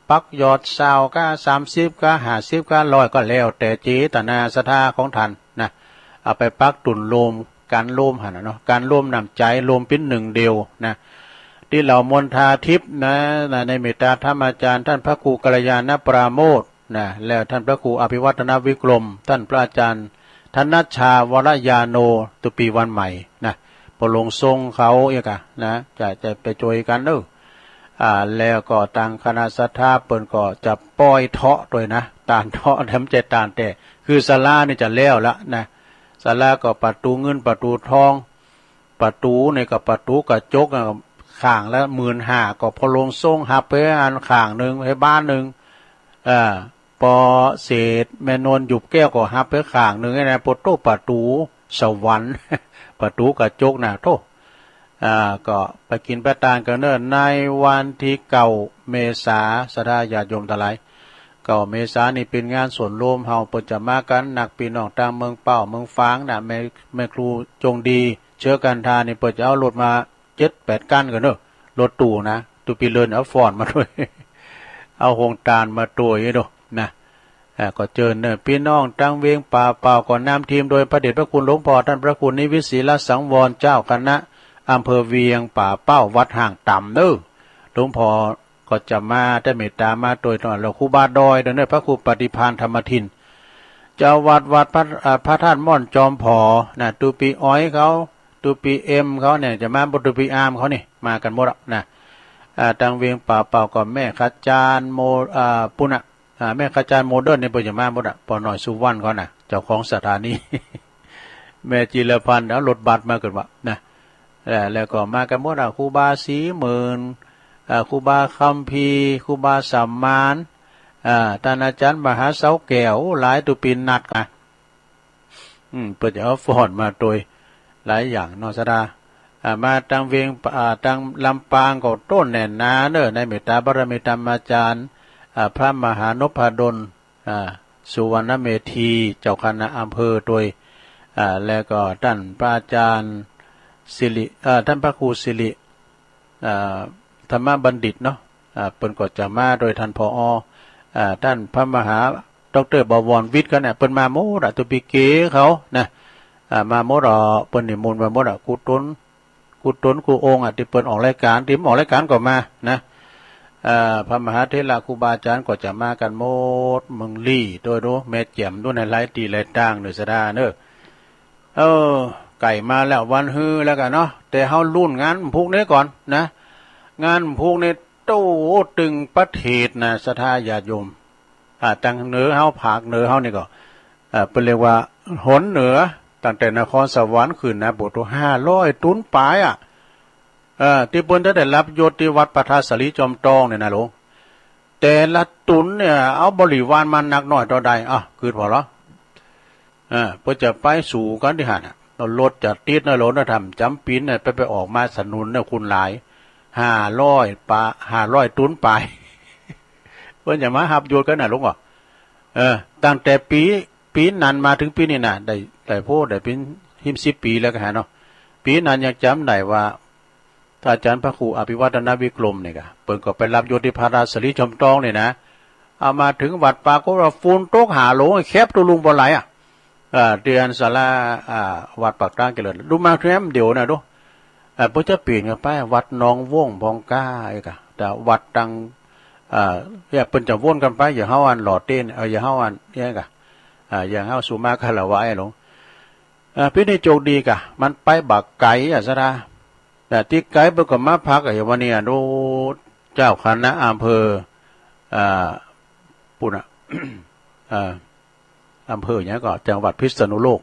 ปักยอดซาวก้า สามสิบก้า ห้าสิบก้า ร้อยก้า แล้วแต่เจตนาศรัทธาของต้านนะ เอาไปปักตุ๊นโฮม ก๋านโฮมหั้นน่ะเนาะ ก๋านโฮมน้ำใจ๋ โฮมเป๋นหนึ่งเดียวนะ ตี้เหล่ามณฑาทิพย์นะ ในเมตตาธรรมาจ๋ารย์ ต้านพระครูกัลยาณปราโมทย์นะ แล้วต้านพระครูอภิวัฒนวิกรม ต้านพระอาจ๋ารย์ธนัชชาวรญาโณ ตุ๊ปี๋วันใหม่นะ ปอหลวงทรงเขาเอี้ยก่ะนะ จะ จะไปจอยกั๋นเน้อ อ่า แล้วก็ตางคณะศรัทธาเปิ้นก็จะป้อยเทาะตวยนะ ตานเทาะ แต่บ่ใจ้ตานแต๊ คือศาลานี่จะแล้วละนะ ศาลาก็ประตู๋เงินประตู๋ทอง ประตู๋นี่ก็ประตู๋กระจกนะ ข้างละหมื่นห้า ก็ปอหลวงทรงฮับไปอันข้างนึ่ง ไปบานนึ่ง เอ่อ ปอเศรษฐแม่นวลหยุบแก้วก็ฮับไปข้างนึ่งนะ ปอโต้ ประตู๋สวรรค์ ประตู๋กระจกนะ โธ่ อ่า ก็ไปกิ๋นไปตานกั๋นเน้อ ในวันตี้เก้าเมษา ศรัทธาญาติโยมตังหลาย เก้าเมษานี่เป๋นงานสวนโฮมเฮา เปิ้นจะมากั๋นนัก ปี้น้องตางเมืองเป้า เมืองฝางนะ แม่ แม่ครูจงดี เชื้อกันทานี่ เปิ้นจะเอารถมาเจ็ดแปดคันกั๋นเน้อ รถตู้นะ ตุ๊ปี๋เลินเอาฟ้อนมาตวย เอาโฮงตานมาตวยเน้อนะ อ่า ก็เจิญเน้อ ปี้น้องตางเวียงป่าเป้า ก็นำทีมโดยพระเดชพระคุณหลวงพ่อต้านพระครูนิวิตร ศิลสังวร เจ้าคณะอำเภอเวียงป่าเป้า วัดห้างต่ำเน้อ หลวงพ่อก็จะมา ได้เมตตามาตวยตลอด แล้วครูบาดอยเน้อ พระครูปฏิภาณธรรมทิน เจ้าวัดวัดพระ อ่า พระธาตุม่อนจอมผอนะ ตุ๊ปี๋ออยเขา ตุ๊ปี๋เอ็มเขาเนี่ยจะมา ตุ๊ปี๋อาร์มเขานี่ มากั๋นหมดอะนะ อ่า ตางเวียงป่าเป้าก็แม่ขจารย์โม อ่า ปุ้นน่ะ อ่า แม่ขจารย์โมเดิร์นนี่เปิ้นจะมาหมดอะ ปอน้อยสุวรรณเขาน่ะ เจ้าของสถานี แม่จิรพันธ์เอารถบัสมากั๋นวะนะ เอ่อ แล้วก็มากั๋นหมดอะ ครูบาศรีหมื่น เอ่อ ครูบาคัมภีร์ ครูบาสมาน อ่า ต้านอาจ๋ารย์มหาเสาแก้ว โอ้ หลายตุ๊ปี๋นัดกั๋น อืม เปิ้นจะเอาฟ้อนมาตวยหลายอย่างเนาะ ศรัทธา อ่า มาตางเวียง อ่า ตางลำปางก็โต้แน่นหนาเน้อ ในเมตตาบารมีธรรมาจ๋ารย์ อ่า พระมหานพดล อ่า สุวรรณเมธี เจ้าคณะอำเภอตวย อ่า แล้วก็ต้านพระอาจ๋ารย์สิริ เอ่อ ต้านพระครูสิริ อ่า ธรรมบัณฑิตเนาะ อ่า เปิ้นก็จะมาตวย ต้าน ผอ อ่า ต้านพระมหาด็อกเตอร์บวรวิทย์เขาเนี่ย เปิ้นมาหมดอะ ตุ๊ปี๋เก๋เขานะ อ่า มาหมดอะ เปิ้นนิมนต์มาหมดอะ กู้ต๋น กู้ต๋นกู้องค์อะ ตี้เปิ้นออกรายก๋าน ตี้บ่ออกรายก๋านก็มานะ อ่า พระมหาเถระครูบาอาจ๋ารย์ก็จะมากั๋นหมด เมืองลี้ตวยดู แม่แจ่มดู ในหลายตี้หลายตางเน้อ ศรัทธาเน้อ เออ ใก้มาแล้ววันฮือแล้วกั๋นเนาะ แต่เฮาลุ้นงานพุกนี้ก่อนนะ งานพุกนี้โต้ตึงประเทศนะ ศรัทธาญาติโยม อ่า ตางเหนือเฮา ภาคเหนือเฮานี่ก็ อ่า เปิ้นเรียกว่าหนเหนือ ตั้งแต่นครสวรรค์ขึ้นนะ โอ้โห ห้าร้อยตุ๊นป๋ายอะ เออ ตี้เปิ้นจะได้ฮับยศตี้วัดพระธาตุสาลีจอมตองเนี่ยนะหลวง แต่ละตุ๊นเนี่ย เอาบริวารมานักน้อยเต้าใด อ่ะ กึ๊ดผ่อลอ เออ เปิ้นจะไปสู้กั๋นตี้หั้นน่ะ รถจะติดนะหลวงนะ ถ้าจ๋ำปี๋นน่ะ ไป ไปออกมาถนนน่ะ คนหลาย ห้าร้อยป๋า ห้าร้อยตุ๊นป๋าย เปิ้นจะมาฮับยศกั๋นน่ะหลวงอ่ะ เออ ตั้งแต่ปี๋ ปี๋นั้นมาเถิงปี๋นี้น่ะ ได้ ได้ โอ้ ได้เป๋นสิบปี๋แล้วก็หาเนาะ ปี๋นั้นยังจ๋ำได้ว่า อาจ๋ารย์พระครูอภิวัฒนวิกรมนี่กะ เปิ้นก็ไปฮับยศตี้พระธาตุสาลีจอมตองนี่นะ เอามาเถิงวัด ปรากฏว่าฝนตกหาหลวง แคบตุ๊ลุงบ่ไหลอะ เอ่อ ตี้อันศาลา อ่า วัดปากตางเจริญ ดูมาแคมเดียวนะดู เอ่อ เปิ้นจะเปลี่ยนกั๋นไป วัดหนองวงพ่องก้า เอ้ยกะ แต่วัดตัง เอ่อ เนี่ย เปิ้นจะวนกั๋นไป อย่างเฮาอันหล่อเต้น เอ่อ อย่างเฮาอันเนี่ยกะ อ่า อย่างเฮาสุมาคารวะไอ้หลวง อ่า ปี๋นี้โจคดีกะ มันไปบ่ไก๋อะ ศรัทธา แต่ตี้ไก๋เปิ้นก็มาพักอะ อย่างวันนี้อะ โอ้ เจ้าคณะอำเภอ อ่า ปุ้นน่ะ อ่า อำเภอหยังก่อ จังหวัดพิษณุโลก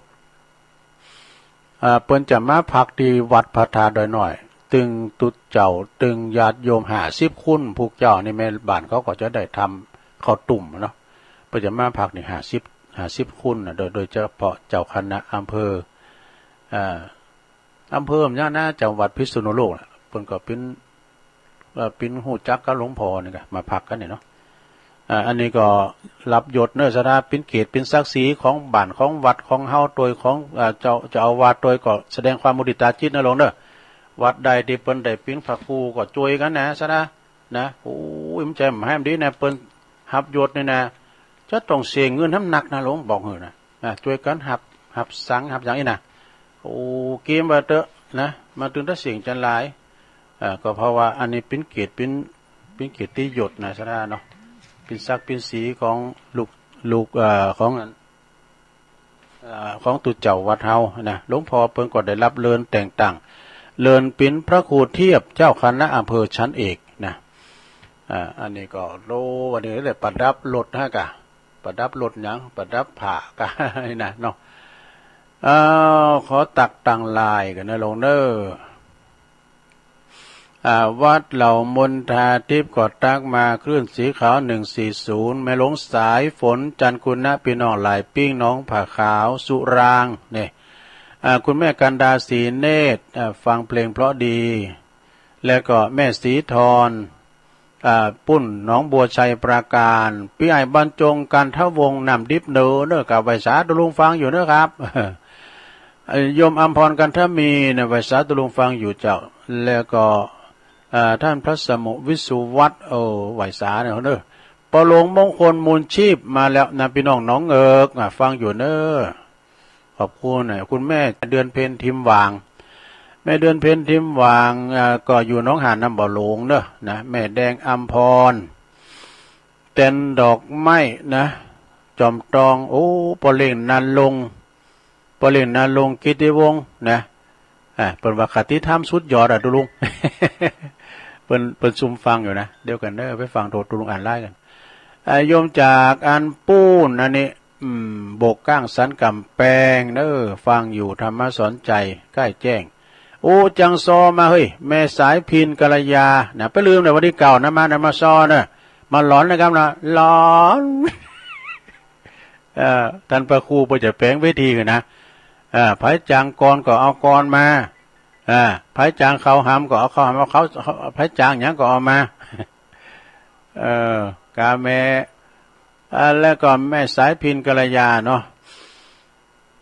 อ่า เปิ้นจะมาพักตี้วัดพระธาตุดอยน้อย ตึงตุ๊เจ้า ตึงญาติโยมห้าสิบคน พวกเจ้านี่แม่บ้านเขาก็จะได้ทำข้าวตุ้มเนาะ เปิ้นจะมาพักนี่ห้าสิบ ห้าสิบคนน่ะ โดย โดยเฉพาะเจ้าคณะอำเภอ อ่า อำเภอเนี้ยนะ จังหวัดพิษณุโลกน่ะ เปิ้นก็เป๋น เอ่อ เป๋นฮู้จักกับหลวงพ่อนี่กะ มาพักกั๋นนี่เนาะ อ่า อันนี้ก็รับยศเน้อ ศรัทธา เป๋นเกียรติเป๋นศักดิ์ศรีของบ้านของวัดของเฮาโตย ของ อ่า เจ้า เจ้าอาวาสโตย ก็แสดงความมุทิตาจิตนะหลวงเน้อ วัดใดตี้เปิ้นได้เป๋นพระครูก็จ้วยกั๋นนะ ศรัทธา นะ โอ้ย มันจะบ่แฮมดีนะ เปิ้นฮับยศนี่นะ จะต้องเสียเงินหนำนักนะหลวง บอกหื้อนะ นะ จ้วยกั๋นฮับ ฮับสัง ฮับหยังอี้นะ โอ้ เกมว่าเต๊อะนะ มาตึงตะเสียงจันหลาย เอ่อ ก็เพราะว่าอันนี้เป๋นเกียรติ เป๋น เป๋นเกียรติยศนะ ศรัทธาเนาะ เป๋นศักดิ์เป๋นศรีของลูก ลูก เอ่อ ของอัน เอ่อ ของตุ๊เจ้าวัดเฮานะ หลวงพ่อเปิ้นก็ได้รับเรินแต่งตั้ง เรินเป๋นพระครูเทียบเจ้าคณะอำเภอชั้นเอกนะ อ่า อันนี้ก็โล วันนี้ได้ประดับรถฮะกะ ประดับรถหยัง ประดับผ้ากะ นี่นะเนาะ อ้าว ขอตักตังหลายกั๋นนะหลวงเน้อ อ่า วัดเหล่ามนทาทิพย์ก็ตักมา คลื่นสีขาว หนึ่งสี่ศูนย์ แม่หลวงสายฝน จันทร์คุณนะ ปี้น้องหลายปิ้ง หนองผาขาว สุรางค์ เนี่ย อ่า คุณแม่กันดา ศรีเนตร อ่า ฟังเพลงเพราะดี แล้วก็แม่ศรีธร อ่า ปุ้นหนองบัวชัยปราการ ปี้อ้ายบรรจง กันทวงศ์ น้ำดิบเน้อ เน้อ กับไหว้สาตุ๊ลุงฟังอยู่เน้อครับ อ่า โยมอำพร กันทมีนะ ไหว้สาตุ๊ลุงฟังอยู่เจ้า แล้วก็ อ่า ท่านพระสมุวิสุวัฒน์ โอ้ ไหว้สาเน้อเน้อ ปอหลวงมงคล มูลชีพ มาแล้วนะ ปี้น้องหนองเอิก อ่า ฟังอยู่เน้อ ขอบคุณนะ คุณแม่เดือนเพ็ญ ทิมหว่าง แม่เดือนเพ็ญ ทิมหว่าง อ่า ก็อยู่หนองหานน้ำบ่อหลวงเน้อ นะ แม่แดงอำพร แตนดอกไม้นะ จอมตอง โอ้ ปอเล็ง ณรงค์ ปอเล็ง ณรงค์ กิตติวงศ์ นะ อ่า เปิ้นว่าคติธรรมสุดยอดอะตุ๊ลุง เปิ้น เปิ้นซุ่มฟังอยู่นะ เดี๋ยวกั๋นเน้อ ไปฟังตุ๊ลุงอ่านไลน์กั๋น อ่า โยมจากอันปู๊นอันนี้ อืม โบกก้างสันก๋ำแปงเน้อ ฟังอยู่ ธรรมสอนใจ ใกล้แจ้ง โอ้ จังซอมาเฮ้ย แม่สายพิณ กัลยา นะ ไปลืมเน่อ วันตี้เก้านะ มานะ มาซอเน้อ มาหลอนนะครับนะ หลอน เอ่อ ต้านพระครูเปิ้นจะแป๋งเวทีหื้อนะ เอ่อ ใผจ๋างกลอนก็เอากลอนมา เอ่อ ใผจ๋างข้าวหลามก็เอาข้าวหลาม เอาข้าว ใผจ๋างหยังก็เอามา เอ่อ กาแม่ อ่า แล้วก็แม่สายพิณ กัลยาเนาะ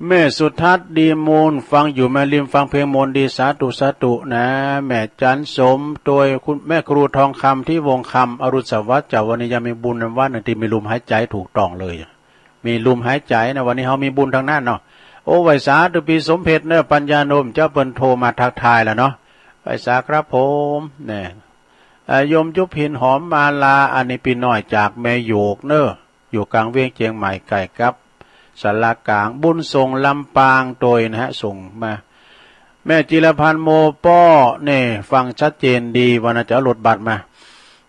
แม่สุทัศน์ ดีมูล ฟังอยู่แม่ริม ฟังเพลงมนต์ดี สาธุ สาธุนะ แม่จันสม โตยคุณแม่ครูทองคำ ที่วงคำ อรุณสวัสดิ์เจ้า วันนี้ยังมีบุญวันหนึ่งตี้มีลมหายใจ๋ถูกต้องเลย มีลมหายใจ๋นะ วันนี้เฮามีบุญตังนั้นเนาะ โอ้ ไหว้สาตุ๊ปี้สมเพชรเน้อ ปัญญาโนม เจ้าเปิ้นโทรมาทักทายแล้วเนาะ ไหว้สาครับผม แน่ อ่า โยมยุพิน หอมมาลา อันนี้ปี้น้อยจากแม่โยกเน้อ อยู่ก๋างเวียงเจียงใหม่ ใก้กับศาลาก๋าง บุญส่งลำปางโตยนะฮะ ส่งมา แม่จิรพันธ์ โมป้อ เนี่ย ฟังชัดเจนดี ว่าน่าจะเอารถบัสมา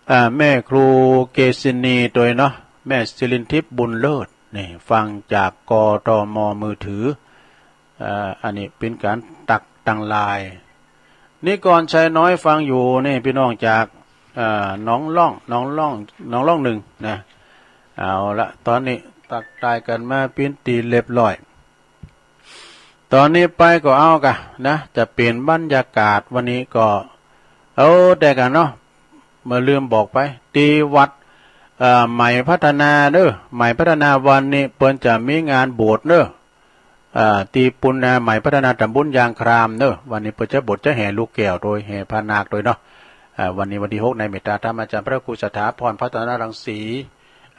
อ่า แม่ครูเกษินีโตยเนาะ แม่สิรินทิพย์ บุญเลิศ เนี่ย ฟังจาก กทม มือถือ อ่า อันนี้เป๋นก๋านตักตังหลาย นิกรชัยน้อยฟังอยู่นี่ ปี้น้องจาก อ่า หนองล่อง หนองล่อง หนองล่องหนึ่งนะ เอาละ ต๋อนนี้ตักตายกั๋นมาเป๋นตี้เรียบร้อย ต๋อนนี้ไปก็เอากะนะ จะเปลี่ยนบรรยากาศวันนี้ก็ เออ แต่กั๋นเนาะ บ่าลืมบอกไป ตี้วัด เอ่อ ใหม่พัฒนาเน้อ ใหม่พัฒนาวันนี้เปิ้นจะมีงานบวชเน้อ อ่า ตี้ปู๊นนา ใหม่พัฒนาต๋ำบลยางครามเน้อ วันนี้เปิ้นจะบวชจะแห่ลูกแก้วโตย แห่พระนาคโตยเนาะ อ่า วันนี้วันตี้หก ในเมตตาธรรมอาจ๋ารย์พระครูสถาพร พัฒนรังสี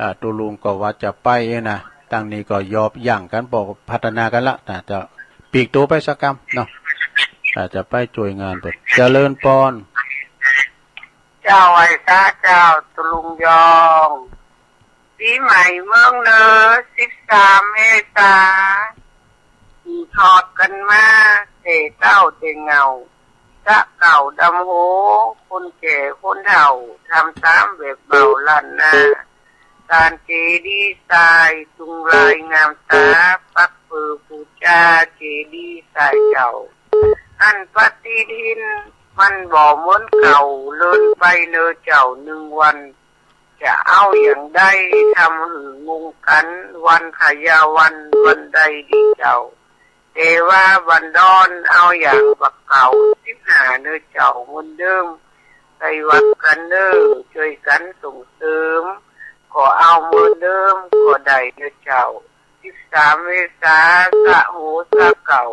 อ่า ตุ๊ลุงก็ว่าจะไปนะ ตังนี้ก็ยอบยั้งกั๋น บ่พัฒนากั๋นละนะ จะปลีกตั๋วไปสักกำเนาะ อ่า จะไปจ้วยงานเปิ้น เจริญปอน เจ้าไหว้สาเจ้าตุ๊ลุงยอง ปี๋ใหม่เมืองเนอ สิบสามเมษา สืบทอดกั๋นมา แต่เก๊าแต่เง่า จะเก๊าดำโห คนแก่คนเฒ่า ทำต๋ามแบบเบาล้านนา ก๋านเกดีย์ทราย ตุงลายงามต๋า ปัก ปือปู๋จาเจดีย์ใต้เจ้า อันปฏิทินมันบ่เหมือนเก่า เลื่อนไปเน่อเจ้าหนึ่งวัน จะเอาอย่างใดทำหื้องงกั๋น วันขยาวัน วันใดดีเจ้า แต่ว่าวันดอนเอาอย่างบ่าเก่า สิบห้าเน่อเจ้า เหมือนเดิม ไปวัดกั๋นเน่อ จ้วยกั๋นส่งเสริม ก็เอาเหมือนเดิมก็ได้เน่อเจ้า สิบสามเมษา สะโหสะเก่า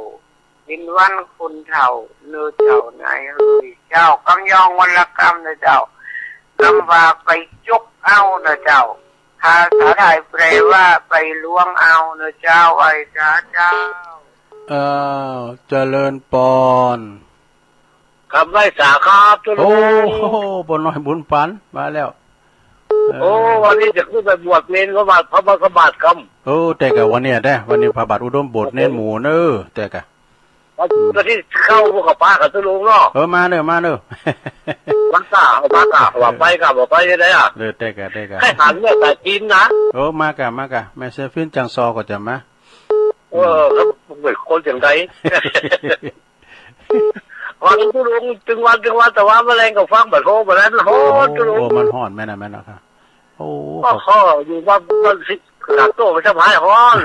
เป๋นวันคนเฒ่าเน่อเจ้านายเฮย เจ้ากำยองวันละกำเน่อเจ้า กำว่าไปจกเอาเน่อเจ้า ภาษาไทยแปลว่าไปล้วงเอาเน่อเจ้า ไหว้สาเจ้า อ้าว เจริญปอน ครับ ไหว้สาครับ เจ้าลุง โอ้โห ป้อน้อยบุญปันมาแล้ว เออ โอ้ วันนี้จะขึ้นไปบวชเณรก็บาทพระบาทกำ เออ แต่กะวันนี้แต๊ วันนี้พระบาทอุดมบทเณรหมู่เน่อ แต่กะ วันที่เข้าพวกกับป้ากับเจ้าลุงเนาะ เออ มาเน่อ มาเน่อ มากะ มากะ ว่าไปกะ ว่าไปจะได้อะ เออ แต่กะ แต่กะ ใครหันเนี่ยสายจีนนะ เออ มากะ มากะ แม่เซฟินจังซอก็จะมา เออ ครับ เหมือนคนอย่างใด วันนี้เจ้าลุง ตึงวัน ตึงวัน แต่ว่าแมลงก็ฟังบ่โทรบ่แล้ว โอ้ เจ้าลุง โอ้ มันฮ้อนแม่นน่ะ แม่นน่ะครับ โอ้ ก็ขออยู่ว่ามันสิ ขนาดโตมันจะหายฮ้อน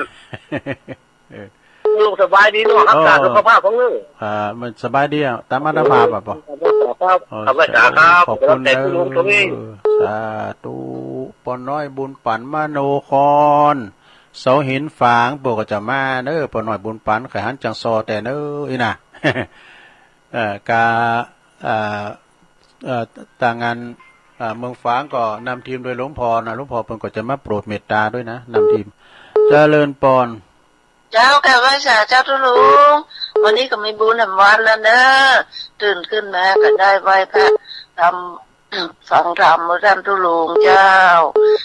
เออ ลุงสบายดีเนาะ รักษา เออ สุขภาพของลุง อ่า มันสบายดีอะ ต๋ามอัตภาพอะปอ ครับ เออ ครับ ขอบคุณ ขอบคุณเน่อ เจ้าลุงตรงนี้ สาธุ ป้อน้อยบุญปันมโนคร เสาหินฝาง ป้อก็จะมาเน่อ ป้อน้อยบุญปัน ใครหันจังซอแต่เน่อ อี้น่ะ เอ่อ กา เอ่อ เอ่อ ตางงาน เอ่อ เมืองฝางก็นำทีมโดยหลวงพ่อนะ หลวงพ่อเปิ้นก็จะมาโปรดเมตตาด้วยนะ นำทีม เจริญปอน เจ้ากราบไหว้สาเจ้าตุ๊ลุง วันนี้ก็มีบุญแหมวันแล้วเน่อ ตื่นขึ้นมาก็ได้ไหว้พระ ทำ ฟังธรรมเมื่อท่านตุ๊ลุงเจ้า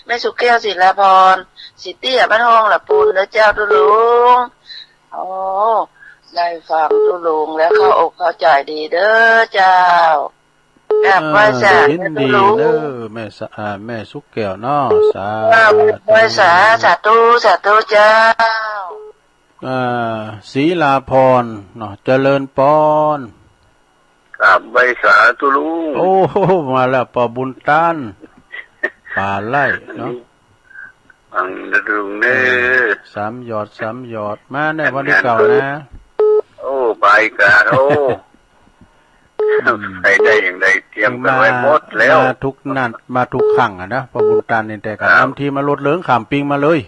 แม่สุแก้ว ศิลาพร ศรีเตี้ย บ้านห้องละปูนเน่อเจ้าตุ๊ลุง โอ้ ได้ฟังตุ๊ลุงแล้วเข้าอกเข้าใจ๋ดีเน่อเจ้า กราบไหว้สา เอ่อ ยินดีเน่อ ตุ๊ลุง แม่สะ อ่า แม่สุแก้วเนาะ สาธุ กราบไหว้สา สาธุ สาธุเจ้า อ่า ศิลาพรเนาะ เจริญปอน กราบไหว้สาตุ๊ลุง โอ้โห มาแล้วป้อบุญตัน ป่าไร่เนาะ ฟังตุ๊ลุงเน่อ เออ สามหยอด สามหยอด มาในวันนี้เก่านะ โอ้ ไปกะ โอ้ อืม ใครได้อย่างใดเตรียมกันไว้หมดแล้ว มาทุกนัด มาทุกครั้งอะนะ ป้อบุญตันนี่ แต่กะ ครับ นำทีมเอารถเหลืองข้ามปิงมาเลย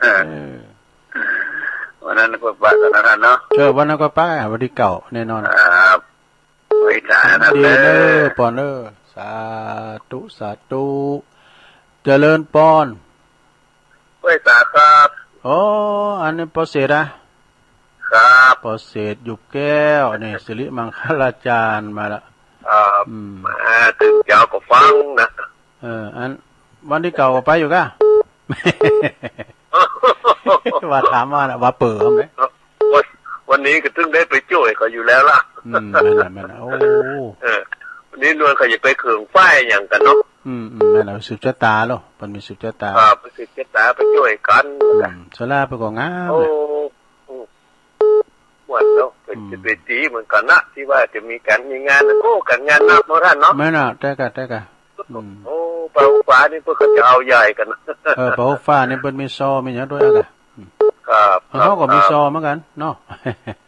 เออ วันนั้นก็ปะกันแล้วกันเนาะ เออ วันนั้นก็ปะ วันที่เก้าแน่นอน ครับ ไหว้สานะ ดีเน่อ เน่อ ปอนเน่อ สาธุ สาธุ เจริญปอน ไหว้สาครับ อ๋อ อันนี้ป้อเศรษฐอะ ครับ ป้อเศรษฐ หยุบแก้ว นี่ สิริมังคลาจารย์มาละ ครับ อืม มาตื่นเช้าก็ฟังนะ เออ อัน วันที่เก้าก็ไปอยู่กะ ว่าถามว่าน่ะ ว่าเป๋อไหม วัน วันนี้ก็เพิ่งได้ไปจ้วยเขาอยู่แล้วล่ะ อืม แม่นน่ะ แม่นน่ะ โอ้ เออ วันนี้นวลเขาจะไปเขิงฝ้ายอย่างกันเนาะ อืม อืม แม่นน่ะ สืบจะต๋าเนาะ มันมีสืบจะต๋า อ่า ไปสืบจะต๋า ไปจ้วยกัน อืม สาราไปก็งาม โอ้ น่ะ อืม ม่วนเนาะ เป็น อืม จะเป็นดีเหมือนกันนะ ตี้ว่าจะมีก๋านมีงาน โอ้ ก๋านงานนับเนาะต้านเนาะ แม่นน่ะ แต่กะ แต่กะ อืม โอ้ ป่าฮกฟ้านี่เปิ้นก็จะเอาใหญ่กั๋น เออ ป่าฮกฟ้านี่เปิ้นมีซอ มีหยังด้วยอะกะ อืม ครับ เฮาก็มี ครับ ซอเหมือนกั๋นเนาะ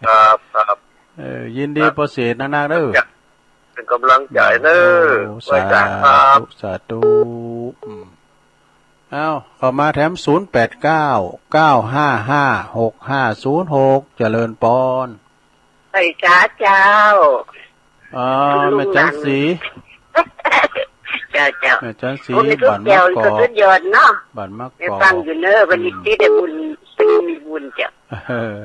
ครับ ครับ เออ ยินดี ครับ ป้อเศรษฐนักๆ เน่อ จ้ะ เป๋นก๋ำลังใจ๋เน่อ โอ้ ไหว้สาครับ สาธุ สาธุ อืม เอ้า เข้ามาแถม ศูนย์แปดเก้า เก้าห้าห้า หกห้าศูนย์หก เจริญปอน ไหว้สาเจ้า อ๋อ แม่จันทร์ศรี เจ้า เจ้า แม่จันทร์ศรี โอ้ แม่ตุ๊กแก้ว บ้านมะกอก ก็สุดยอดเนาะ บ้านมะกอก ได้ฟังอยู่เน่อ วันนี้ อืม ตี้ได้บุญ วันนี้มีบุญเจ้า เออ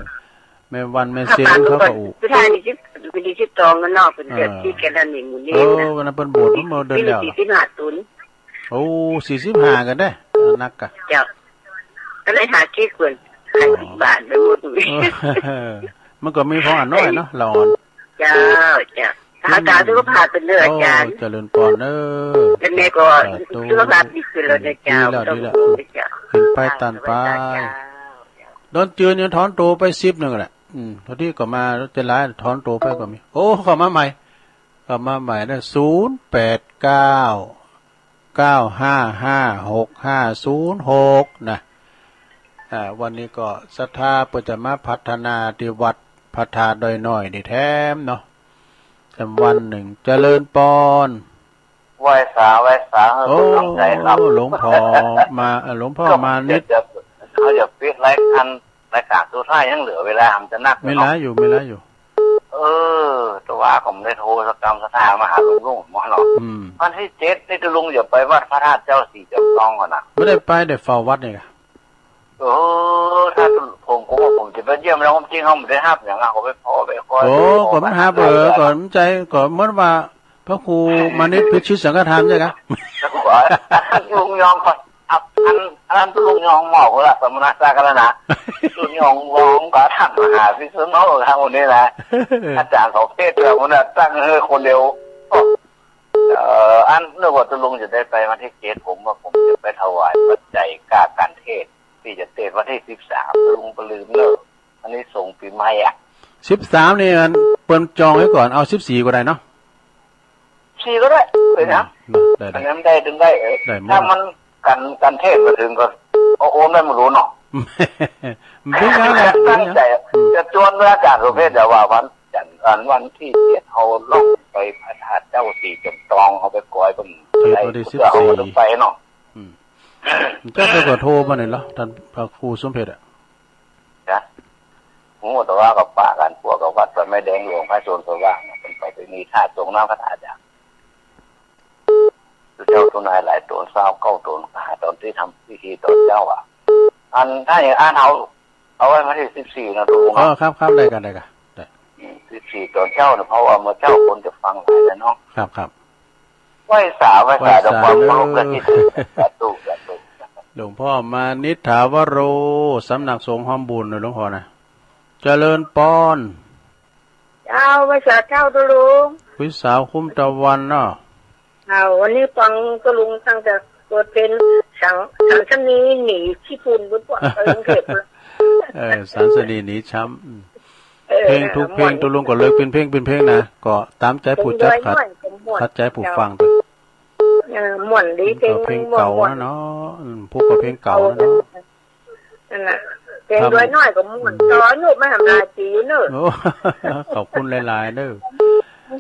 แม่วันแม่เซนเขาก็อู้ สุดท้ายนี่สิบ วันที่สิบสองกันเนาะ เปิ้นเกิด เออ ตี้แกนั่นนี่หมู่นี้นะ เออ วันนั้นเปิ้นบวชเมื่อเดือนแล้ว สี่สิบห้าตุน โอ้ สี่สิบห้ากั๋นเด้ นักกะ เจ้า ก็เลยหาเก๊กเปิ้น ขายสิบบาทไปหมดเลย เออ มันก็มีของอันน้อยเนาะ ละอ่อน เจ้า เจ้า รักษาสุขภาพเปิ้นเน่ออาจ๋ารย์ โอ้ เจริญปอนเน่อ แล้วแม่ก็ สาธุ สุขภาพดีขึ้นแล้วนะเจ้า ดีแล้ว ดีแล้ว เจ้า ขึ้นไปต้านไป เจ้า เจ้า ต๋อนจืนยังถอนตั๋วไปสิบนึ่งแหละ อืม เท่านี้ก็มาจะหลาย ถอนตั๋วไปก็มี โอ้ เข้ามาใหม่ เข้ามาใหม่นะ ศูนย์แปดเก้า เก้าห้าห้า หกห้าศูนย์หก นะ อ่า วันนี้ก็ศรัทธาเปิ้นจะมาพัฒนาตี้วัดพระธาตุดอยน้อยนี่แถมเนาะ แถมวันนึ่ง เจริญปอน ไหว้สา ไหว้สา เออ โอ้ กำลังใจ๋ครับ หลวงพ่อมา เอ่อ หลวงพ่อมานิด เฮาจะ เฮาจะปิดรายก๋าน รายก๋านสุดท้ายยังเหลือเวลา มันจะนัก มีเวลาอยู่ มีเวลาอยู่ เออ แต่ว่าก็บ่ได้โทรสักกำ ศรัทธามาหาลุงๆ หมดเนาะ อืม วันตี้เจ็ดนี่ตุ๊ลุงจะไปวัดพระธาตุเจ้าสีจอมตองก่อนนะ บ่ได้ไป ได้เฝ้าวัดนี่กะ เออ ถ้าผม ผมว่าผมจะไปเยี่ยมแล้ว ความจริงเฮาบ่ได้ฮับหยังอะ ก็ไปผ่อไปคอย โอ้ ไปผ่อ ก็มันฮับ ไป เออ ก็มันใจ๋ ก็เหมือนว่าพระครูมานิตพิชิตสังฆทานใจ้กะ แล้วก็อันนั้นลุงยองก็ อัน อันนั้นลุงยองหมอกละ สมณะสาครณะ ลุงยองวองก็ท่านมหาพิษณุครับ คนนี้นะ อาจ๋ารย์เขาเทศน์แล้ว คนนั้นตั้งให้คนเดียว เอ่อ อันนึกว่าตุ๊ลุงจะได้ไปวันตี้เจ็ด ผมว่าผมจะไปถวายปัจจัยก้าก๋านเทศน์ ตี้จะเตศน์วันตี้สิบสาม ตุ๊ลุงบ่ลืมเน่อ อันนี้ส่งปี๋ใหม่อะ สิบสาม นี่มันเปิ้นจองไว้ก่อน เอาสิบสี่ก็ได้เนาะ สี่ก็ได้ เป๋นหยัง อืม ได้ ได้ อันนั้นได้ ดึงได้ เออ ได้หมด ถ้ามันก๋าน ก๋านเทศน์บ่เถิงก็ เอาโอนได้บ่ฮู้เนาะ มันเป๋นหยังแหละ ตั้งใจ๋ อืม จะจวนเมื่ออาจ๋ารย์สุเทพ จะว่าวัน จันทร์ อันวันตี้เจ็ด เฮาล่องไปพระธาตุเจ้าสีจอมตอง เฮาไปกอยเปิ้น เทศน์วันตี้สิบสี่ เฮาก็ไปเนาะ อืม เจ้าก็โทรมานี่เหรอ ต้านพระครูสมเภชอะ จ้ะ ฮู้แต่ว่าก็ปะกั๋น พวกกับวัดดอยไม้แดงหลวง พระโสนสว่างน่ะ เปิ้นไป ไปมีธาตุสงฆ์น้ำพระธาตุอะ เจ้าตัวนายหลายต๋น ซาวเก้าต๋น หาต๋อนตี้ทำพิธีต๋อนเจ๊าอะ อันถ้าอย่างอั้นเฮา เอาไว้วันตี้สิบสี่นะตุ๊ลุงเนาะ เออ ครับ ครับ ได้กะ ได้กะ ได้ อืม สิบสี่ต๋อนเจ๊าเนี่ย เพราะว่าเมื่อเจ๊าคนจะฟังหลายแล้วเนาะ ครับ ครับ ไหว้สา ไหว้สา ไหว้สา ด้วยความเคารพ เด้อ และที่สุด สาธุ สาธุ หลวงพ่อมานิษฐาวโร สำนักสงฆ์ฮอมบุญนะหลวงพ่อนะ เจริญปอน เจ้า ไหว้สาเจ้าตุ๊ลุง พี่สาวคุ้มตะวันเนาะ เอ้า วันนี้ฟังตุ๊ลุงตั้งแต่เปิดเพลงสัน สันสนีหนีขี้ฝุ่นบุญปวดไปกรุงเทพฯ เออ สันสนีหนีช้ำ อืม เออ เพลงทุกเพลง ม่วน ตุ๊ลุงก็เลือกเป๋นเพลง เป๋นเพลงนะ ก็ต๋ามใจ๋ผู้จัดขัด ขัดใจ๋ผู้ฟังไป เออ ม่วนดี ก็เพลงเก่า ม่วนๆ นะเนาะ อืม พวกก็เพลงเก่านะเนาะ นั่นน่ะ เพลงดอยน้อยก็ม่วน ครับ ต่ออายุมาหลายปี๋เน่อ โอ้ ขอบคุณหลายๆ เน่อ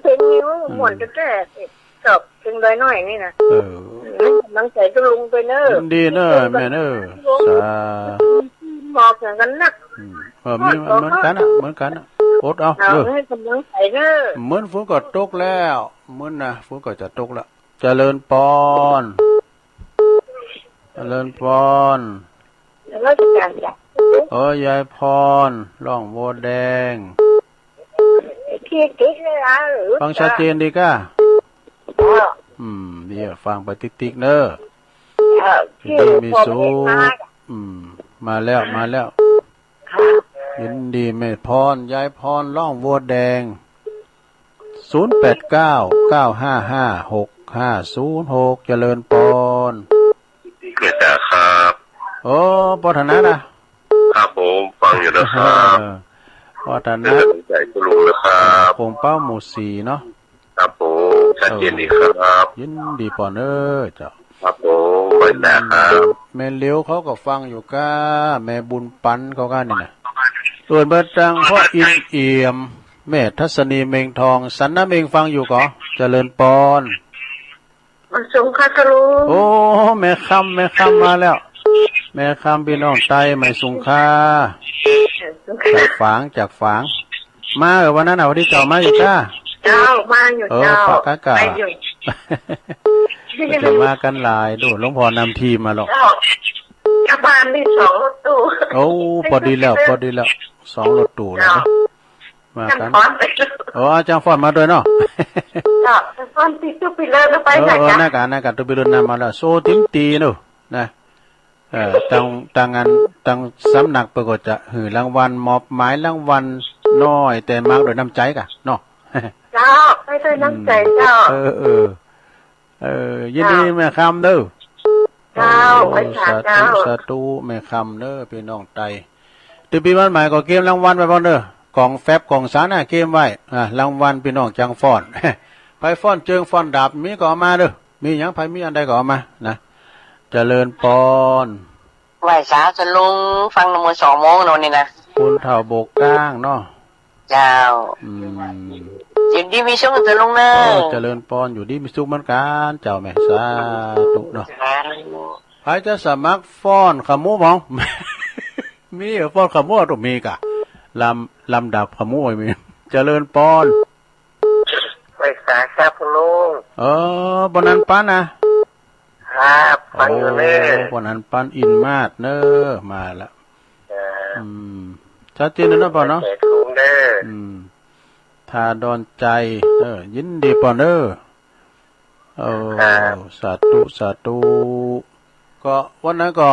เพลงนี้ม่วนแต๊ๆ ชอบเพลงดอยน้อยนี่นะ เออ กำลังใจ๋ตุ๊ลุงไปเน่อ ยินดีเน่อ แม่เน่อ สา บอกอย่างกั๋นนัก อืม เออ มี เหมือนกั๋นอะ เหมือนกั๋นอะ อดเอา เอา เน่อ หื้อกำลังใจ๋เน่อ เหมือนฝนก็ตกแล้ว เหมือนนะ ฝนก็จะตกแล้ว เจริญปอน เจริญปอน นมัสก๋านจ้ะ เออ ยายพร ร่องบัวแดง เขียนติดเลยนะ หรือ ฟังชัดเจนดีก้า เออ อืม ดีอะ ฟังไปติ๊กๆ เน่อ เออ ยินดีมีสุข อืม มาแล้ว มาแล้ว ค่ะ ยินดีแม่พร ยายพร ร่องบัวแดง ศูนย์แปดเก้า เก้าห้าห้า หกห้าศูนย์หก เจริญปอน เมตตาครับ โอ้ ปอถนัดนะ ครับผม ฟังอยู่นะครับ เออ ปอถนัด เจริญใจคุณลุงนะครับ โป่งเป้าหมู่สี่เนาะ ครับผม ชัดเจนดีครับ เออ ยินดีปอนเอ้ยเจ้า ครับผม เมตตาครับ แม่เหลียวเขาก็ฟังอยู่ก้า แม่บุญปันเขาก้านี่นะ เอิ้นเปิ้นตังพ่ออินเอี่ยม แม่ทัศนีเม็งทอง สันนะเม็งฟังอยู่ก่อ เจริญปอน มาส่งค่ะตะลุง โอ้ แม่คำ แม่คำมาแล้ว แม่คำพี่น้องใต้ มาส่งค่ะ จากฝาง จากฝาง มาเหอะวันนั้นน่ะ วันตี้เจ้ามาอยู่ก้า เจ้า มาอยู่ เออ เจ้า ปะกะกะ ไปอยู่ จะมากั๋นหลาย ดู หลวงพ่อนำทีมมาหรอก เจ้า กลับบ้านได้สองรถตู้ โอ้ ปอดีแล้ว ปอดีแล้ว สองรถตู้แล้ว เจ้า มากั๋น อาจ๋ารย์ฟอนไป โอ้ อาจ๋ารย์ฟอนมาด้วยเนาะ เจ้า อาจ๋ารย์ฟอนตี้ตุ๊กปี้เลิศไป เออ ไหน เออ จ๊ะ นั่นกะ นั่นกะ ตุ๊กปี้เลิศนำมาแล้ว โซ่ติ๋มตี๋เนาะ นะ เอ่อ ตัง ตังอัน ตังสำนักเปิ้นก็จะหื้อรางวัล มอบหมายรางวัลน้อย แต่มากด้วยน้ำใจ๋ก้าเนาะ เจ้า ไปด้วยน้ำใจ๋เจ้า อืม เออ เออ เออ ยินดี เจ้า แม่คำเน่อ เจ้า โอ้ ไปหา สาธุ เจ้า สาธุ แม่คำเน่อ พี่น้องใต้ ถือปี๋วันใหม่ก็เกมรางวัลไว้พ่องเน่อ ก๋องแฟบก๋องสาน่ะ เกมไว้ อ่า รางวัลปี้น้องจังฟ้อน ใผฟ้อนเจิงฟ้อนดาบมีก็เอามาเน่อ มีหยังใผมีอันใดก็เอามานะ เจริญปอน ไหว้สาเจ้าลุง ฟังนำมวยสองโมงเนาะนี่นะ คนเฒ่าโบกก้างเนาะ เจ้า อืม อยู่ดีมีสุขเจ้าลุงเน่อ เออ เจริญปอน อยู่ดีมีสุขเหมือนกั๋น เจ้าแม่ สาธุเนาะ สาธุ ใผจะสมัครฟ้อนขาหมูบ่ มีเหรอ ฟ้อนขาหมู ต้องมีก่ะ ลำ ลำดับขาหมูมี เจริญปอน ไหว้สาครับคุณลุง เออ ปอนันปันนะ ครับ ฟังอยู่เน่อ โอ้ ปอนันปันอินมาศเน่อ มาละ ครับ อืม ชัดเจนแล้วเนาะปอเนาะ แขกสูงเน่อ อืม ทาดอนใจเน่อ ยินดีปอเน่อ เออ ครับ สาธุ สาธุ ก็วันนั้นก็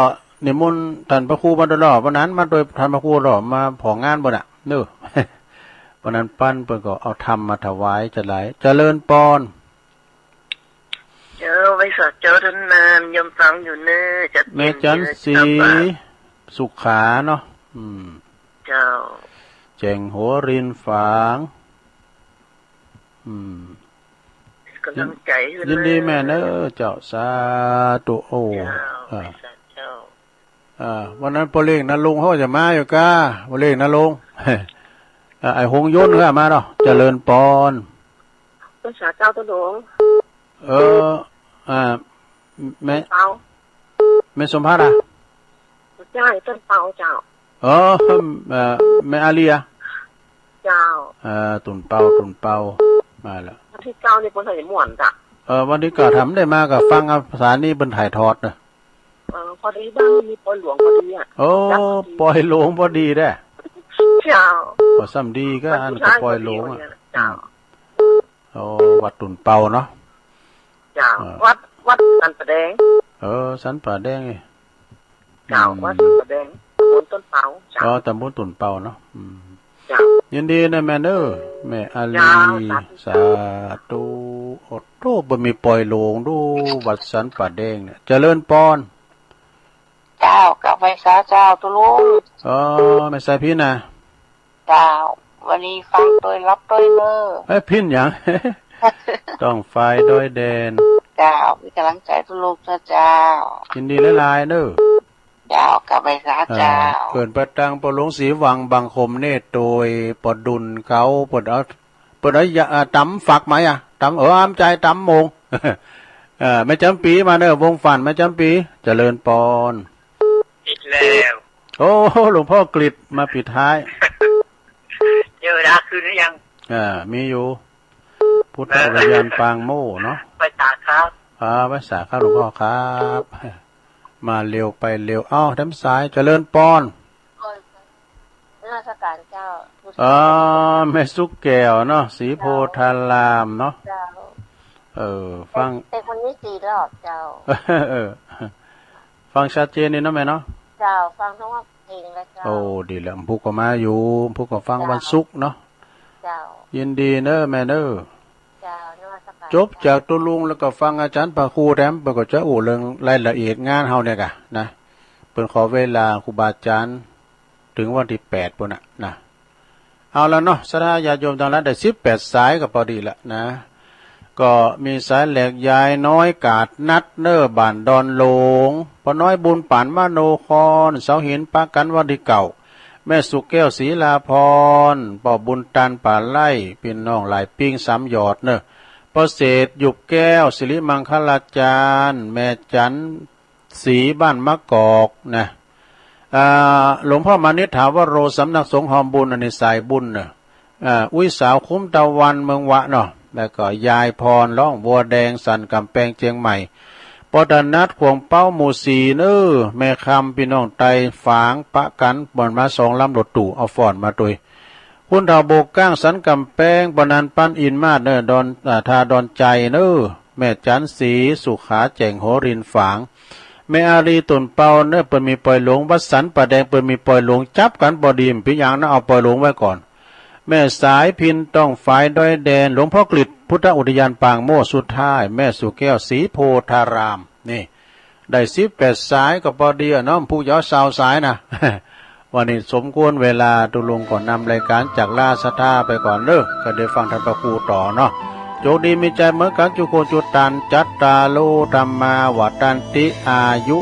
นิมนต์ต้านพระครูมาตลอด วันนั้นมาโดยต้านพระครูตลอด มาผ่องานบ่น่ะ เน่อ วันนั้นปันเปิ้นก็เอาธรรมมาถวายจะหลาย เจริญปอน เจ้า ไหว้สาเจ้าต้นน้ำ ยมฟังอยู่เน่อ จัดเย็น แม่จันทร์ศรี เจ้า สุขาเนาะ อืม เจ้า แจ่งหัวรินฝาง อืม ก๋ำลังใจ๋หื้อ ยินดีแม่เน่อเจ้า สาธุ โอ้ เจ้า อ่า ไหว้สาเจ้า อ่า วันนั้นป้อเล็กนรงค์เขาจะมาอยู่ก้า ป้อเล็กนรงค์ อ่า ไอ้หงส์ยนต์เขามาเนาะ เจริญปอน ไหว้สาเจ้าต้นหลวง เออ อ่า แม่ เปา แม่สมภัทรอ่ะ ใจ้ ต้นเปาเจ้า เออ เอ่อ แม่อาลีอ่ะ เจ้า เอ่อ ตุ่นเปา ตุ่นเปา มาแล้ว วันตี้เก้านี่เปิ้นถ่ายม่วนจ้ะ เออ วันตี้เก้าทำได้มาก็ฟังเอาสถานีเปิ้นถ่ายทอดเน่อ เออ พอดีบ้านมีปอยหลวงพอดีอ่ะ โอ้ จัดพอดี ปอยหลวงพอดีเด้อ เจ้า ก็ซ้ำดีก็อันก็ปอยหลวงอ่ะ เจ้า โอ้ วัดตุ่นเปาเนาะ เจ้า อ่า วัด วัดสันป่าแดง เออ สันป่าแดงนี่ เจ้า อืม วัดสันป่าแดง ตำบลต้นเปา เจ้า อ๋อ ตำบลตุ่นเปาเนาะ อืม เจ้า ยินดีนะแม่เน่อ แม่อาลี เจ้า สาธุ สาธุ โอ้โธ่ บ่มีปอยหลวงดู วัดสันป่าแดงเนี่ย เจริญปอน เจ้า กับไหว้สาเจ้าตุ๊ลุง อ๋อ แม่สายพิณน่ะ เจ้า วันนี้ฟังตวยหลับตวยเน่อ เอ้ย พิณหยัง ต้องฝ่ายดอยแดน เจ้า มีก๋ำลังใจ๋ตุ๊ลุงนะเจ้า ยินดีหลายๆ เน่อ เจ้า กับไหว้สาเจ้า เอ่อ เปิ้นไปตังป้อหลวงศรีวังบังคมเนตรโตยป้อดุลเขา เปิ้นเอา เปิ้นเอายา อ่า ต๋ำฝักไหมอ่ะ ต๋ำ เออ อำใจต๋ำมง เอ่อ แม่จ๋ำปี๋มาเน่อ วงฟ้านแม่จ๋ำปี๋ เจริญปอน อีกแล้ว โอ้ หลวงพ่อกฤษมาปิดท้าย เจอเวลาคืนหรือยัง อ่า มีอยู่ พุทธอุทยานปางโม่เนาะ ไหว้สาครับ อ่า ไหว้สาครับหลวงพ่อครับ มาเร็วไปเร็ว เอ้า แถมสาย เจริญปอน นมัสการเจ้า อ่า แม่สุขแก้วเนาะ ศรีโพธารามเนาะ เจ้า เออ ฟัง แต่ แต่คนนี้สี่รอบเจ้า เออ ฟังชัดเจนดีเนาะแม่เนาะ เจ้า ฟังทั้งวันเองเลยเจ้า โอ้ ดีแล้ว ผู้ก็มาอยู่ ผู้ก็ฟัง เจ้า วันศุกร์เนาะ เจ้า ยินดีเน่อแม่เน่อ เจ้า นมัสการ จบจากตุ๊ลุงแล้วก็ฟังอาจ๋ารย์พระครูแถม เปิ้นก็จะอู้เรื่องรายละเอียดงานเฮาเนี่ยก่ะนะ เปิ้นขอเวลาครูบาอาจ๋ารย์ เถิงวันตี้แปดปู้นน่ะนะ เอาละเนาะ ศรัทธาญาติโยมตังหลาย ได้สิบแปดสายก็ปอดีละนะ ก็มีสายแรก ยายน้อยกาดนัดเน่อ บ้านดอนหลง ป้อน้อยบุญปั๋นมโนคร เสาหินปะกั๋นวันตี้เก้า แม่สุขแก้วศรีลาพร ป้อบุญตันป่าไร่ ปี้น้องหลายปิ้งสามหยอดเน่อ ป้อเศรษฐหยุบแก้ว สิริมังคลาจารย์ แม่จันทร์ ศรีบ้านมะกอกนะ อ่า หลวงพ่อมานิษฐาวโร สำนักสงฆ์ฮอมบุญ อันนี้สายบุญเน่อ อ่า อุ๊ยสาวคุ้มตะวันเมืองวะเนาะ แล้วก็ยายพรร้องบัวแดงสันกำแพงเจียงใหม่ ป้อถนัดขวงเป๊าหมู่สี่เน่อ แม่คำปี้น้องไตฝางปะกั๋น บ่อนมาสองลำรถตู้ เอาฟ้อนมาตวย คุณเฒ่าโบกก้างสันกำแพง ป้อนันปันอินมาศเน่อ ดอน อ่า ทาดอนใจเน่อ แม่จันทร์ศรีสุขาแจ่งหัวรินฝาง แม่อาลีตุ่นเปาเน่อ เปิ้นมีปอยหลวง วัดสันป่าแดงเปิ้นมีปอยหลวง จับกั๋นปอดี ปี้ยังนะ เอาปอยหลวงไว้ก่อน แม่สายพิณต้องฝ่ายดอยแดน หลวงพ่อกฤษพุทธอุทยานปางโม่สุดท้าย แม่สุขแก้วศรีโพธาราม นี่ ได้สิบแปดสายก็ปอดีอะเนาะ ผู้ยาวซาวสายนะ วันนี้สมควรเวลา ตุ๊ลุงก็นำรายก๋านจากลาศรัทธาไปก่อนเน่อ ก็ได้ฟังท่านพระครูต่อเนาะ โจคดีมีชัยเหมือนกั๋นจุคนจุตัน จัตตาโร ธัมมา วัฑฒันติ อายุ